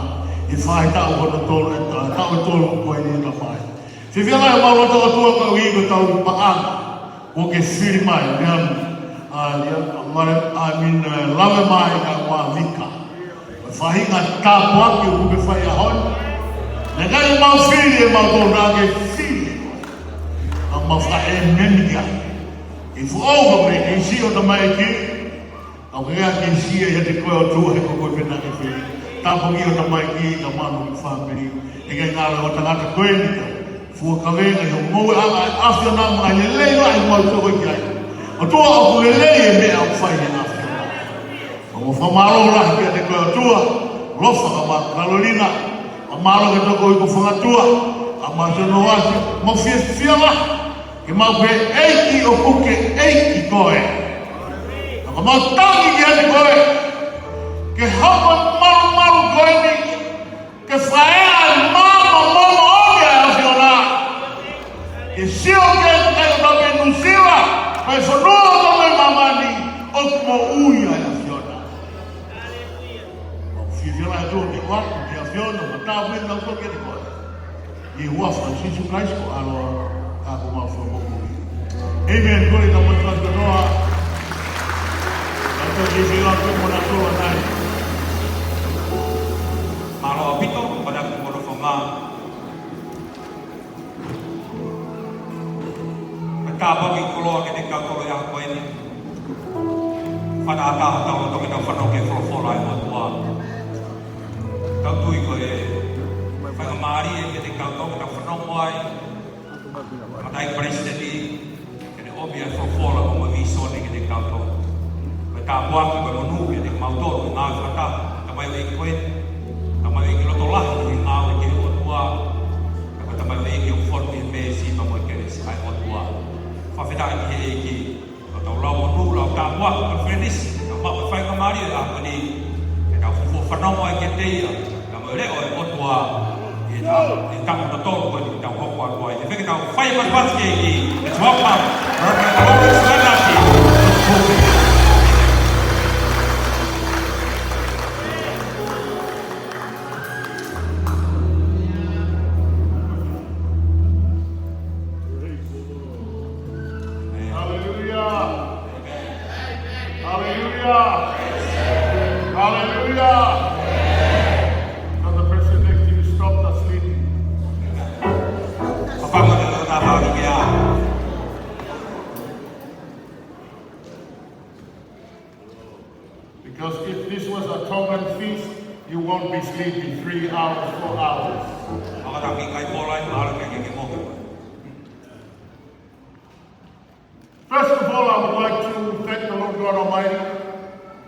ʻI he faʻahitaʻu hono tolu, ʻe ta-, taʻu ʻe tolu ko eni Tamai. Fiefia lahi ʻemau loto ʻOtua koeʻuhi ko e tauhi paʻanga kuo ke fili mai, Liami, ʻa, Lia-, ʻa, Male-, ʻa, Min, ē, Lavemai kae ʻumaʻā Mika. Ko e faʻahinga tāpuaki ʻoku ke fai he ʻaho ni. Naʻe ʻikai ke mau fili ʻe mautolu, naʻa ke fili. Ka mau fakaʻēmeni ki ai. ʻI he foʻou ko e kei siʻi ho tamaiki. ʻOku ʻikai ke siʻi ʻiate koe ʻOtua he ko koe pē naʻa ke fili. Tāpuaki ʻo tamaiki, ka manu ki fāmili. ʻIkai ngalo ʻo tangata ko eni ka fua kavenga ʻi hoʻo ngoueʻanga ʻa e ʻAfiona, mo e lelei lahi ʻoku mau tō ki ai. ʻOtua, ʻoku lelei e meʻa ʻoku fai ʻe he ʻAfiona. Mau fakamālō lahi kiate koe ʻOtua, ʻofa ka mau Kalolina, fakamālō ki he toko ipu fangatua, ka mau tono atu, mau fiefia lahi, ke mau pehē ʻEiki ʻoku ke ʻEiki koe. Ka mau tangi kiate koe, ke hoko e malumalu ko eni, ke fai ai e maama momoʻoni ʻa e ʻAfiona. Ke sio ki he kakai ʻo Nuʻusila, kae fonua ʻo māmani, ʻoku moʻui ʻa e ʻAfiona. Mau fiefia lahi ʻOtua ke ʻoatu ʻe he ʻAfiona, mo tāpuekina ʻOtua kiate koe. ʻI he huafa ʻo Sīsū Kalaisi ko e ʻAlo, ka ko homau Fakamoʻui. ʻĒmeni. Ko e tau matua kanoa. Tau tau ke fila ko e mona toa nai. Mālō ʻaupito, pana ki mono fama. Ka tāpuaki koloa kiate kitautolu ʻi he ʻaho ko eni. Fakatātā hotau loto ke tau fanongo ki he folofola ʻa e ʻOtua. Tau tui ko e faingamālie kiate kitautolu ke tau fanongo ai. Matai Palesiteni, ke ne ʻomi ʻa e folofola mo e vīsone kiate kitautolu. Ko e tāpuaki, ko e monū kiate kimautolu, ngāue fakataha, tamai ʻeiki ko ē, tamai ʻeiki loto lahi, ʻi he ngāue ki he ʻOtua, ka ko e tamai ʻeiki ʻoku fonu ʻi he meesi pea mo e kelesi ʻa e ʻOtua. Fakafetaʻi ki he ʻEiki, ko ʻetau lau monū, lau tāpuaki, ko e konifelenisi, tau maʻu e faingamālie ʻi he ʻaho ni, ke tau fuofua fanongo ai kiate ia, ka mo e leʻo ʻo e ʻOtua, ʻi he taʻu, ʻi he taʻu totonu ko eni, tau hoko atu ai. Ke fai ke tau fai e pasipasi ki he ʻEiki, let's welcome Reverend Lawrence Lanati. Hallelujah. Hallelujah. Hallelujah. Tell the person next to you, stop the sleeping. Because if this was a Tongan feast, you won't be sleeping three hours, four hours. Makataki kai pola i mara ke ke ke moke. First of all, I would like to thank the Lord God Almighty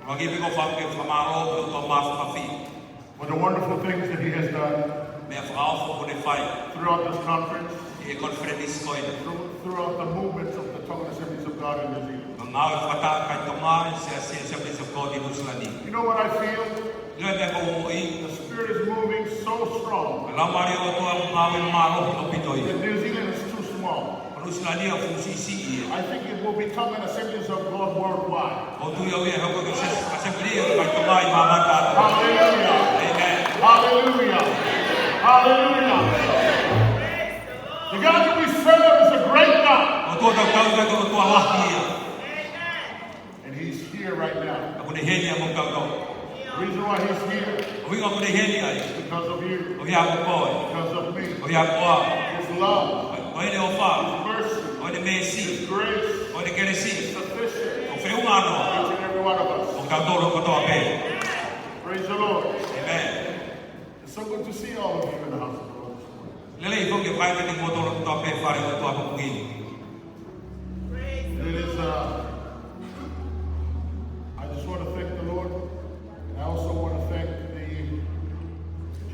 Lagi piko fam ke famaro ke tua mas mafi. for the wonderful things that He has done Mea fakaofo ko ne fai. throughout this conference, He konifelenisi ko eni. through, throughout the movements of the Tongan Assemblies of God in New Zealand. Ngāue fakataha ʻa e kakai Tonga ʻi he Siasi ʻo e Assemblies of God ʻi Nuʻusila ni. You know what I feel? Ilo e meʻa ʻoku ou moʻui. The Spirit is moving so strong Ka lau mālie ʻOtua ʻoku ngāue mālohi ʻaupito ia. that New Zealand is too small. Ko Nuʻusila ni ʻoku fuʻu siʻisiʻi ia. I think it will be Tongan Assemblies of God worldwide. ʻOku ou tui au ia ʻe hoko ko e Assemblies of God ʻi māmani kātoa. Hallelujah. Amen. Hallelujah. Hallelujah. The God that we serve is a great God. ʻOtua ʻoku tau tauhi ko e ʻOtua lahi ia. And He's here right now. ʻOku ne ʻi heni ʻia moutolu. The reason why He's here ʻOku ʻi ʻoku ne ʻi heni ai. is because of you, ʻOku ʻi ai ko koe. because of me. ʻOku ʻi ai ko au. His love, Ko ʻene ʻofa. His mercy, Ko ʻene meesi. His grace Ko ʻene kelesi. is sufficient Ō feʻunga noa. each and every one of us. ʻO kitautolu kotoa pē. Praise the Lord. Amen. It's so good to see all of you in the house of the Lord this morning. Lelei foki ke fai ke te moutolu kotoa pē fale ʻOtua ʻapongipongi ni. It is, uh, I just want to thank the Lord, and I also want to thank the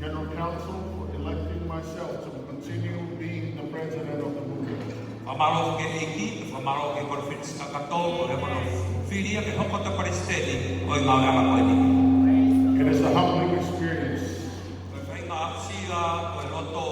General Council for electing myself to continue being the president of the movement. Fakamālō ki he ʻEiki, fakamālō ki he konifelenisi kakato, ʻo hono fili ia ke hoko ko e palesiteni ʻo e ngāueʻanga ko eni. It is a humbling experience. Ko e faʻahinga aʻusia ʻo e loto,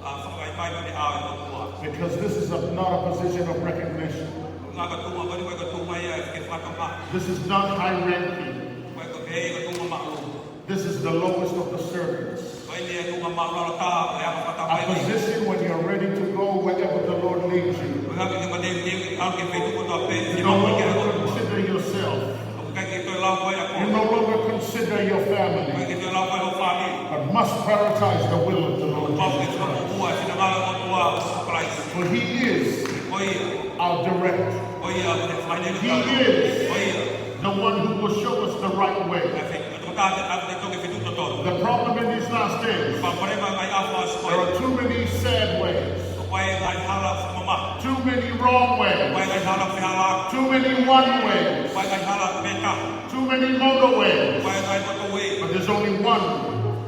ʻa, fakavaivai mo e ʻao ʻo e ʻOtua. Because this is a, not a position of recognition. Ko e ngaahi tuʻunga ko eni, ko e tuʻunga ia ʻo e fakatomala. This is not high ranking. Ko e, ko e tuʻunga māʻolunga. This is the lowest of the servants. Ko eni e tuʻunga māʻulalo taha ʻo e anga fakatomala. A position when you're ready to go wherever the Lord leads you. Ko e ngaahi ke mate ke ke ke ke feituʻu kotoa pē. You no longer consider yourself. ʻOku ʻikai ke toe lau koe ʻa koe. You no longer consider your family, ʻOku ʻikai ke toe lau koe ho fāmili. but must prioritize the will of the Lord Pau ke Jesus Christ. Fakamuʻomuʻa e finangalo ʻo e ʻOtua Sīsū Kalaisi. For He is Ko ia. our director. Ko ia ʻoku ne fai ne He is Ko ia. the one who will show us the right way. Ka fe, ka toka te, ka te toke feituʻu The problem in these last days, Palopalema ʻi he ngaahi ʻaho fakaʻosi ko ē. There are too many sad ways. ʻOku ʻi ai e ngaahi hala fakamamahi. Too many wrong ways. ʻOku ʻi ai e ngaahi hala fehalaaki. Too many one ways. ʻOku ʻi ai e ngaahi hala meta. Too many motorways. ʻOku ʻi ai e ngaahi motorway. But there's only one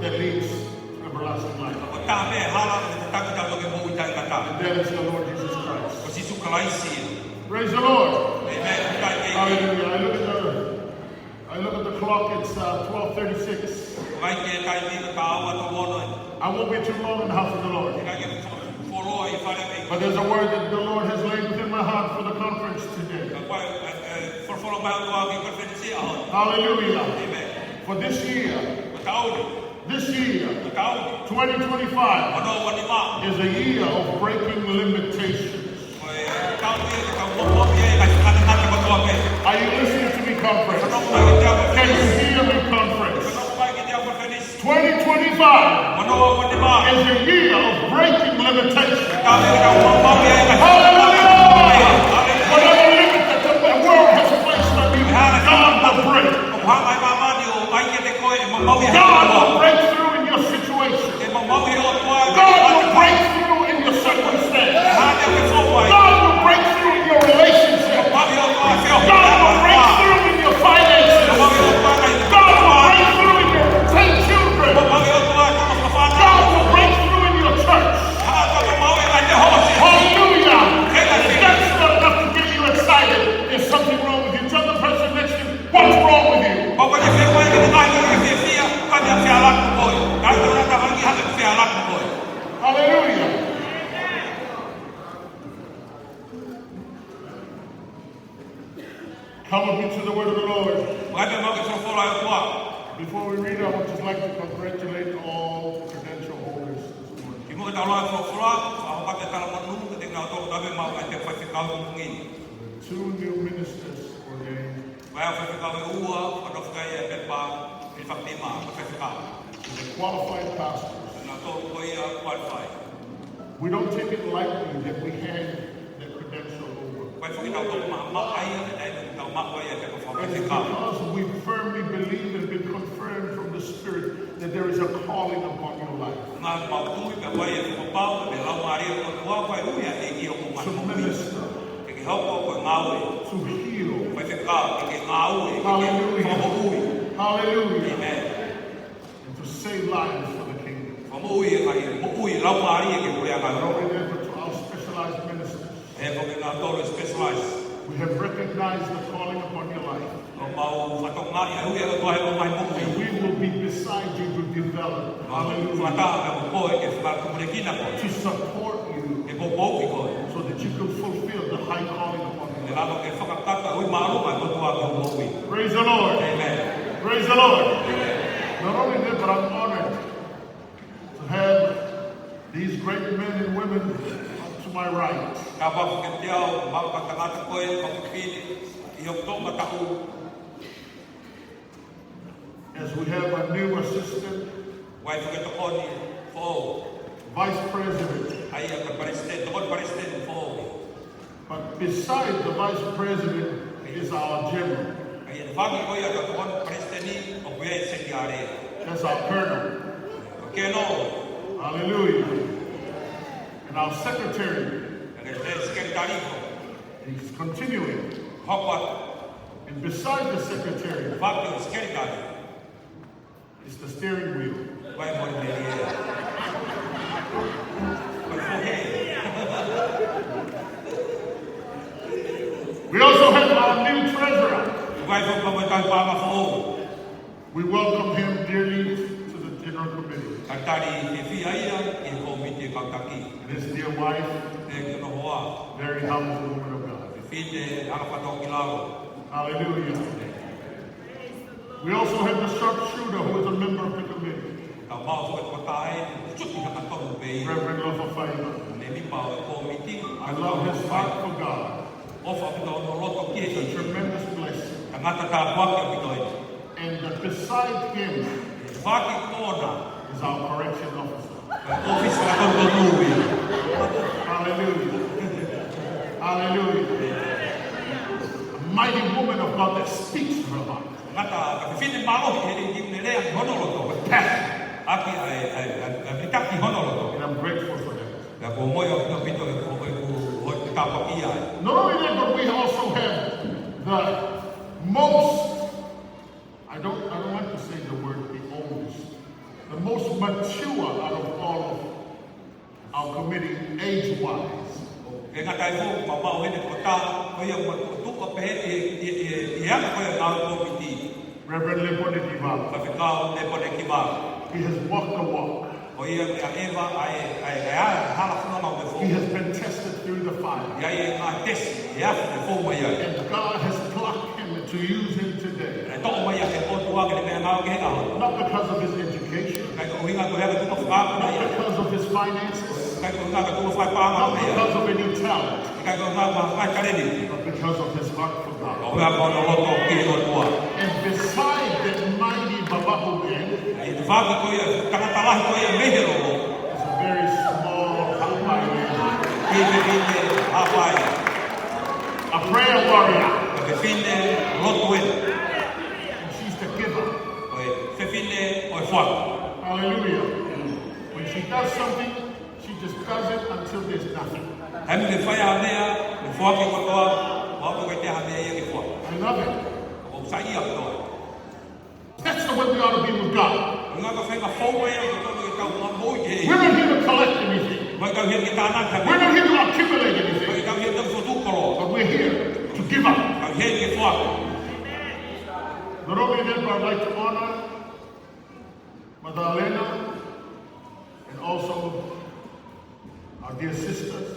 that leads to everlasting life. Ko e taha pē e hala ʻe tataki kitautolu ki he moʻui taʻengata. And that is the Lord Jesus Christ. Ko Sīsū Kalaisi ia. Praise the Lord. Amen. Hallelujah. I look at the I look at the clock, it's uh, twelve thirty-six. Vakai ki he taimi, ko e taha ua tolu ono eni. I won't be too long in the house of the Lord. ʻIkai ke u fuoloa ʻi fale ʻa e ʻEiki. But there's a word that the Lord has laid within my heart for the conference today. Ka ʻoku ʻi ai e, e, folofola mai ʻa e ʻOtua ki he konifelenisi ʻaho ni. Hallelujah. Amen. For this year, Ko e taʻu ni. This year, Ko e taʻu ni. twenty twenty-five, Ono ua nima. is a year of breaking limitations. Ko e taʻu ia ke tau moʻui ai ʻi he ngaahi fakangatangata kotoa pē. Are you listening to me, conference? Fanongo mai kiate au, Can you hear me, conference? Fanongo mai kiate au, conference. twenty twenty-five Ono ua nima. is a year of breaking limitations. Taʻu ia ke tau moʻui ai ʻi he ngaahi Hallelujah! Hallelujah. Whatever limit that the world has placed on you, God will break. ʻOku hanga ʻe māmani ʻo ʻai kiate koe ʻe maumauʻi ʻe he ʻOtua. God will break through in your situation. ʻE maumauʻi ʻe he ʻOtua. God will break through in your circumstance. ʻE hā te ke fou ai. God will break through in your relationship. ʻE maumauʻi ʻe he ʻOtua e feohi. God will break through in your finances. ʻE maumauʻi ʻe he ʻOtua e ngaahi God will break through in your ten children. ʻE maumauʻi ʻe he ʻOtua e toko fā fānau. God will break through in your church. ʻE hā te ke maumauʻi ai e ngaahi tehosi. Hallelujah. If that's not enough to get you excited, there's something wrong with you. Tell the person next to you, What's wrong with you? Kapau ʻoku ke fiefia, ʻoku ke fiefia, ʻoku ʻi ai e meʻa fehalaaki mo koe. Ka ʻi he taimi ʻoku ke fiefia, ʻoku ʻi ai e meʻa fehalaaki mo koe. Hallelujah. Come with me to the word of the Lord. Vakai pē muʻa ki he folofola ʻa e ʻOtua. Before we read, I would just like to congratulate all the credential holders this morning. Kimuʻa ke tau lau e folofola, ʻoku ou fie talamonū kiate kinautolu ʻoku nau maʻu ʻa e faifekau ʻi he pongipongi ni. Two new ministers ordained. Ko e faifekau ʻe ua, ʻoku nau fakaʻehiʻehi e pepa, ʻe fakaʻehiʻehi mo e faifekau. They're qualified pastors. Ko kinautolu ko ia ʻoku qualified. We don't take it lightly that we hand that credential over. ʻOku ʻikai foki ke tau toʻo maʻamaʻa ia, ʻa e taimi ʻoku tau maʻu ai ʻa e pepa fakafaifekau. It's because we firmly believe and been confirmed from the Spirit that there is a calling upon your life. Naʻa mau tui pea ʻoku ʻi ai e fakapapau mei he Laumālie ʻo e ʻOtua ʻoku ʻi ai e ui ʻa e ʻEiki ʻi hoʻomou ngaahi moʻui. To minister. Ke ke hoko ko e ngāue. To heal. Faifekau, ke ke ngāue, ke ke Hallelujah. Fakamoʻui. Hallelujah. Amen. And to save lives for the kingdom. Fakamoʻui e ngaahi moʻui Laumālie ki he puleʻanga. Not only that, but to our specialized ministers. Pehē foki kinautolu specialized. We have recognized the calling upon your life. ʻOku mau fakatokangaʻi ʻa e ui ʻa e ʻOtua ʻi hoʻomou ngaahi moʻui. And we will be beside you to develop. Mau Hallelujah. Fakataha pea mo koe ke fakatupulekina koe. To support you. Ke poupouʻi koe. So that you can fulfill the high calling upon your life. Ke lava ke fakakakato e ui māʻolunga ʻa e ʻOtua ki hoʻomou moʻui. Praise the Lord. Amen. Praise the Lord. Not only that, but I'm honored to have these great men and women up to my right. Kapau ʻoku ke teau, mau ka tangata ko e, mau ka fili, ʻi hoku toʻomataʻu. As we have a new assistant. ʻOku ʻi ai foki e tokoni foʻou. Vice President. ʻA ia ko e palesiteni, tokoni palesiteni foʻou. But beside the vice president is our general. ʻA ia, ʻi he fanga ko ia ʻo e tokoni palesiteni, ʻoku ʻi ai e senior. That's our colonel. Ko e colonel. Hallelujah. And our secretary. ʻA ia, ko e sekelitali foki. He's continuing. Hoko atu. And beside the secretary Faki ʻo e sekelitali. Is the steering wheel. Ko e moʻoni melie. Ko e fohe. We also have our new treasurer. ʻOku ʻi ai foki pea mo e tauhi paʻanga foʻou. We welcome him dearly to the General Committee. Talitali fiefia ia ki he kōmiti kau taki. And his dear wife, Pea ki hono hoa. Very humble woman of God. Fefine anga fakatōkilalo. Hallelujah. We also have the sharpshooter who is a member of the committee. Ka mau foki e tokotaha ʻe tuki hangatonu pē ia. Reverend Lofa Faiva. Memipa ʻo e kōmiti. I love his heart for God. ʻOfa ʻaupito hono loto ki he ʻEiki. It's a tremendous blessing. Tangata tāpuaki ʻaupito eni. And beside him Faki kona. Is our correction officer. ʻOfisa tonu tonu ia. Hallelujah. Hallelujah. A mighty woman of God that speaks from her heart. Ngata, ko e fefine mālohi ʻeni ʻoku ne lea mei hono loto. passion. ʻAki ʻa e, ʻa e, ʻa e, ʻa e mitaki hono loto. And I'm grateful for that. Pea ʻoku ou moʻui ʻaupito ʻi he, ʻi he, ʻi he tāpuaki ʻa e. Not only that, but we also have the most, I don't, I don't like to say the word the oldest, the most mature out of all of our committee, age-wise. ʻE ngata ai foki, maumau heni ko e taha, ko ia ʻoku tuʻutuʻu pē ʻi he, ʻi he, ʻi he, ʻi he anga ko ia ʻetau kōmiti. Reverend Lepone Kivalo. Faifekau Lepone Kivalo. He has walked the walk. Ko ia ʻoku ʻeva ʻa e, ʻa e, ʻa e hala fua mau me fou. He has been tested through the fire. ʻI he ngaahi tesi, ʻe afu me fou mai ai. And God has plucked him to use him today. ʻE toʻo mai ʻe he ʻOtua ʻa e meʻangāue ki he ʻaho ni. Not because of his education. ʻIkai ko e ʻuhinga ko e anga e tuʻunga fakaako ʻa ia. Not because of his finances. ʻIkai ko e ʻuhinga ko e tuʻunga fakapaʻanga ʻa ia. Not because of any talent. ʻIkai ko e ʻuhinga ko e ngaahi talēniti. But because of his heart for God. Ko e ʻuhinga ko hono loto ki he ʻOtua. And beside that mighty Vavaʻu man, ʻI he tafaʻaki ko ia, tangata lahi ko ia mei he lolo. Is a very small Haʻapai man. Ko e fefine Haʻapai. A prayer warrior. Ko e fefine lotu ē. And she's the giver. Ko e fefine ʻo e foaki. Hallelujah. When she does something, she just does it until there's nothing. He ʻoku fai ʻa e meʻa, ʻo foaki kotoa, ʻo aʻu ki he taha meʻa ia ke foaki. I love it. ʻOku ou saiʻia kotoa. That's the way we ought to be with God. ʻUhinga ko e faʻahinga fou ē ʻoku totonu ke tau moʻui ki ai. We're not here to collect anything. ʻOku ʻikai tau ʻi heni ke tānaki ha meʻa. We're not here to accumulate anything. ʻOku ʻikai tau ʻi heni ke tau fokotuʻu koloa. But we're here to give up. Tau ʻi heni ke foaki. Not only that, but I'd like to honor Mother Elena and also our dear sisters.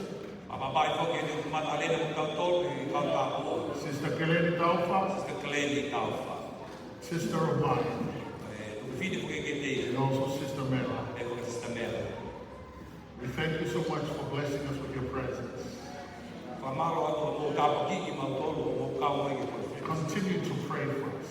Pea ʻoku ou ʻofa ʻaupito ki he Mother Elena mo kitautolu, ʻi he kau tāpuaki. Sister Keleni Taufa. Sister Keleni Taufa. Sister of mine. ʻE, tuku fefine foki kiate ia. And also Sister Mela. Pea mo Sister Mela. We thank you so much for blessing us with your presence. Fakamālō atu hoʻomou tāpuakiʻi kimautolu, hoʻomou kau mai ki he konifelenisi. Continue to pray for us.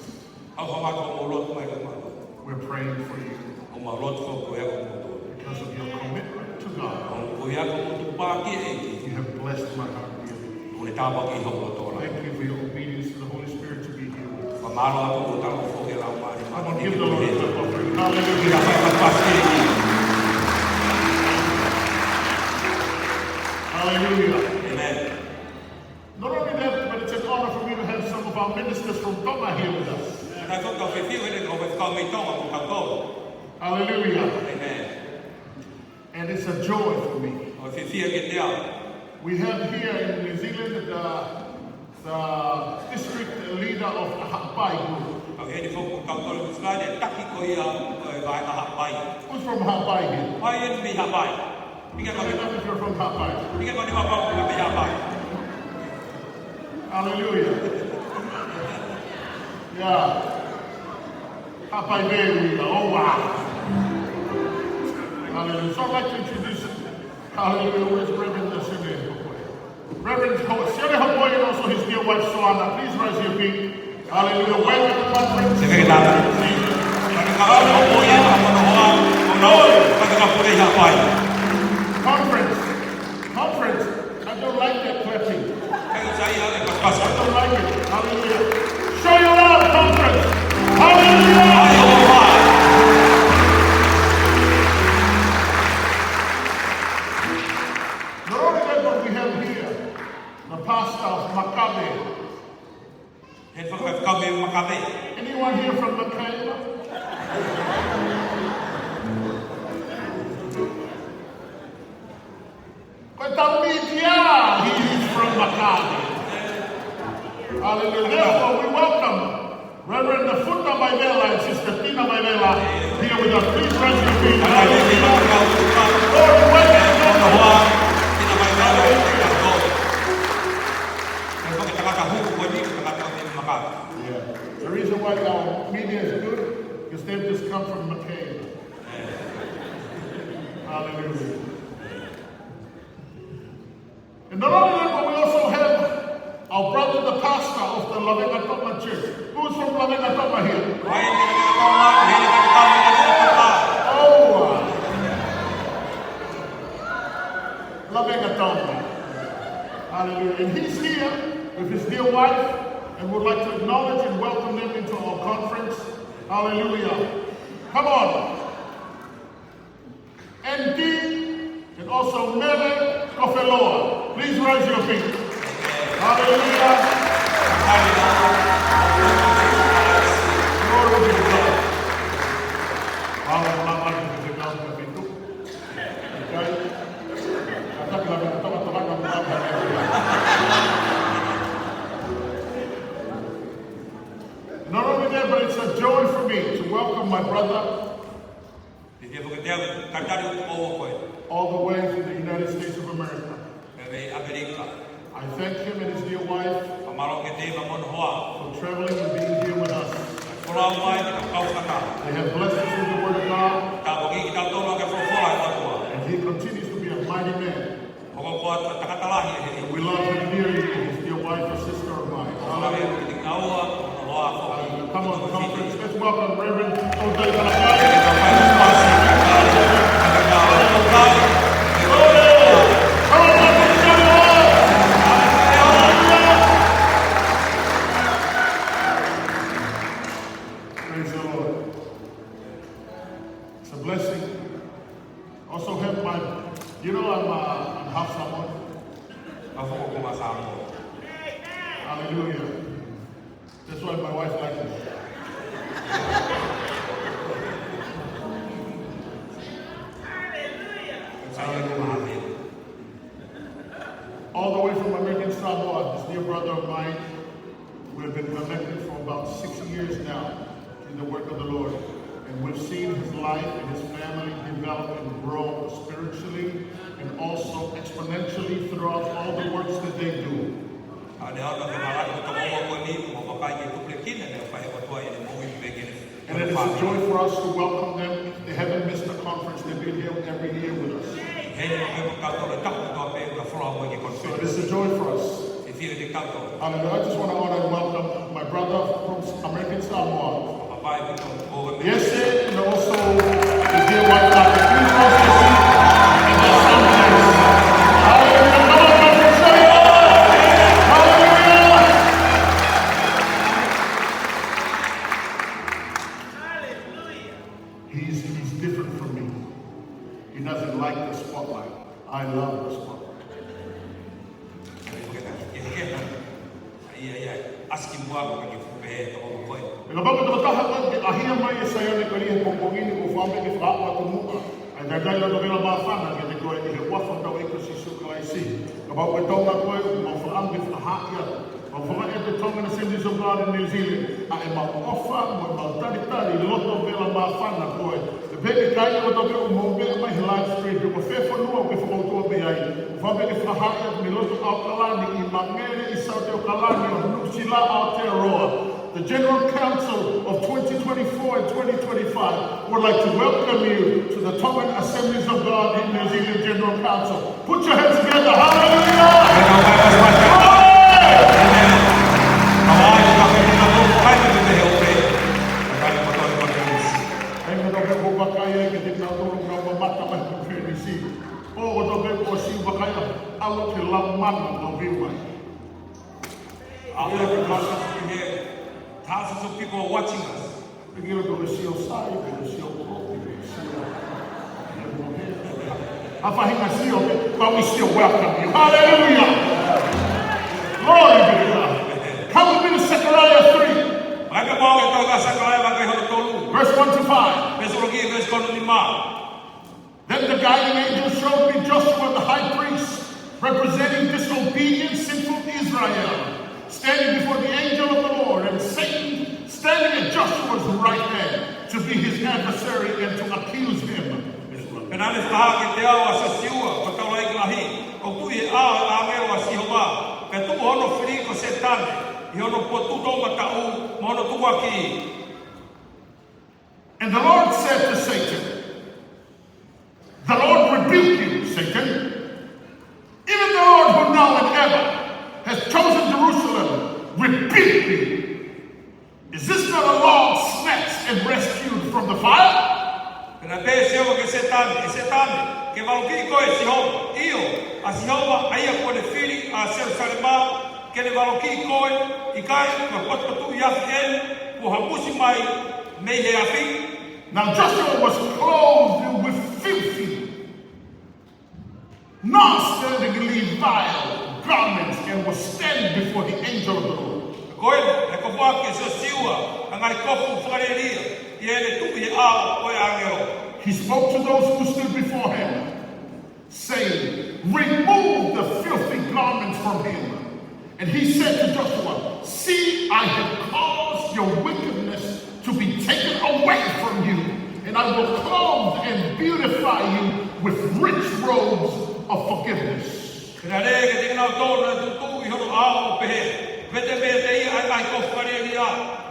Hauhau atu hoʻomou lotu mai kiate kimautolu. We're praying for you. ʻOku mau lotu foki koeʻuhi ko kimoutolu. Because of your commitment to God. Koeʻuhi ko hoʻomou tukupā ki he ʻEiki. You have blessed my heart dearly. ʻOku ne tāpuakiʻi hoku loto lahi. Thank you for your obedience to the Holy Spirit to be here with us. Fakamālō atu hoʻomou talangofua ki he Laumālie Māʻoniʻoni. Come on, give the Lord a clap offering. Hallelujah. Pea fai e fakapasi ki he ʻEiki. Hallelujah. Amen. Not only that, but it's an honor for me to have some of our ministers from Tonga here with us. Naʻe ʻikai ke u fiefia heni ko e faifekau mei Tonga ʻoku tau tau. Hallelujah. Amen. And it's a joy for me. ʻOku ou fiefia kiate au. We have here in New Zealand the, the district leader of the Haʻapai group. Tau ʻi heni foki ʻoku tau tau ʻi Nuʻusila ʻa e taki ko ia ʻo e vaʻinga Haʻapai. Who's from Haʻapai here? Ko hai eni mei Haʻapai? Stand up if you're from Haʻapai. Hallelujah. Yeah. Haʻapai very, oh, wow. Hallelujah. So I'd like to introduce, hallelujah, where's Reverend Sione Hopoi? Reverend Ho-, Sione Hopoi and also his dear wife, Soana. Please rise to your feet. Hallelujah. Welcome to the conference. Sione Hopoi. Sione Hopoi, Conference. Conference. I don't like that clapping. I don't like it. Hallelujah. Show your love, conference. Hallelujah. Not only that, but we have here the pastor of Makabe. He faifekau mei Makabe. Anyone here from Makabe? Ko e tau mītia, he is from Makabe. Hallelujah. Therefore, we welcome Reverend Futa Vaivela and Sister Tina Vaivela here with us. Please rise to your feet. Hallelujah. Lord, we welcome you. Hallelujah. Yeah. The reason why our media is good, because they've just come from McCain. Hallelujah. And not only that, but we also have our brother, the pastor of the Lavengatoma Church, who's from Lavengatoma here. Oh, Lavengatoma. Hallelujah. And he's here with his dear wife, and would like to acknowledge and welcome them into our conference. Hallelujah. Come on. N D and also Mele Kofeloa. Please rise to your feet. Hallelujah. Glory be to God. Hallelujah. Not only that, but it's a joy for me to welcome my brother Te te foke te au, ka tari o te kou o koe. All the way to the United States of America. Pea mei ʻAmelika. I thank him and his dear wife Fakamālō kiate ia mo hono hoa. for traveling and being here with us. Folau mai ke tau kau fakataha. They have blessed us with the word of God, Tāpuakiʻi kitautolu ʻaki e folofola ʻa e ʻOtua. and he continues to be a mighty man. Hoko ko e tangata lahi ʻe he. We love him dearly and his dear wife, a sister of mine. Hallelujah. Hallelujah. Kiate kinaua, hono hoa foki. Come on, conference. Let's welcome Reverend Otai Kalakai. Glory. Come on, Reverend Samuel. Hallelujah. Praise the Lord. It's a blessing. Also have my, you know, I'm, uh, I'm half Samoan. Ka foko ko ma Samoa. Hallelujah. That's why my wife likes me. Hallelujah. All the way from American Samoa, this dear brother of mine, we have been connected for about six years now in the work of the Lord. And we've seen his life and his family develop and grow spiritually and also exponentially throughout all the works that they do. ʻA e ʻaho ni, ʻoku ou tokanga ʻaupito ʻi he meʻa ʻoku fai ʻe he tupulekina, ʻoku fai ʻe he ʻOtua ʻi heʻene moʻui pē ki he And it is a joy for us to welcome them. They haven't missed a conference. They've been here every year with us. He ni ma me ma kau tau le tapu kau pē ka folau mai ki he So it conference. is a joy for us. Fiefia kiate kitautolu. Hallelujah. I just want to honor and welcome my brother from American Samoa. Ka ʻoku ou fie ʻoatu e Yes, sir. And also the dear wife, Doctor Please, Jesse, and their son, James. Hallelujah. Come on, Doctor Samoa. Hallelujah. He's, he's different from me. He doesn't like the spotlight. I love the spotlight. Ai, ai, ai. ʻAsi ki muʻa ka ke fupe e toko koe. Pea kapau ko e tokotaha ko ē ʻe ʻaʻahi mai ʻe Saione Kalihe he pongipongi ni, ʻoku ou fakaʻamu ke fakahoko atu muʻa ʻa e talitali loto vela māfana kiate koe ʻi he huafa ʻo hotau ʻEiki ko Sīsū Kalaisi. Kapau ko e Tonga koe, ʻoku mau fakaʻamu ke fakahā atu. Mau fakahā atu e Tongan Assemblies of God in New Zealand ʻa ʻemau ʻofa mo ʻemau talitali loto vela māfana koe. Pea pehē ki he kāinga kotoa pē ʻoku mou meʻa mai he live stream, pe ko fē fonua ʻoku ke fakautua mei ai. ʻOku ou fakaʻamu ke fakahā atu mei loto ʻAokalani, ʻi Mangere, ʻi Saute ʻAokalani, ʻo Nuʻusila, Aotearoa. The General Council of twenty twenty-four and twenty twenty-five would like to welcome you to the Tongan Assemblies of God in New Zealand General Council. Put your hands together. Hallelujah. Amen. Amen. Hawaii, ka pehē na tō kai me te he ope. Ka kai me tō kai me te Hei, ko e taha pē ʻoku ou vakai ai kiate kinautolu ʻoku nau mamata mai he konifelenisi. ʻOku ou tui pē ʻoku ʻosi vakai ʻa e ʻalu ki he lau manu ʻoku nau viu mai. Out there, because we have thousands of people are watching us. Pea ʻoku ou sio sai, ʻoku ou sio kopi, ʻoku ou sio. ʻA e faʻahinga sio, but we still welcome you. Hallelujah. Glory be to God. Come with me to Zechariah three. Mai pē mo au ki he tohi ʻa Sākalaia vahe hono tolu. Verse one to five. Veesi ʻuluaki ki he veesi ko hono nima. Then the guiding angel showed me Joshua the high priest, representing disobedient, sinful Israel, standing before the angel of the Lord, and Satan standing at Joshua's right hand to be his adversary and to accuse him. Pea naʻe fakahā kiate au ʻa Siosiua, ko e taulaʻeiki lahi, ʻoku tuʻu ʻi he ʻao ʻo e ʻāngelo ʻa Sihova, pea tuʻu hono fili ko Sētane, ʻi hono potu toʻomataʻu mo hono tukuakiʻi. And the Lord said to Satan, "The Lord rebuke you, Satan. Even the Lord who now and ever has chosen Jerusalem rebuke you. Is this not a log snatched and rescued from the fire?" Pea naʻe pehē ʻe Sihova kia Sētane, ʻE Sētane, ʻoku ke valokiʻi koe ʻe Sihova, ʻio, ʻa Sihova, ʻa ia kuo ne fili ʻa Selusalema, ke ne valokiʻi koe, ʻikai ko e potupotuʻi afi eni kuo hamusi mai mei he afi? Now Joshua was clothed with filthy, nauseatingly vile garments and was stand before the angel of the Lord. Ko ia, naʻe kofuʻaki ʻe Siosiua ʻa e ngaahi kofu fakalielia ʻi heʻene tuʻu ʻi he ʻao ʻo e ʻāngelo. He spoke to those who stood before him, saying, "Remove the filthy garments from him." And he said to Joshua, "See, I have caused your wickedness to be taken away from you, and I will clothe and beautify you with rich robes of forgiveness." Pea naʻe lea kiate kinautolu naʻe tuʻu ʻi hono ʻao ʻo pehē, Vete meiate ia ʻa e ngaahi kofu fakalielia.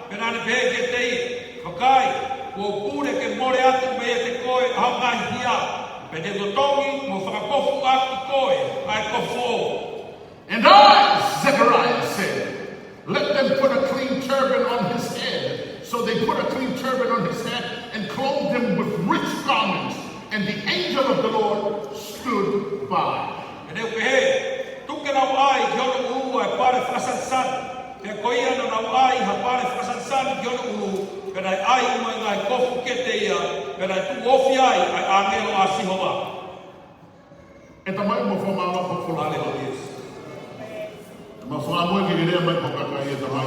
Pea naʻa ne pehē kiate ia, Vakai, kuo u pule ke mole atu meiate koe ʻa hoʻo ngaahi hia, pea te u totongi mo fakakofuʻaki koe ʻa e kofu foʻou. And I, Zechariah, said, "Let them put a clean turban on his head." So they put a clean turban on his head and clothed him with rich garments. And the angel of the Lord stood by. Pea ne u pehē, Tuku ke nau ʻai ki hono ʻulu ʻa e pale fakasanisani. Pea ko ia naʻa nau ʻai ha pale fakasanisani ki hono ʻulu, pea naʻe ʻai mo e ngaahi kofu kiate ia, pea naʻe tuʻu ofi ai ʻa e ʻāngelo ʻa Sihova. ʻE Tamai, mau fakamālō ʻaupito. Haleluia. Mau fakamālō ki he lea mai ʻa e kakai, ʻe Tamai.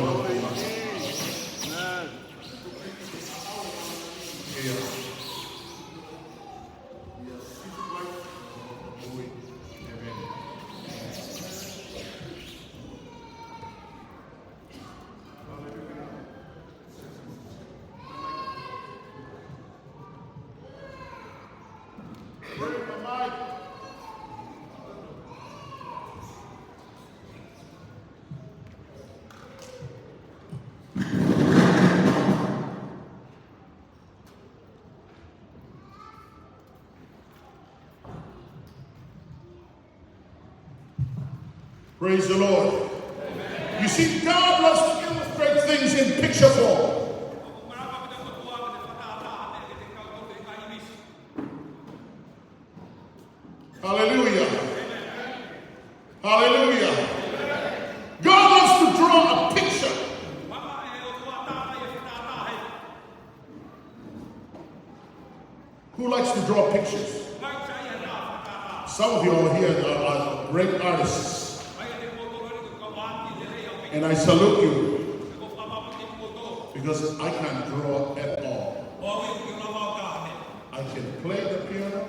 Praise the Lord. You see, God loves to illustrate things in picture form. Hallelujah. Hallelujah. God loves to draw a picture. Who likes to draw pictures? Some of you are here that are, are great artists. And I salute you because I can't draw at all. I can play the piano,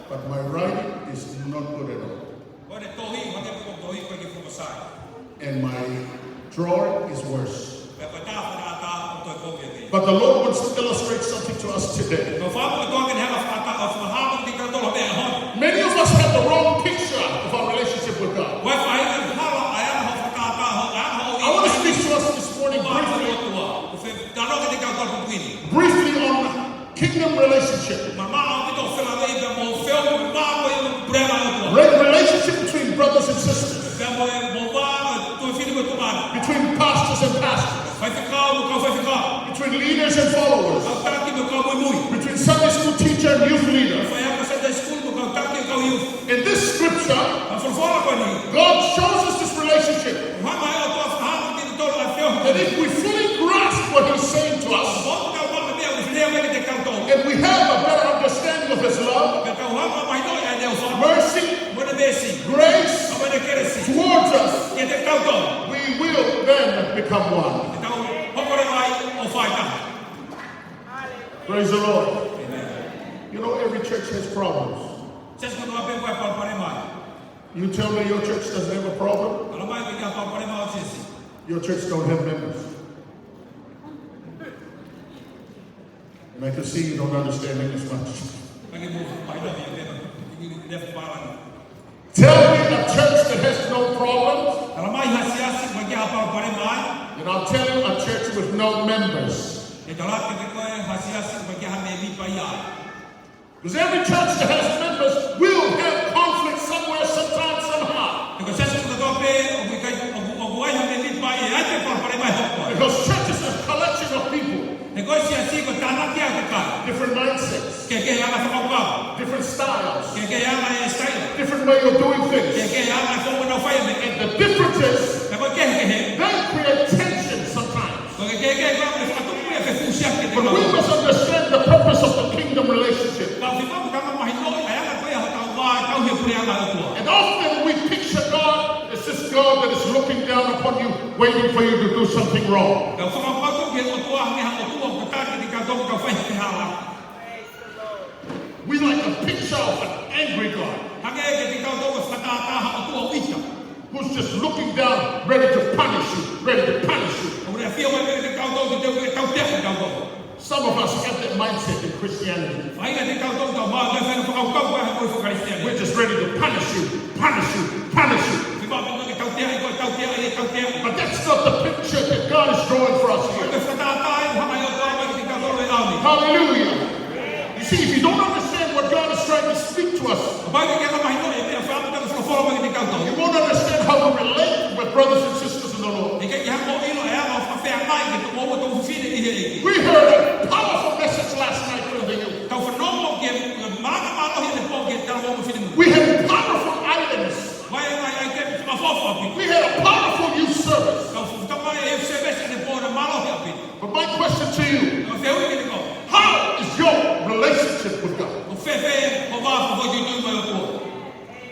but my writing is not good at all. And my drawing is worse. But the Lord wants to illustrate something to us today. Many of us have the wrong picture of our relationship with God. I want to speak to us this morning briefly, briefly on kingdom relationship. Re-, relationship between brothers and sisters. Between pastors and pastors. Between leaders and followers. Between Sunday school teacher and youth leader. In this scripture, God shows us this relationship. That if we fully grasp what he's saying to us, and we have a better understanding of his love, mercy, grace towards us, we will then become one. Praise the Lord. You know, every church has problems. You tell me your church doesn't have a problem, your church don't have members. And I can see you don't understand English much. Tell me a church that has no problems, and I'll tell you a church with no members. Because every church that has members will have conflict somewhere, sometime, somehow. Because church is a collection of people. Different mindsets. Different styles. Different way of doing things. And the differences, they create tension sometimes. But we must understand the purpose of the kingdom relationship. Ka ʻoku fiemaʻu ke tau mahinoʻi ʻa e anga ko ia hotau vā ʻo tauhi e puleʻanga ʻo e ʻOtua. And often we picture God as this God that is looking down upon you, waiting for you to do something wrong. Ka ʻoku fakakaukau ki he ʻOtua hangē ha ʻOtua ʻoku tali kitautolu ka fai ha hala. We like a picture of an angry God. Hangē kiate kitautolu ko e fakatātā ha ʻOtua ʻoku ʻita. Who's just looking down, ready to punish you, ready to punish you. ʻOku ne ʻafio mai kiate kitautolu ke tau, ke tautea kitautolu. Some of us have that mindset in Christianity. Faʻahinga kiate kitautolu ʻoku tau maʻu e fakakaukau ko ia he moʻui faka-Kalisitiane. We're just ready to punish you, punish you, punish you. Fiemaʻu ke tautea koe, tautea koe, tautea koe. But that's not the picture that God is drawing for us here. Ko e fakatātā ia ʻoku hanga ʻe he ʻOtua ʻo ʻomai kiate kitautolu he ʻaho ni. Hallelujah. You see, if you don't understand what God is trying to speak to us, Kapau ʻoku ʻikai ke tau mahinoʻi e meʻa ʻoku fakamatala folofola mai kiate kitautolu, you won't understand how to relate with brothers and sisters in the Lord. ʻE ʻikai ke tau ʻilo e anga ʻo e fakafeangai ki he tokoua mo e tokoua fefine ʻi he ʻEiki. We heard a powerful message last night from the youth. Tau fanongo ki he malanga mālohi ʻanepō ki he talavou mo e finemui. We had powerful items. Vaʻinga ʻa e ʻaitemi fakaʻofoʻofa ʻaupito. We had a powerful youth service. Tau fakatauange e service ʻanepō naʻe mālohi ʻaupito. But my question to you, Ka ko e fehuʻi kiate koe, how is your relationship with God? ʻOku fēfē hoʻo vā fakafoʻituitui mo e ʻOtua?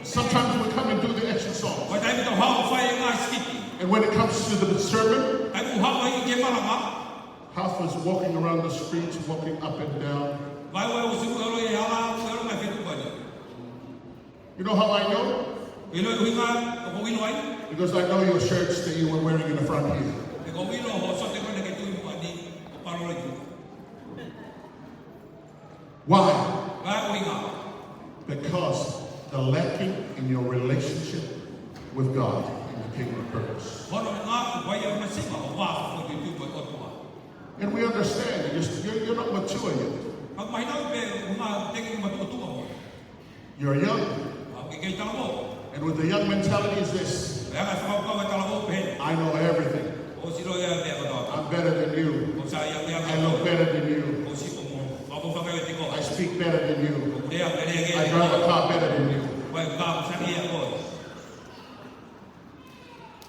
Sometimes we come and do the action songs. Ko e taimi tau haʻu ʻo fai e ngaahi sikiti. And when it comes to the sermon, Taimi ʻoku haʻu ai ki he malanga, half is walking around the streets, walking up and down. Vaeua ʻosi ʻuʻelo ʻi he hala, ʻuʻelo mai fetuku ʻani. You know how I know? ʻIlo e ʻuhinga ʻoku ou ʻilo ai? Because I know your shirts that you were wearing in the front here. He ʻoku ou ʻilo hoʻo sote ko ena naʻe ke tui muʻa ni ʻo palolo atu. Why? Ko e hā e ʻuhinga? Because the lacking in your relationship with God in the kingdom purpose. Ko hono ʻuhinga ʻoku ʻikai ke maʻu ai hoʻo vā fakafoʻituitui mo e ʻOtua. And we understand, you're, you're, you're not mature yet. Ka mahino pē ʻoku ʻikai te ke matuʻotuʻa mo. You're young. ʻOku ke kei talavou. And with the young mentality is this, Ko e anga e fakakaukau ʻa e talavou pehē ni, "I know everything. ʻOsi ʻilo ʻe au e meʻa kotoa. I'm better than you. ʻOsi ʻi ai e meʻa kotoa. I look better than you. ʻOsi ʻoku mo, ʻoku mo fakaʻeiki ko. I speak better than you. ʻOku lea, ʻoku lea ange I drive a car better than you." Ko e ka mo sani ia ko.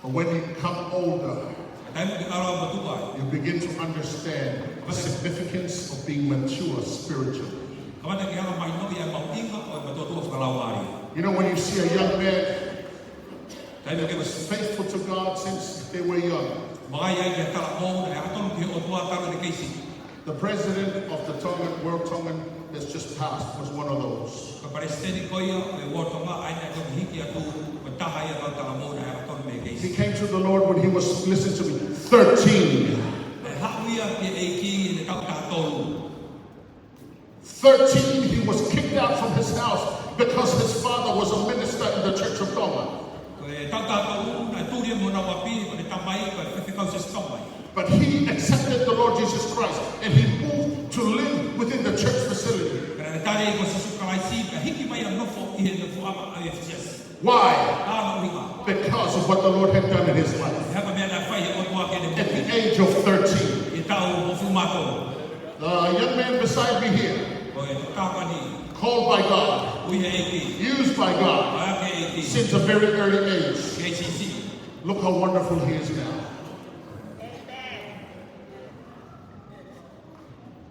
But when you become older, Ka taimi ʻoku ke ʻalu ʻo motuʻa ai, you begin to understand the significance of being mature spiritually. Kamata ke hanga mahinoʻi ʻa e mahuʻinga ʻo e matuʻotuʻa fakalaumālie. You know, when you see a young man Taimi ʻoku ke that was faithful to God since they were young. Vakai ai ki he talavou naʻe ʻakatonu ki he ʻOtua talu ʻene kei siʻi. The president of the Tongan, World Tongan, that's just passed was one of those. Ko e palesiteni ko ia ʻo e World Tongan, ʻa ia naʻe toki hiki atu, ko e taha ia ʻo e kau talavou naʻe ʻakatonu mei he kei siʻi. He came to the Lord when he was, listen to me, thirteen. Naʻe haʻu ia ki he ʻEiki ʻi heʻene taʻu taha tolu. Thirteen, he was kicked out from his house because his father was a minister in the Church of Tonga. Ko e taʻu taha tolu naʻe tuli ia mei honau ʻapi, ko ʻene tamai ko e faifekau Siasi Tonga ia. But he accepted the Lord Jesus Christ and he moved to live within the church facility. Ka naʻa ne tali ʻa Sīsū Kalaisi, pea hiki mai ʻo nofo ʻi he nofoʻanga ʻo e siasi. Why? Ko e hā hono ʻuhinga? Because of what the Lord had done in his life. He ko e meʻa naʻe fai ʻe he ʻOtua ki heʻene moʻui. At the age of thirteen, ʻI he taʻu hongofulu mā tolu. The young man beside me here, Ko e tokotaha ko eni. Called by God, Ui ʻe he ʻEiki. Used by God, Ui ʻe he ʻEiki. Since a very early age. Kei siʻisiʻi. Look how wonderful he is now.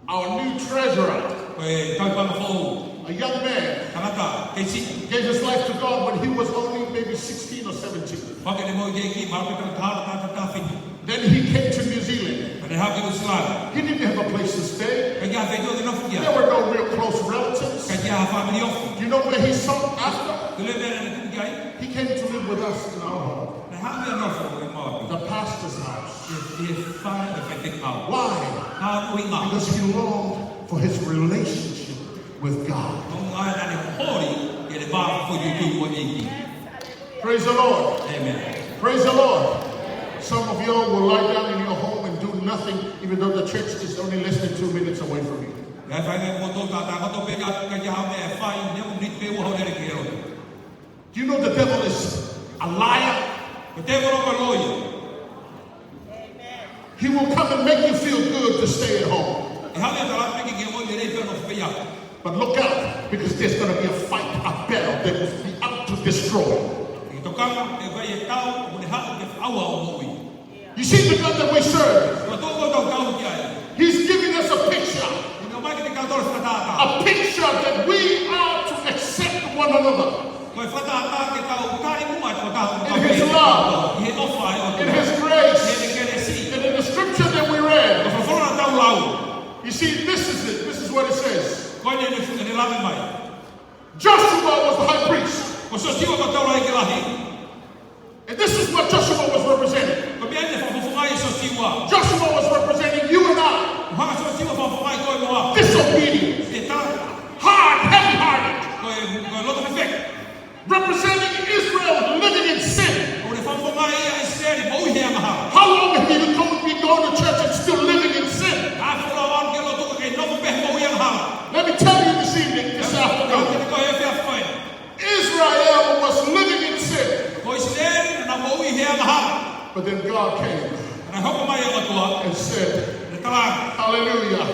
Our new treasurer, Ko e tauhi paʻanga foʻou. A young man, Tangata kei siʻi. Gave his life to God when he was only maybe sixteen or seventeen. Foaki ʻene moʻui ki he ʻEiki, mahalo ko e taʻu taha ua, taʻu taha fitu. Then he came to New Zealand. Pea ne haʻu ki Nuʻusila. He didn't have a place to stay. ʻIkai ke ʻi ai ha feituʻu ke nofo ki ai. There were no real close relatives. ʻIkai ke ʻi ai ha fāmili ofi. Do you know where he sought after? Ko e meʻa naʻa ne tuʻu ki ai. He came to live with us in our home. Naʻe haʻu ia ʻo nofo ʻi homau ʻapi. The pastor's house. ʻI he, ʻi he fale ʻo e faifekau. Why? Ko e hā hono ʻuhinga? Because he longed for his relationship with God. Ko e ʻuhinga naʻa ne holi ki heʻene vā fakafoʻituitui mo e ʻEiki. Praise the Lord. Amen. Praise the Lord. Some of y'all will lie down in your home and do nothing, even though the church is only less than two minutes away from you. Naʻe fai mai mo tō tātā koto pē ka, ka ʻikai ha meʻa ʻe fai, neongo miniti pē ua hoʻo lele ki he lotu. Do you know the devil is a liar? Ko e tēvolo ko e loia. He will come and make you feel good to stay at home. ʻE haʻu ia ʻo tala atu ke ke ʻoua ʻe lele pē ʻo nofo pē ʻi ʻapi. But look out, because there's gonna be a fight, a battle that will be out to destroy. Ke tokanga, ʻe ʻi ai e tau ʻoku ne haʻu ke fakaʻauha hoʻo moʻui. You see the God that we serve? Ko e ʻOtua ʻoku tau kau ki ai. He's giving us a picture, ʻOku ne ʻomai kiate kitautolu e fakatātā. A picture that we are to accept one another Ko e fakatātā ke tau tali muʻa e tokotaha ʻoku tau In his love, ʻi he ʻofa ʻa e ʻOtua, in his grace, ʻi heʻene kelesi. And in the scripture that we read, Ko e folofola naʻa tau lau. You see, this is it. This is what it says. Ko eni ʻene, ʻene lave mai. Joshua was the high priest. Ko Siosiua ko e taulaʻeiki lahi. And this is what Joshua was representing. Ko e meʻa eni naʻe fakafofongaʻi ʻe Siosiua. Joshua was representing you and I. ʻOku hanga ʻe Siosiua ʻo fakafofongaʻi koe mo au. Disobedience. ʻE tala. Hard, heavy-hearted. Ko e, ko e loto fefeka. Representing Israel living in sin. ʻOku ne fakafofongaʻi ʻa ʻIsileli moʻui he angahala. How long have you been going to church and still living in sin? Ko e hā e fuʻu ʻaho ʻoku ke lotu ka ke nofo pē he moʻui angahala? Let me tell you this evening, this afternoon. Ka u pehē kiate koe he efiafi ko eni. Israel was living in sin. Ko ʻIsileli naʻa nau moʻui he angahala. But then God came Naʻe hoko mai e ʻOtua and said, ʻo ne talaange. Hallelujah.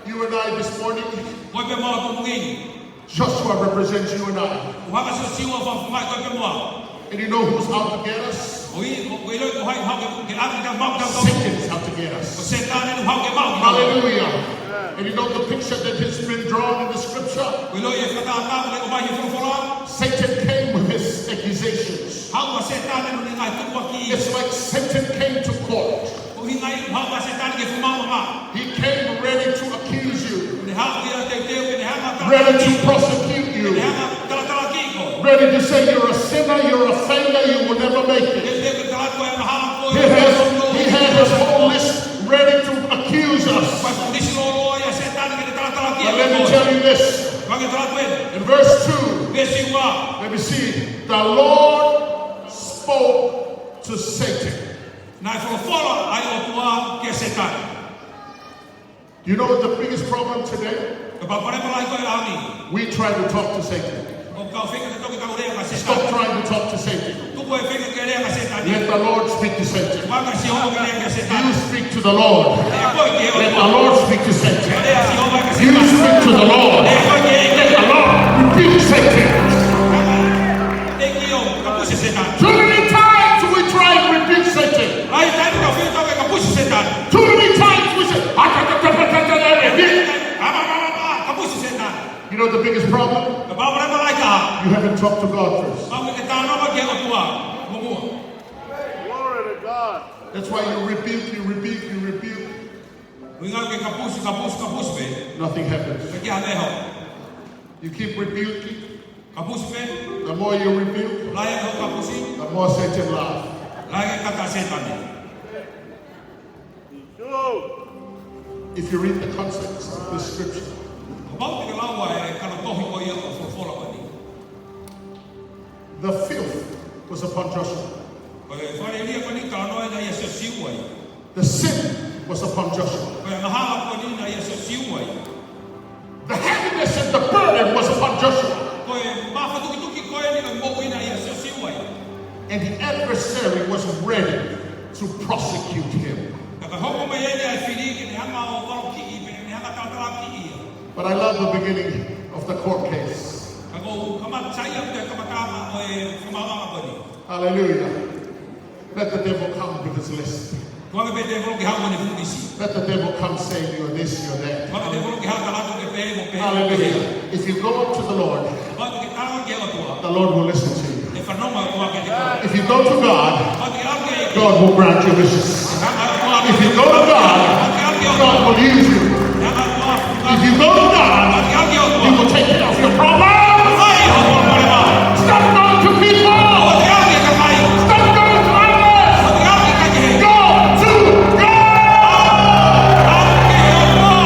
You and I this morning, Koe pē mo au ʻapongipongi ni. Joshua represents you and I. ʻOku hanga ʻe Siosiua ʻo fakafofongaʻi koe pē mo au. And you know who's out to get us? ʻOku ke ʻilo ko hai ʻoku haʻu ke, ke ʻave kitautolu, maʻu kitautolu? Satan is out to get us. Ko Sētane ʻoku haʻu ke maʻu kitautolu. Hallelujah. And you know the picture that has been drawn in the scripture? ʻOku ke ʻilo e fakatātā ʻoku ne ʻomai he folofola? Satan came with his accusations. Haʻu ʻa Sētane mo ʻene ngaahi tukuakiʻi. It's like Satan came to court. Ko e ʻuhinga ia ʻoku haʻu ʻa Sētane ki he fuʻu maʻuʻanga. He came ready to accuse you. ʻOku ne haʻu ia ʻo teuteu ke ne hanga ʻo tala- Ready to prosecute you. Ke ne hanga ʻo talatalakiʻi koe. Ready to say you're a sinner, you're a failure, you will never make it. Teuteu ke tala koe angahala koe. He has, he had his whole list ready to accuse us. Ko e fuʻu lisi lōloa ia ʻa Sētane ke ne talatalakiʻi koe. But let me tell you this. Ka ke tala koe. In verse two, Veesi ua. Let me see. The Lord spoke to Satan. Naʻe folofola ʻa e ʻOtua kia Sētane. You know the biggest problem today? Ko e palopalema lahi ko ē ʻaho ni. We try to talk to Satan. ʻOku tau feinga ke toki tau lea kia Sētane. Stop trying to talk to Satan. Tuku e feinga ke lea kia Sētane. Let the Lord speak to Satan. Feinga Sihova ke lea kia Sētane. You speak to the Lord. Lea koe ki he ʻOtua. Let the Lord speak to Satan. Lea Sihova kia Sētane. You speak to the Lord. Lea koe ki he ʻEiki. Let the Lord rebuke Satan. ʻEiki ʻo kapusi Sētane. Too many times we try and rebuke Satan. Lahi e taimi ʻoku tau feinga ke kapusi Sētane. Too many times we say, "Ah, ta, ta, ta, ta, ta, ta, ta, rebuke." Ah, ma, ma, ma, ma, kapusi Sētane. You know the biggest problem? Ko e palopalema lahi taha. You haven't talked to God first. Kapau ʻoku ʻikai ke ke talanoa ki he ʻOtua muʻa. Glory to God. That's why you rebuke, you rebuke, you rebuke. ʻUhinga ke kapusi, kapusi, kapusi pē. Nothing happens. ʻIkai ke ʻi ai ha meʻa. You keep rebuking. Kapusi pē. The more you rebuke, Lahi ange hoʻo kapusi. The more Satan laughs. Lahi ange e kaka ʻa Sētane. If you read the context of this scripture, Kapau te ke lau ʻa e kanotohi ko ia ʻo e folofola ko eni. The filth was upon Joshua. Ko e fakalielia ko eni ʻoku talanoa ʻi ai ʻa Siosiua ia. The sin was upon Joshua. Ko e angahala ko eni ʻoku ʻi ai ʻa Siosiua ia. The heaviness and the burden was upon Joshua. Ko e mafatukituki ko eni ʻo e moʻui ʻoku ʻi ai ʻa Siosiua ia. And the adversary was ready to prosecute him. Ka ka hoko mai eni ʻa e fili ke ne hanga ʻo valokiʻi, pe ne hanga ʻo talatalakiʻi ia. But I love the beginning of the court case. Ka ʻoku ou kamata ʻi he kamataʻanga ʻo e fakamaauʻanga ko eni. Hallelujah. Let the devil come with his list. Tuku ange pē tēvolo ke haʻu mo ʻene fuʻu lisi. Let the devil come saying you're this, you're that. Tuku ange tēvolo ke haʻu ʻo tala atu ʻokú ke pehē mo pehē. Hallelujah. If you go up to the Lord, Kapau te ke tala ki he ʻOtua, the Lord will listen to you. ʻE fanongo e ʻOtua kiate koe. If you go to God, Kapau te ke ʻalu ki he ʻEiki, God will grant your wishes. Hanga ʻe he ʻOtua. If you go to God, God will use you. Hanga ʻe he ʻOtua. If you go to God, Kapau te ke ʻalu ki he ʻOtua, He will take care of your problem. Fai hoʻo palopalema. Stop going to people. Kapau te ke ʻalu ki he kakai. Stop going to others. Kapau te ke ʻalu ki he kakai kehe. Go to God. ʻAlu ki he ʻOtua.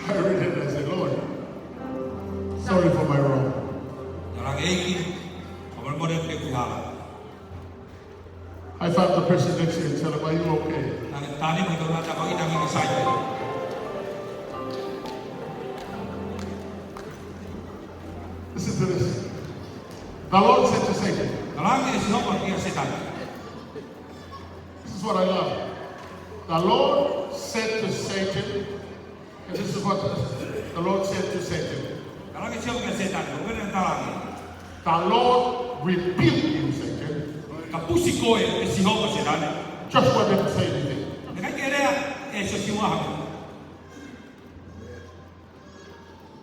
I read it and I said, "Lord, sorry for my wrong." Talaange, ʻEiki, fakamolemole atu ki heʻeku hala. High five the person next to you and tell them, "Are you okay?" Talaange, talanoa ki he tokotaha ʻoku ʻi he tafaʻaki ʻoku ke sai. Listen to this. The Lord said to Satan, Talaange ʻe Sihova kia Sētane. This is what I love. The Lord said to Satan, and this is what the Lord said to Satan. Talaange ʻe Sihova kia Sētane, ko ʻene talaange. The Lord rebuke you Kapusi koe ʻe Sihova, Sētane. Joshua didn't say anything. Naʻe ʻikai ke lea ʻe Siosiua ha meʻa.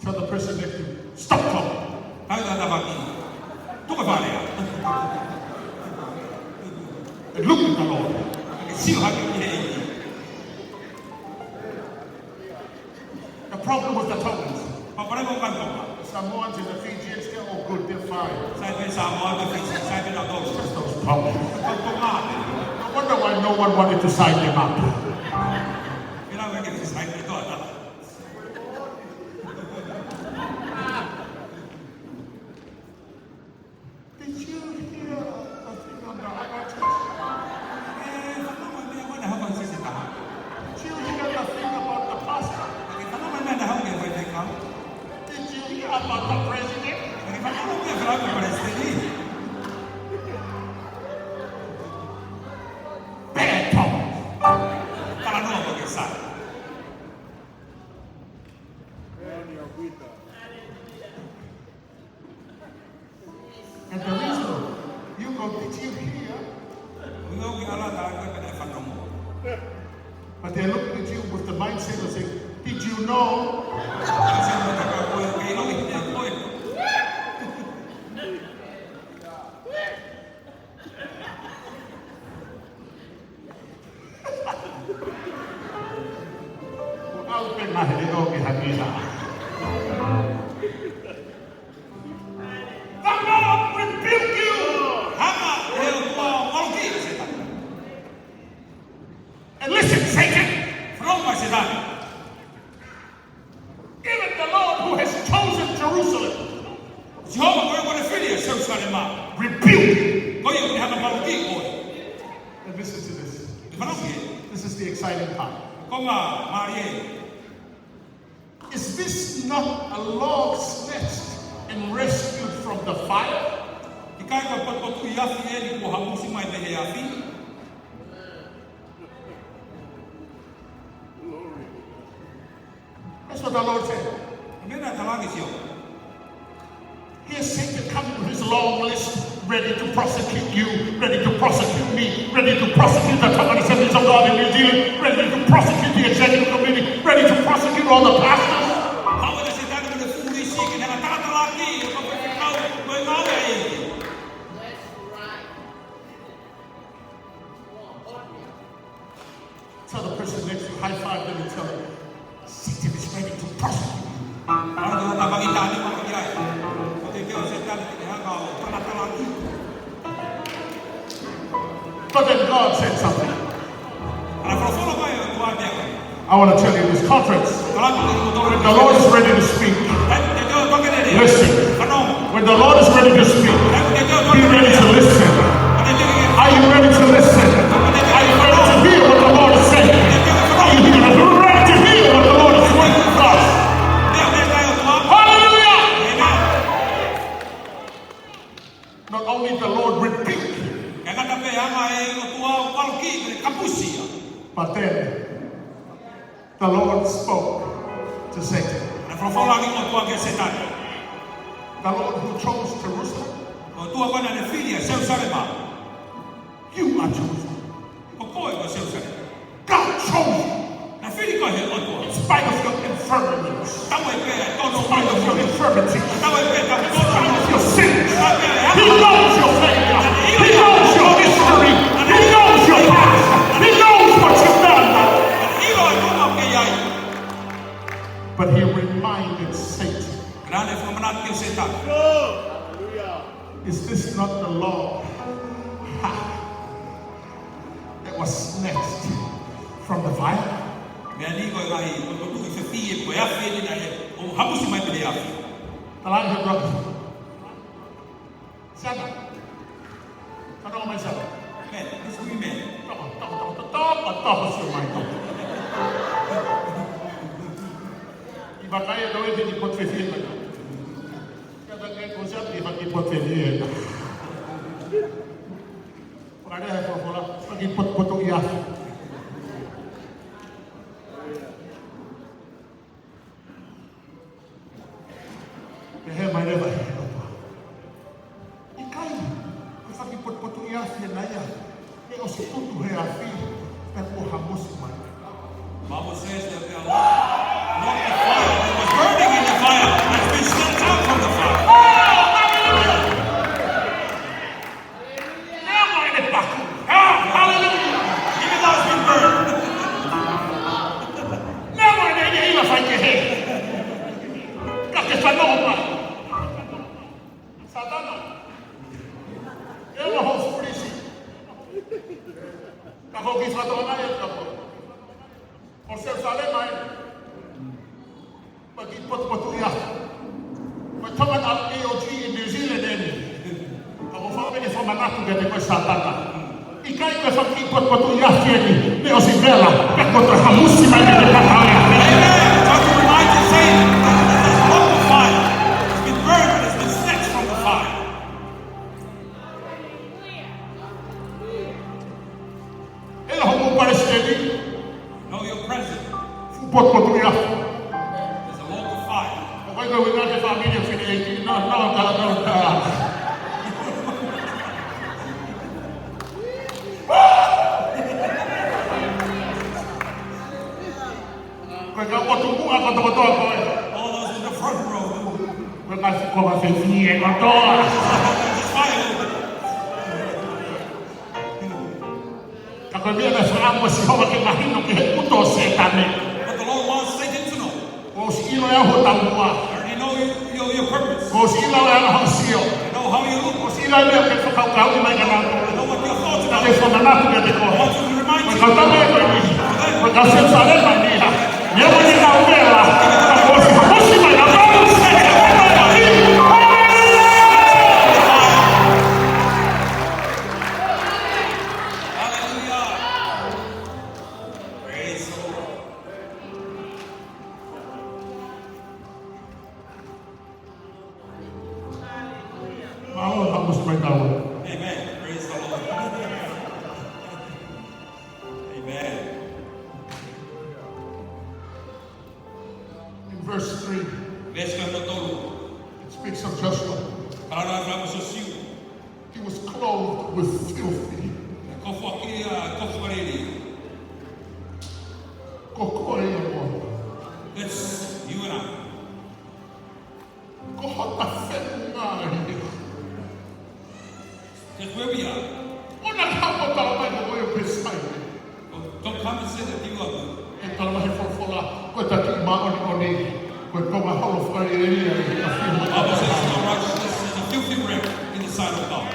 Tell the person next to you, "Stop talking." Tala ki ho tafaʻaki, "Tuku hoʻo fakalea." And look at the Lord. Ke sio hake ki he ʻEiki. The problem with the Tongans. Ko e palopalema ʻoku ʻi ai. Samoans and the Fijians, they're all good, they're fine. Sai pē Samoa, pē Fisi, sai pē nautolu. It's just those Tongans. Ko e Tonga pē. No wonder why no one wanted to sign them up. Pea naʻe ʻikai ke sign them up. Did you hear the thing on the other church? Eh, fanongo e meʻa ko ē naʻe hoko he siasi ʻe taha. Did you hear the thing about the pastor? Ke fanongo e meʻa naʻe hoko he faifekau. Did you hear about the president? Ke fanongo e meʻa naʻe hoko he palesiteni. Pea tau talanoa ko ē ki he sai. And the reason you go, "Did you hear?" Ko e ʻuhinga ʻoku ke ʻalu ʻo tala ki ai pē naʻe fanongo. But they're looking at you with the mindset of saying, "Did you know?" Sai, ʻoku ke ʻilo ʻe koe. Kuo ʻalu pē ngaahi leʻo ki ha kiha. The Lord rebuke you. Hanga ʻe he ʻOtua ʻo maluki Sētane. And listen, Satan. Fanongo mai Sētane. Even the Lord who has chosen Jerusalem, Sihova ko ia ʻoku ne fili ʻa Selusalema, rebuke. Ko ia ʻoku ne hanga ʻo maluki koe. And listen to this. Fanongo ki he. This is the exciting part. Ko e mālie. Is this not a log snatched and rescued from the fire? ʻIkai ko e potupotuʻi afi eni kuo hamusi mai mei he afi? That's what the Lord said. Meʻa naʻe tala ange ʻe Sihova. Here's Satan coming with his long list, ready to prosecute you, ready to prosecute me, ready to prosecute the Tongan Assemblies of God in New Zealand, ready to prosecute the executive committee, ready to prosecute all the pastors. Haʻu ʻa Sētane mo e fuʻu lisi ke ne hanga ʻo tala ki he kau faifekau mo e ngāue ʻa e ʻEiki. Tell the person next to you, high five them and tell them, "Satan is ready to prosecute you." Alo, tau tafaʻaki tali mai ki ai. Ko e teuteu ʻa Sētane ke ne hanga ʻo tala ki ai. But then God said something. Ka naʻe folofola mai ʻa e ʻOtua ha meʻa. I want to tell you this conference. Tala ki he motu. When the Lord is ready to speak, listen. When the Lord is ready to speak, be ready to listen. Are you ready to listen? Are you ready to hear what the Lord is saying? Are you ready to hear what the Lord is saying to us? Hallelujah! Not only the Lord rebuke, ʻIkai ngata pē hanga ʻe he ʻOtua ʻo maluki, ʻo kapusi ia. But then, the Lord spoke to Satan. Naʻe folofola ange ʻa e ʻOtua kia Sētane. The Lord who chose Jerusalem. Ko e ʻOtua ko ē naʻa ne fili ʻa Selusalema. You are Jerusalem. Ko koe ko Selusalema. God chose you. Naʻe fili koe ʻe he ʻOtua. In spite of your infirmities. Tatau ai pē ʻa e tono. In spite of your infirmities. Tatau ai pē ʻa e tono. In spite of your sins. Tatau ai pē ʻa e He knows your failure. He knows your history. He knows your past. He knows what you've done. Naʻe ʻilo ʻa e meʻa ʻoku ke ʻi ai. But he reminded Satan, Ka naʻe fakamanatu kia Sētane. Is this not the law that was snatched from the fire? Meʻa ni ko e ngaahi, ko e, ko e tuʻi fefie, ko e afi eni naʻe ʻo hamusi mai mei he afi. Tala ange ki he tokotaha. Sētane. Fanongo mai Sētane. Man, this women. Toko, toko, toko, toko, toko, sio mai, toko. ʻI vakai ʻe tau ʻi he kiʻi potu fefie mai. Kia ta ke ko Sētane ʻi he kiʻi potu fefie. Fakalea he folofola, kiʻi potupotuʻi afi. Pehē mai leva ʻe he ʻOtua, ʻikai, ko e fanga kiʻi potupotuʻi afi ʻeni, Toki fakatokangaʻi atu kapau ʻo Selusalema eni. Ko e kiʻi potupotuʻi afi. Ko e Tongan A O G in New Zealand eni. Ka ʻoku ou fakamanatu kiate koe Sātana. ʻIkai ko e fanga kiʻi potupotuʻi afi eni, ne ʻosi vela, pea kuo toe hamusi mai mei he pata ʻo e afi. Amen. Trying to remind you, Satan, that there's a log of fire. It's been burned, it's been snatched from the fire. ʻE la homo palesiteni. Know your president. Fuʻu potupotuʻi afi. There's a log of fire. ʻOku ʻikai ko e ʻuhinga ke fāmili ʻo fine ʻeiki. No, no, no, no, no. Ko e kau ʻotu muʻa kotokotoa ko ē. All those in the front row. Ko e kau fuʻu konga fefine kotoa. Just fire. Ka ko e meʻa naʻe fakaʻamu ʻa Sihova ke mahino ki he ʻuto ʻo Sētane. But the Lord wants Satan to know. Kuo ʻosi ʻilo ʻe au ho taumuʻa. I already know your, your, your purpose. Kuo ʻosi ʻilo ʻe au hoʻo sio. I know how you look. Kuo ʻosi ʻilo ʻe au e meʻa ʻoku ke fakakaukauʻi mai kiate au. I know what your thoughts are. Ka te fakamanatu kiate koe. I want to remind you. Ko e kau tama ko eni. Ko e kau Selusalema eni ia. Neongo ʻenau vela, ka kuo ʻosi hamusi mai ʻa e kau Selusalema eni. Hallelujah. Praise the Lord. Mālō, hamusi mai taua. Amen. Praise the Lord. Amen. In verse three, Veesi ko hono tolu. It speaks of Joshua. Talanoa ʻa Siosiua. He was clothed with filthy. Ko e kofu ʻaki ia, kofu ʻaki ia. Ko koe ia mo au. That's you and I. Ko hota feʻunga ia. That's where we are. ʻOua naʻa ke haʻu ʻo talamai ko koe ʻoku ke sai. Don't come and say that you are good. ʻE talamai ʻe he folofola, ko e taki māʻoniʻoni, ko e konga holo fakalielia ʻi he ʻafio. Bible says your righteousness is a filthy rag in the sight of God.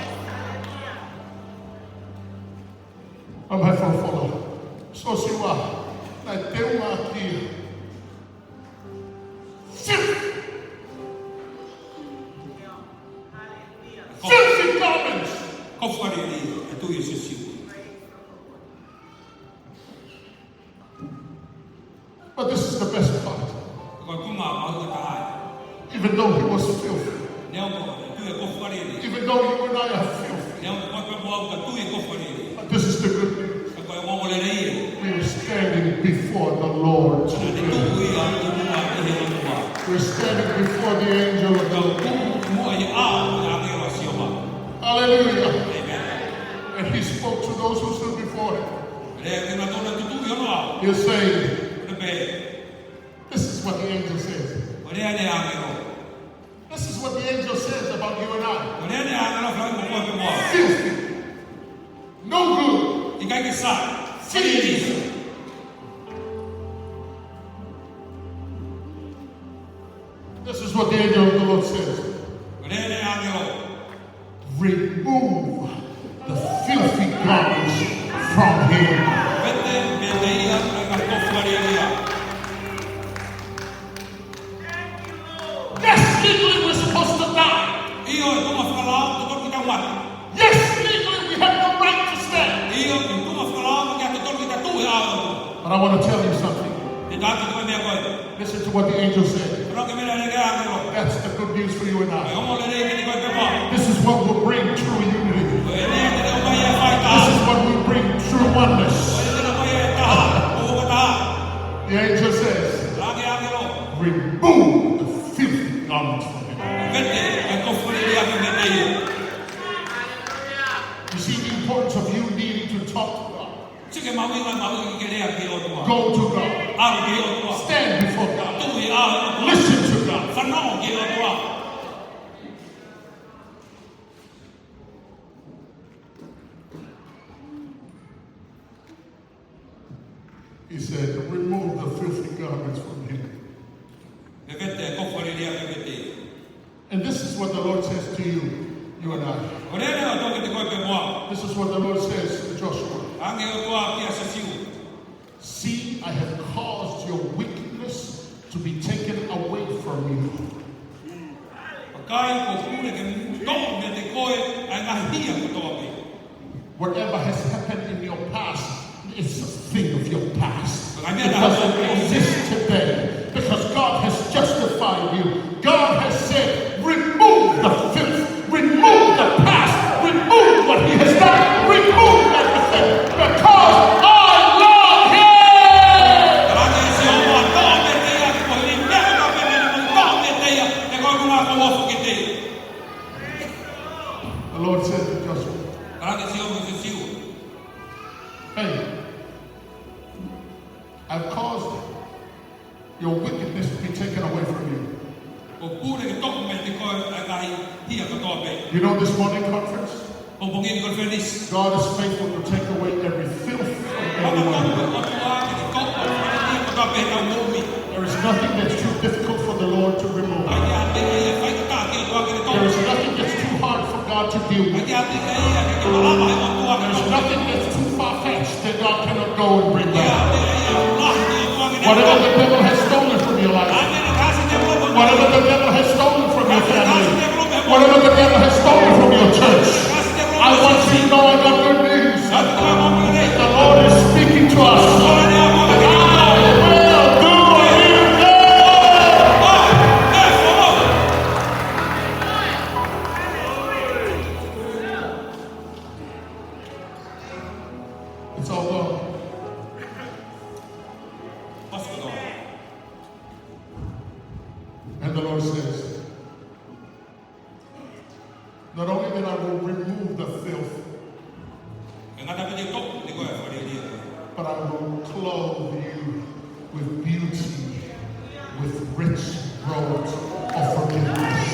Talamai ʻe he folofola, Siosiua, naʻe teungaʻaki ia. Filthy. Filthy garments. Kofu ʻaki ia, ʻe tui ʻe Siosiua. But this is the best part. Ko e konga mahuʻinga taha ia. Even though he was filthy. Neongo ʻoku tui ʻe kofu ʻaki ia. Even though you and I are filthy. Neongo ko koe mo au ʻoku tui ʻe kofu ʻaki ia. But this is the good news. Ka ko e ongoongo lelei ia. We are standing before the Lord today. Naʻa te tuʻu ia ʻi muʻa ʻi he ʻOtua. We're standing before the angel of the Lord. Tau tuʻu ʻi muʻa ʻi he ʻao ʻo e ʻāngelo ʻa Sihova. Hallelujah. Amen. And he spoke to those who stood before him. Lea kiate kinautolu naʻe tuʻu ʻi hono ʻao. He said, Ko e pehē. This is what the angel says. Ko e lea ʻa e ʻāngelo. This is what the angel says about you and I. Ko e lea ʻa e ʻāngelo fai mo koe pea mo au. Filthy. No good. ʻIkai ke sai. Filthy. This is what the angel of the Lord says. Ko e lea ʻa e ʻāngelo. Remove the filthy garments from him. Vete, vete ia ʻa e ngaahi kofu ʻaki ia. Yes, legally we're supposed to die. ʻIo, ʻi he tuʻunga fakalao, totonu ke tau mate. Yes, legally we have no right to stand. ʻIo, ʻi he tuʻunga fakalao, ʻoku ʻikai totonu ke tau tuʻu he ʻao. But I want to tell you something. Te u talaatu kiate koe ha meʻa. Listen to what the angel said. Fanongo ki he meʻa naʻe lea ʻa e ʻāngelo. That's the good news for you and I. Ko e ongoongo lelei kiate koe pea mo au. This is what will bring true unity. Ko e meʻa ia te ne ʻomai ai e faʻahitaʻu. This is what will bring true oneness. Ko e meʻa ia te ne ʻomai ai e taha, ʻo e taha. The angel says, Lea ʻa e ʻāngelo. Remove the filthy garments from him. Vete ʻa e kofu lelei ʻaki meiate ia. You see the importance of you needing to talk to God. Sio ki he mahuʻinga, mahuʻinga ke lea ki he ʻOtua. Go to God. ʻAlu ki he ʻOtua. Stand before God. Tuʻu ʻi he ʻao ʻo e ʻOtua. Listen to God. Fanongo ki he ʻOtua. He said, remove the filthy garments from him. Vete ʻa e kofu lelei ʻaki meiate ia. And this is what the Lord says to you, you and I. Ko e lea ʻa e ʻOtua kiate koe pea mo au. This is what the Lord says to Joshua. Ange ʻOtua kia Sesiu. See, I have caused your wickedness to be taken away from you. Vakai, kuo pule ke toʻo meiate koe ʻa e ngaahi hia kotoa pē. Whatever has happened in your past is a thing of your past. It doesn't exist today because God has justified you. God has said, "Remove the filth, remove the past, remove what he has done, remove everything, because I love him." The Lord said to Joshua, Hey, I've caused your wickedness to be taken away from you. Kuo pule ke toʻo meiate koe ʻa e ngaahi hia kotoa pē. You know this morning conference? Pongipongi ni konifelenisi. God is faithful to take away every filth from everyone. ʻOtua ke toʻo ʻa e hia kotoa pē ʻetau moʻui. There is nothing that's too difficult for the Lord to remove. ʻIkai ha meʻa ia ʻe faingataʻa ki he ʻOtua ke ne toʻo. There is nothing that's too hard for God to deal with. ʻIkai ha meʻa ia ʻe ʻikai ke malava ʻe he ʻOtua ke ne toʻo. There is nothing that's too far-fetched that God cannot go and bring back. Whatever the devil has stolen from your life, whatever the devil has stolen from your family, whatever the devil has stolen from your church, I want you to know I got good news. The Lord is speaking to us. I will do a new thing. It's all gone. And the Lord says, not only that I will remove the filth, but I will clothe you with beauty, with rich robes of forgiveness.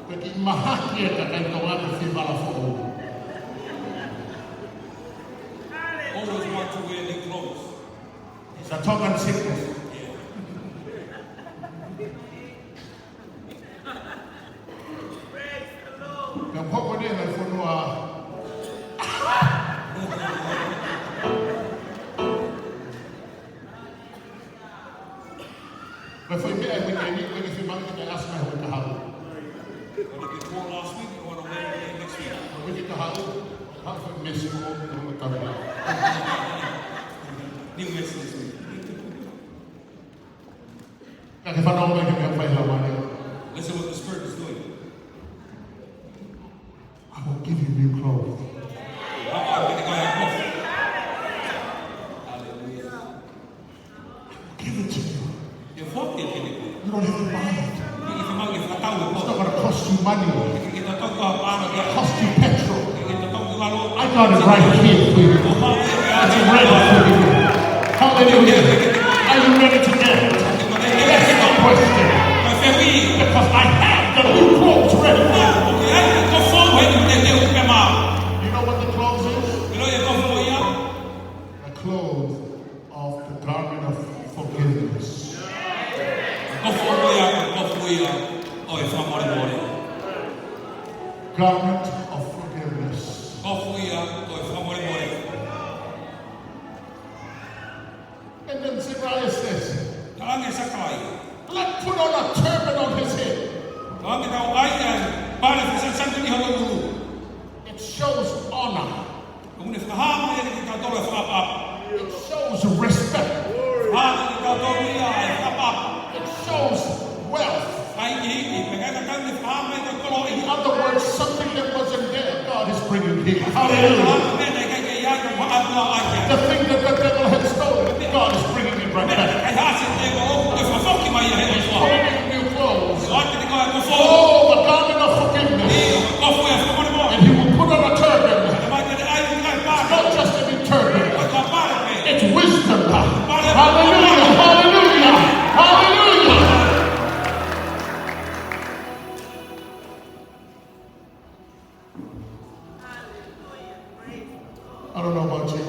Pea kiʻi mahaki e kakai Tonga ke fie vala foʻou. Always want to wear new clothes. It's a Tongan sickness. Pea hoko eni ʻa e fonua. Mei he foʻi meʻa ʻi he uike ni, ʻoku ʻikai ke fiemaʻu ke ʻasi mai he uike kahaʻu. But if you go last week, you wanna wait until next week. He uike kahaʻu, hā e foʻi meesi ʻoku ou tau na. New message this week. Ka ke fanongo mai ki he meʻa ʻoku fai ʻe he Laumālie. Listen what the Spirit is doing. I will give you new clothes. Hallelujah. Give it to you. You don't have to buy it. It's not gonna cost you money. It's gonna cost you petrol. I got it right here for you. It's ready for you. Hallelujah. Are you ready to get it? That's the question. Because I have the new clothes ready for you. You know what the clothes is? The clothes of the garment of forgiveness. Garment of forgiveness. And then Zechariah says, let put on a turban on his head. It shows honor. It shows respect. It shows wealth. In other words, something that wasn't there, God is bringing here. Hallelujah. The thing that the devil had stolen, God is bringing it right back. He's putting on new clothes. Oh, the garment of forgiveness. And he will put on a turban. It's not just any turban. It's wisdom. Hallelujah, hallelujah, hallelujah. I don't know about you.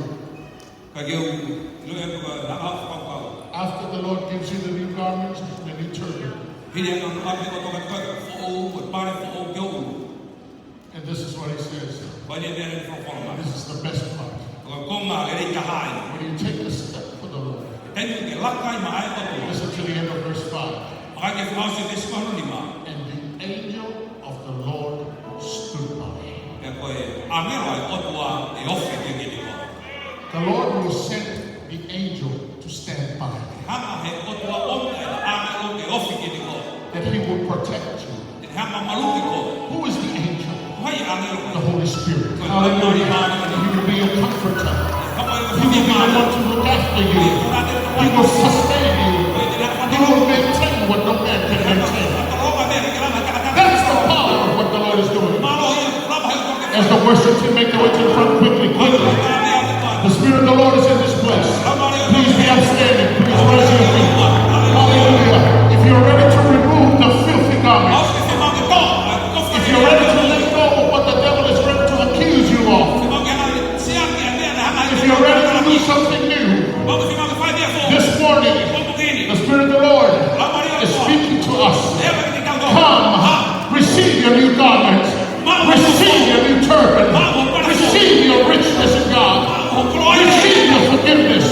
Ka ke u, ʻilo ʻe au ka, na au fakau. After the Lord gives you the new garments, the new turban, Hili ange ʻo ʻave ʻo toka toka foʻou, ʻo pale foʻou ke ʻoʻou. And this is what he says. Ko e meʻa ʻeni ʻoku folofola mai. This is the best part. Ko e konga lelei taha ʻeni. When you take a step for the Lord, Taimi ʻoku ke laka ai maʻa e ʻOtua. Listen to the end of verse five. Vakai ki he fakaʻosi ʻo e veesi hono nima. And the angel of the Lord stood by. Pea ko e ʻāngelo ʻa e ʻOtua ʻe ofi kiate koe. The Lord will send the angel to stand by. Hanga ʻe he ʻOtua ʻo ʻomi ʻa e ʻāngelo ke ofi kiate koe. That he will protect you. Te ne hanga ʻo maluʻi koe. Who is the angel? Ko hai ʻa e ʻāngelo? The Holy Spirit. Ko e Laumālie Māʻoniʻoni. Hallelujah. He will be your comforter. He will be the one to look after you. He will sustain you. He will maintain what no man can maintain. That's the power of what the Lord is doing. As the worship team make their way to the front quickly, quickly. The Spirit of the Lord is in this place. Please be outstanding. Please raise your feet. Hallelujah. If you're ready to remove the filthy garments, if you're ready to let go of what the devil is ready to accuse you of, if you're ready to do something new, this morning, the Spirit of the Lord is speaking to us. Come, receive your new garments. Receive your new turban. Receive your richness in God. Receive your forgiveness.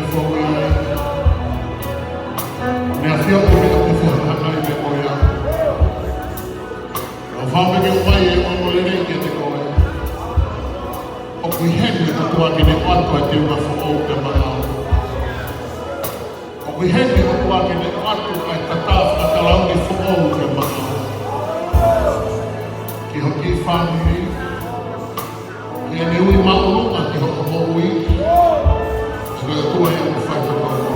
Ko ia, ne afioʻi meʻa ke fehālaaki mo ia. ʻOku ou fakaʻamu ke u ʻomai e ongoongolelei kiate koe. ʻOku ʻi heni ʻa e ʻOtua ke ne ʻoatu ʻa e teunga foʻou pea maʻau. ʻOku ʻi heni ʻa e ʻOtua ke ne ʻoatu ʻa e tatā fakakalauni foʻou pea maʻau. Ki ho kiʻi fāmili, ke ne ui māʻolunga ki hoʻo moʻui. Ko e ʻOtua ia ʻoku fai totonu.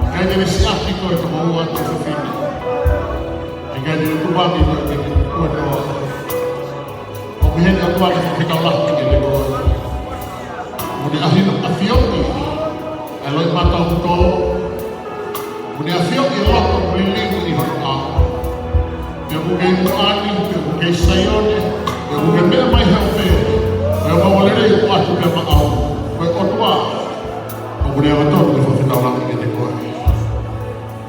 ʻIkai te ne siʻaki koe, tokoua, tuofefine. ʻIkai te ne tukuange koe ke ke tukuange. ʻOku ʻi heni ʻa e ʻOtua ke fekauʻaki kiate koe. Mo ne ʻafio, afioʻi ʻa e loʻimata ʻoku tō. Mo ne afioʻi e loto liliu ʻi hono ʻao. Pea ʻoku kei Moʻani, pea ʻoku kei Saione, pea ʻoku kei meʻa mai he ʻope, pea ʻoku lelei ʻoku ʻoatu pea maʻau. Ko e ʻOtua ʻoku ne angatonu ke fakafetaulaki kiate koe.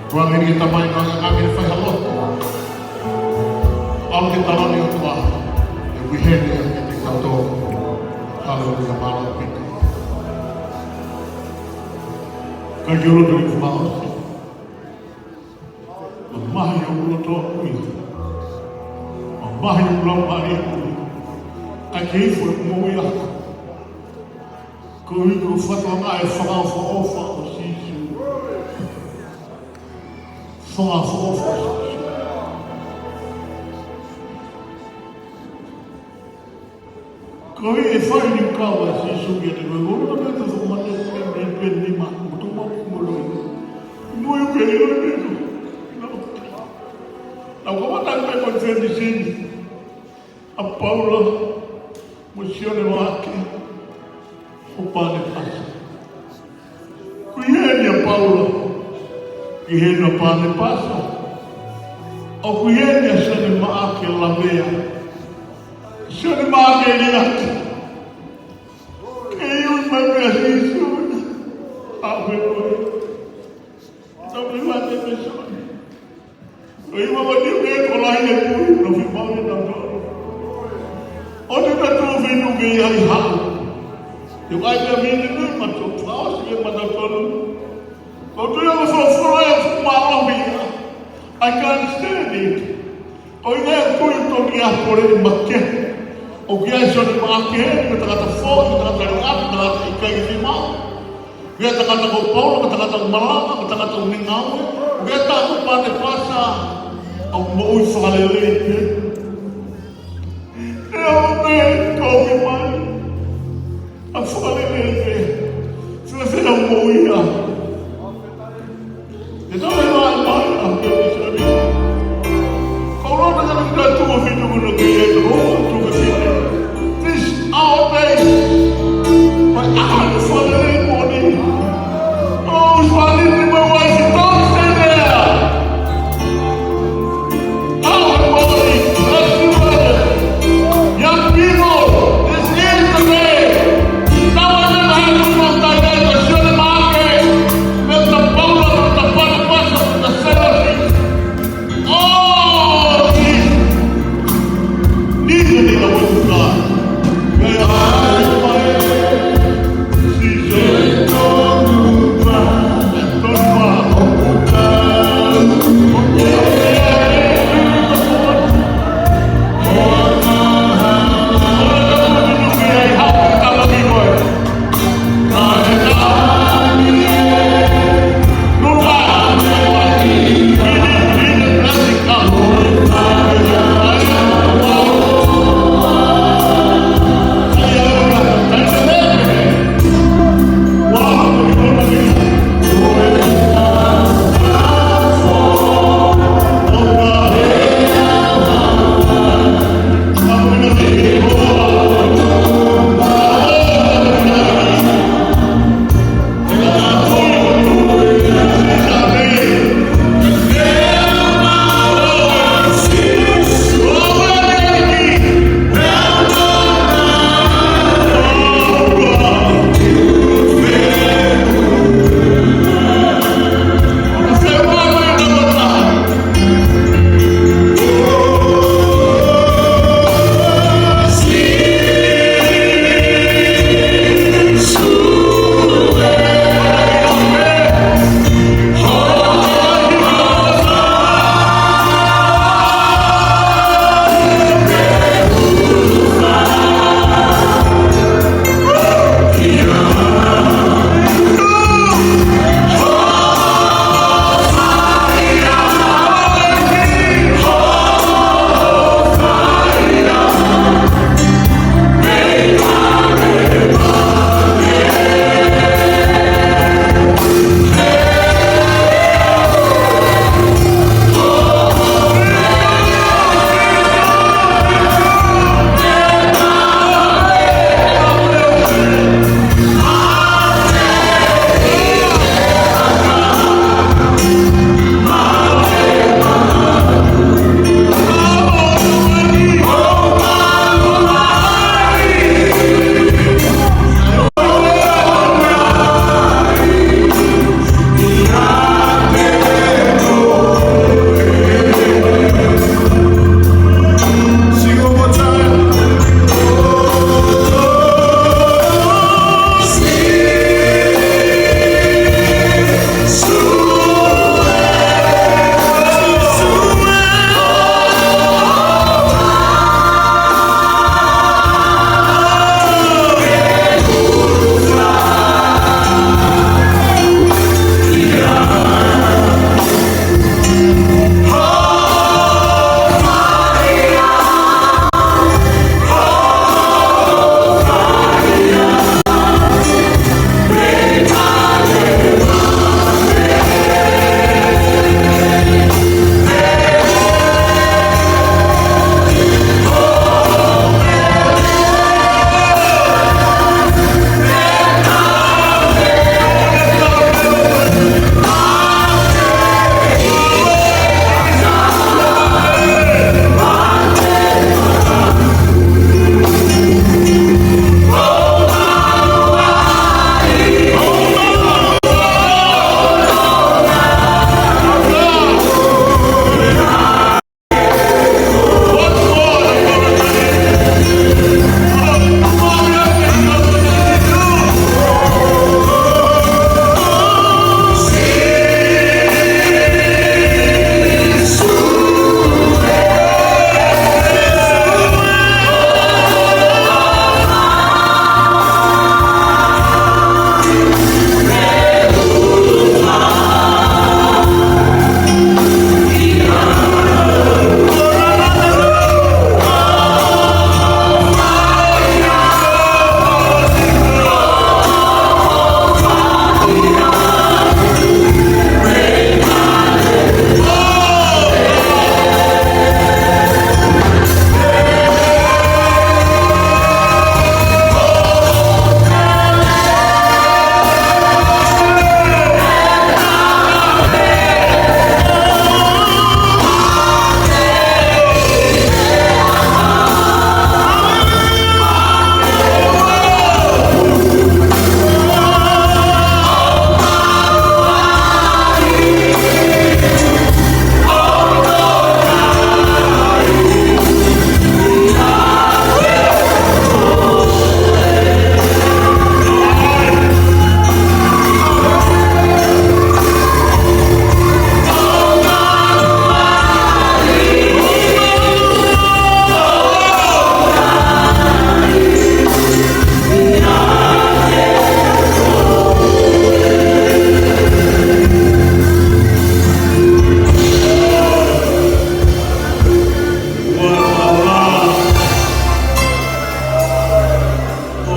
Tukuange ki he Tamai, kae ʻoua ke fai ha loto. ʻAlu ke taloni ʻOtua, ʻoku ʻi heni kiate kitautolu. Haleluia, mālō ʻaupito. Ka ke loto ʻi he mālō. Mamahi ʻa e loto ʻaʻaku ia. Mamahi ʻa e laumālie ʻaʻaku ia. Ka ke ifo e moʻui ʻaʻaku. Ko e ʻuhinga ʻoku fakaʻaongaʻi e fakaʻofoʻofa ʻo Sīsū. Fakaʻofoʻofa ʻo Sīsū. Ko e fai ni kau ʻa Sīsū kiate koe, ko e ʻuhinga pē te u fakamanatu pē mei he peni ma, mo tō ma mo loi. Mo ʻikai ke ʻilo e meʻa ko. Naʻa ku kamata pē ko e feni sini. ʻA Paula, mo Sione Maʻake, mo Panepasa. ʻOku ʻi heni ʻa Paula, ʻi heni ʻa Panepasa. ʻOku ʻi heni ʻa Sione Maʻake Lavea. Sione Maʻake Liaki. Ke ui mai meia Sīsū. ʻA pē koe. Tau ui mai meia Sīsū. ʻOi, ʻoku ou tui ʻoku kei kolahi e pui, no fi pau e tau tau. ʻOku te tau tau finu ke ʻi ai haʻu. Te u ʻai pē mine nui ma tau, fakaʻosi ke ma tau tau. ʻOku ou tui ʻoku folofola ʻoku mālohi ia. I can't stand it. ʻOi, ʻoku ou tui ʻoku tau ki a pole ma ke. ʻOku ʻi ai Sione Maʻake, mo e tangata foʻi, mo e tangata liʻaki, mo e tangata ʻikai ke fiemaʻu. Ko e tangata ko Paula, ko e tangata ʻoku malanga, ko e tangata ʻoku ne ngāue. Ko e tangata ko Panepasa, ʻoku moʻui fakalelei pē. ʻE ʻomi pē, ko ʻomi mai. ʻA fakalelei pē. Fēfē ʻa e moʻui ʻa. ʻE tau e laʻi mai, ʻa pē Sīsū. Ko e loto ka na kita tuofefine ko na ke e toko, tuofefine. This our day. But I can't follow anybody. Oh, who's running in my wife? Don't stay there. Our body.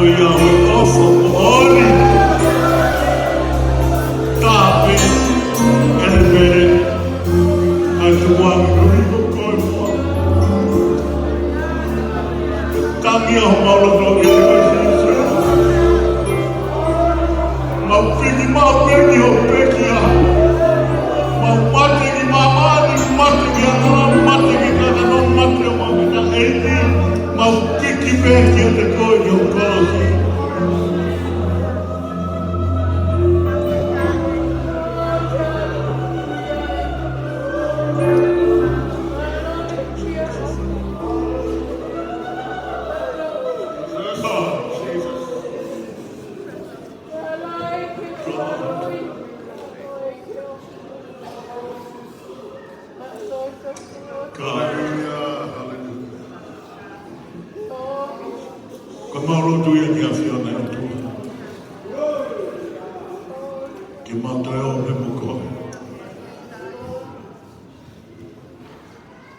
Ia ʻofa moʻoni. Tape, ʻelevele, ʻa e tuʻuaki nui ko koe fua. Tangi ʻa homau loto ki he Sīsū. Mau piki, mau piki, ʻo pekia. Mau mate ki māmani, mate ki ʻatamai, mate ki kakano, mate ʻo mau ki ta ʻEiki. Mau piki pē kiate koe ʻi ho kolosi. Haleluia, haleluia. Ko mau lotu ia ki he ʻAfiona ʻo e ʻOtua. Ke mau toe ō pē mo koe.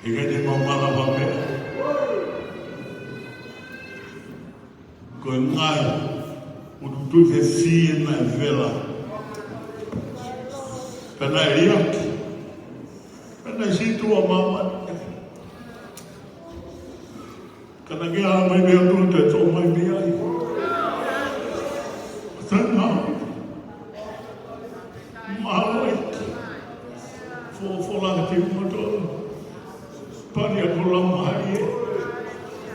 ʻIkai te mau malava pē. Ko e ngaahi ʻutu tui fefine naʻe vela. Pea naʻe liʻaki. Pea naʻe sītuʻa māmani. Ka naʻe ʻikai ha meʻa ʻe ʻOtua te tō mai mei ai. Thank you. Mālō ʻEiki. Fo, fo la te moto. Pani a kola mahali e.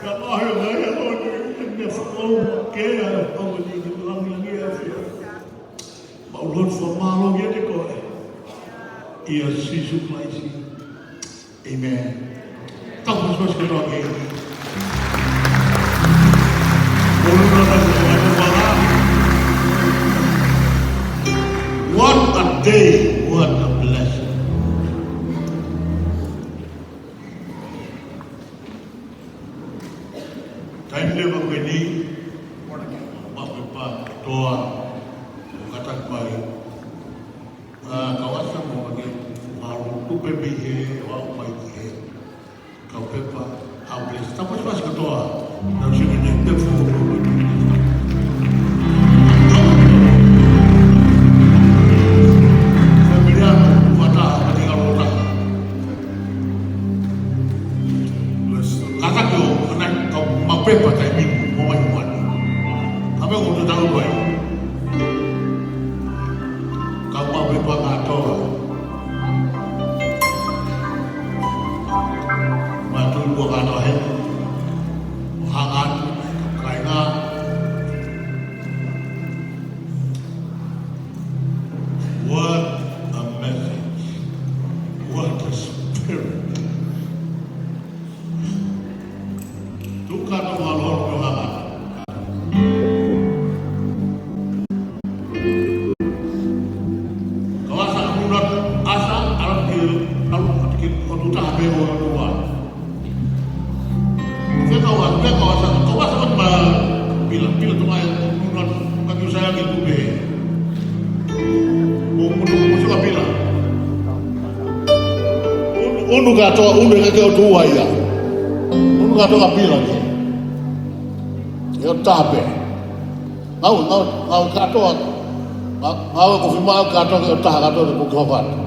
Ka mahe mai a loni, e me fo ke a o ni ni langi e fia. Mau lotu fakamālō kiate koe. ʻIa Sīsū Kalaisi. Amen. Tau pasipasi kotoa ki he ʻEiki. What a day, what a blessing. Taimi leva ko eni, maʻu pē pā toa, kātaki mai. ʻA, kau asa mo ake, mau tupe mei he, ʻo aʻu mai ki he. Kau pepa, au pēsi. Tau pasipasi kotoa. Tau sio ki he pepa. Familia, kau fata, kau ni kau lota. Kātaki ʻo, ana, kau maʻu pepa taimi, mo mai mo mai. Kape ko tu tau koe. Kau maʻu pepa kātoa. Mātuʻa kātoa he. Hanga atu, kāinga. What a message. What a spirit. Tuku kātoa mālōlō ʻo hanga. Kau asa ʻa muna, asa, ala ke, ala ke, ʻo tu taha pē ʻo tu wa. Ke kau asa, ke kau asa, kau asa ʻo ma, pila, pila to mai, muna, ka kiu saya ke tu pē. Mo, mo, mo, mo, sila pila. Un-, unu kātoa, unu e ka ke ʻo tu wa ia. Unu kātoa ka pila ke. ʻE ʻo taha pē. Ngau, ngau, ngau kātoa. Ngau, ngau ko fima au kātoa ke ʻo taha kātoa ke ko kau kātoa.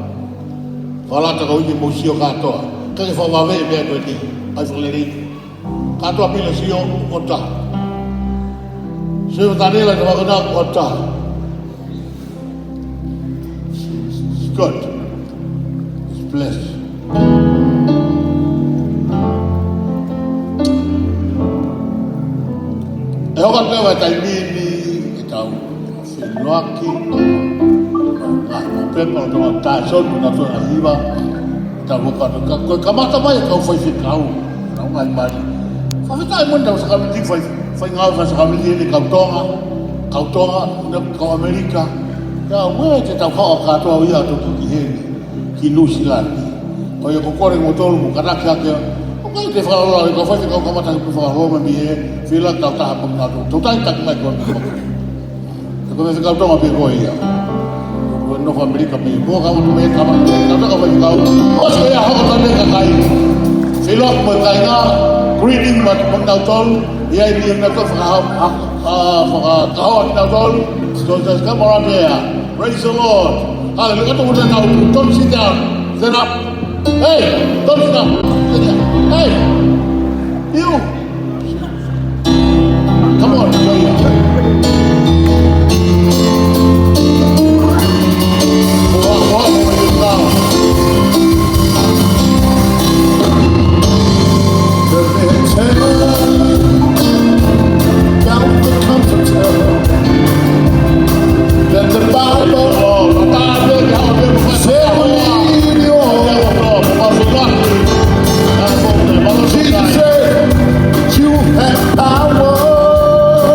Kau lata kau ʻi mo sio kātoa. Ka ke fakavave e meʻa ko eni. ʻAi fakalelei. Kātoa pila sio ʻo taha. Sio tanela ke fakana ʻo taha. It's good. It's blessed. ʻE hoko atu leva e taimi ni ʻetau feʻiloaki. Ngaahi pepa ʻo Tonga Taisoni, na tona hiva. ʻEtau hoko atu ka, ko e kamata mai e kau faifekau. Nau ngaahi mali. Fakafetaʻi mo ʻetau sākalamēniti fai, fai ngāue fai sākalamēniti ʻeni kau Tonga. Kau Tonga, ʻuna kau ʻAmelika. Ia, ue te tau kau kātoa ia ʻo toki ki heni. Ki Nuʻu Sila ni. Ko ia ko kore mo tolu mo kanaki ake. ʻOku ʻikai te fakalola, ko e faifekau kamata ke fakalola mai mei he, fila tau taha mo na tau. Tau tai taki mai ko e. Ko e faifekau Tonga pē ko ia. Ko e nofo ʻAmelika pē. Mo kamata mai, kamata mai, kamata mai faifekau. ʻOsi ko ia hoko tane ka kai. Fila mo e kāinga, greeting mo na tolu. ʻI ai ni na ka faka-, a, a, fakakahoa kinautolu. So just come around here. Praise the Lord. Hallelujah. Don't sit down. Stand up. Hey, don't sit down. Sit down. Hey, you. Come on, go here. Walk, walk, walk, walk. Let me tell you about the Comforter that the Bible said we need. Jesus said, "You have power."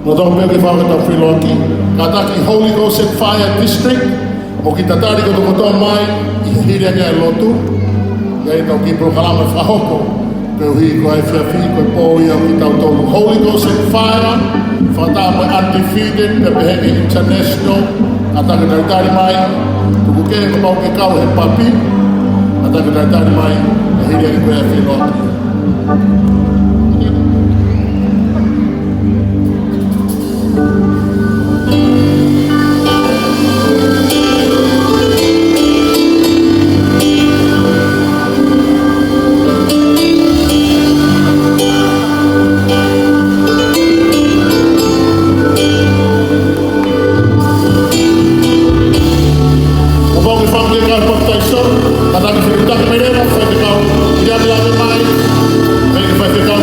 Ko tau pē ke fai ʻetau feʻiloaki, kātaki Holy Ghost and Fire District, ʻoku tau talitali kotoa mai ʻi he hili ange ʻa e lotu. ʻI ai ʻetau kiʻi polokalama fakahoko koeʻuhi ko e efiafi, ko e pō ia ʻo kitautolu. Holy Ghost and Fire, fakataha mo e Undefeated, pea pehē ki he International, kātaki talitali mai, tuku kehe kapau ʻokú ke kau he papi, kātaki talitali mai, ʻi he hili ange ko e feʻiloaki. Kapau ʻokú ke fakaʻamu ke kau he papitaiso, kātaki fetuʻutaki mai leva, faifekau, ʻi he ʻapi lave mai, mei he faifekau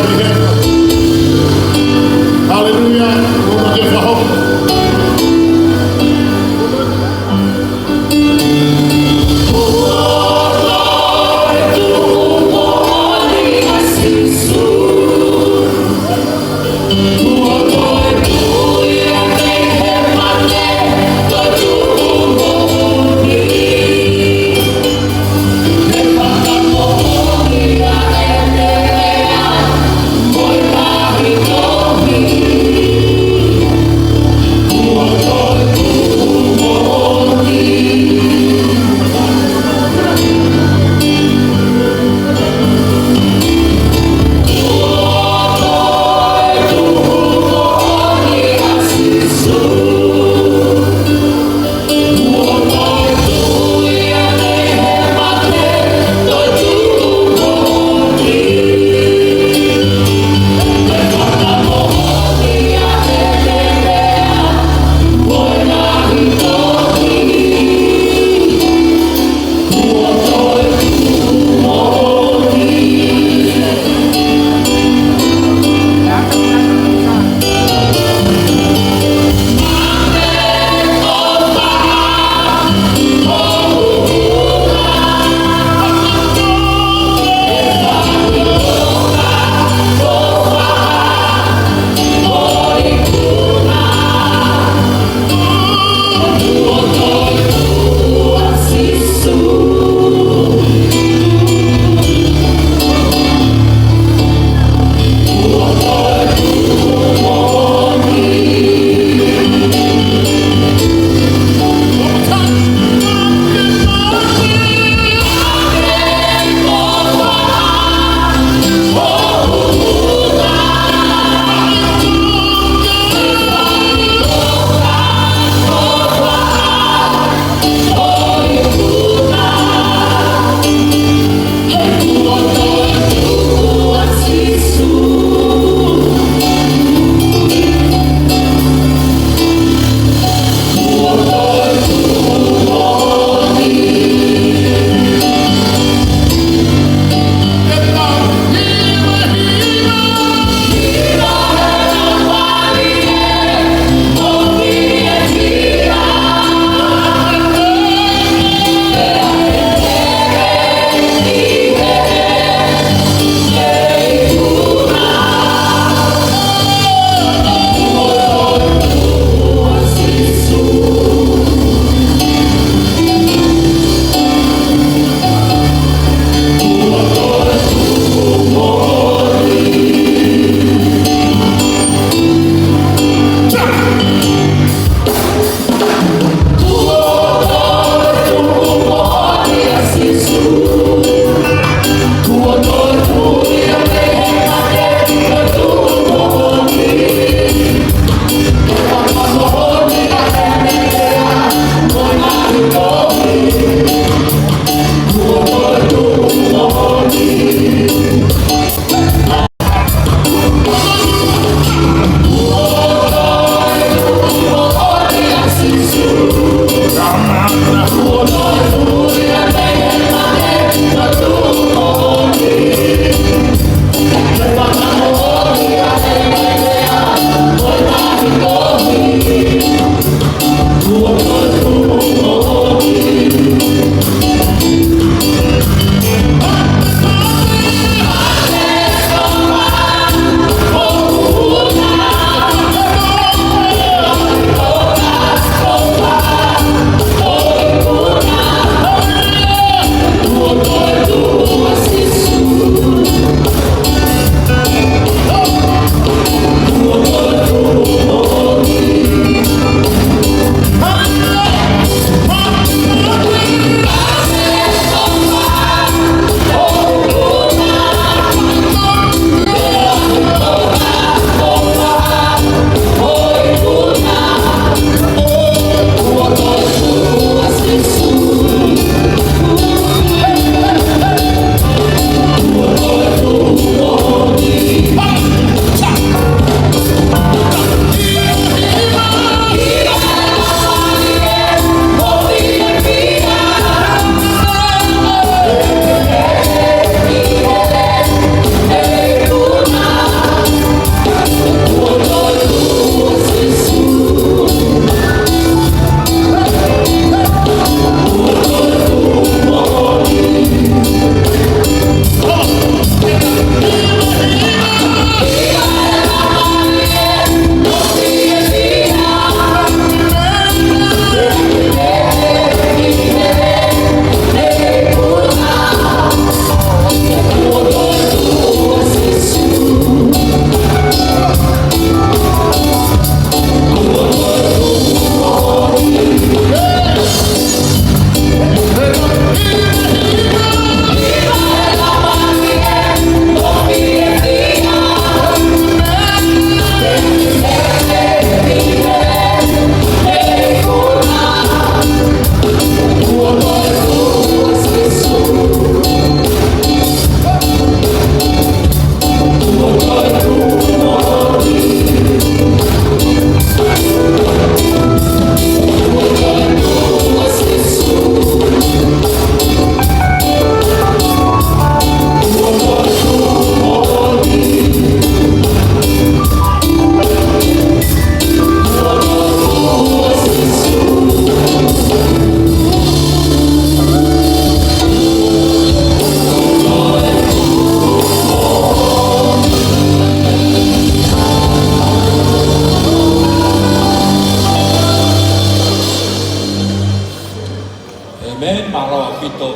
Tō.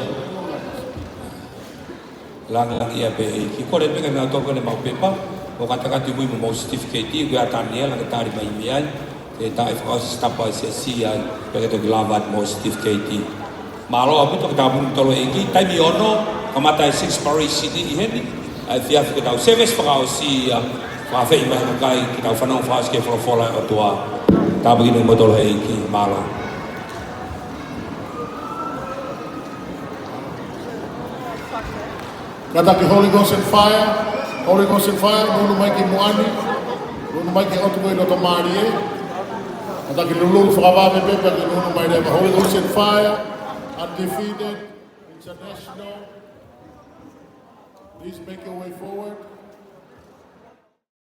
Langilangiʻia pē ʻEiki. Kole pē ke mau toki ne mau pepa. ʻO kātaki atu ʻi mui mo mau certificate, ko ia Taniela ke tali mai mei ai. Ke taʻe fakaʻosi sitapa ʻa e siasi ai. Pea ke toki lava atu mo certificate. Mālō ʻaupito ke tāpuni tolo ʻEiki. Taimi ono, kamata e six parade ʻi heni. ʻA e efiafi ke tau service fakaʻosi ia. Fakafeʻi mai hono kai, ke tau fanongo fakaʻosi ki he folofola ʻa e ʻOtua. Tāpuni mo tolo ʻEiki. Mālō. Kātaki Holy Ghost and Fire, Holy Ghost and Fire, nunu mai ki muʻa ni, nunu mai ki he ʻotu ko ē ʻi loto mālie. Kātaki Lulu fakavave pē pea ke nunu mai leva. Holy Ghost and Fire, Undefeated, International. Please make your way forward.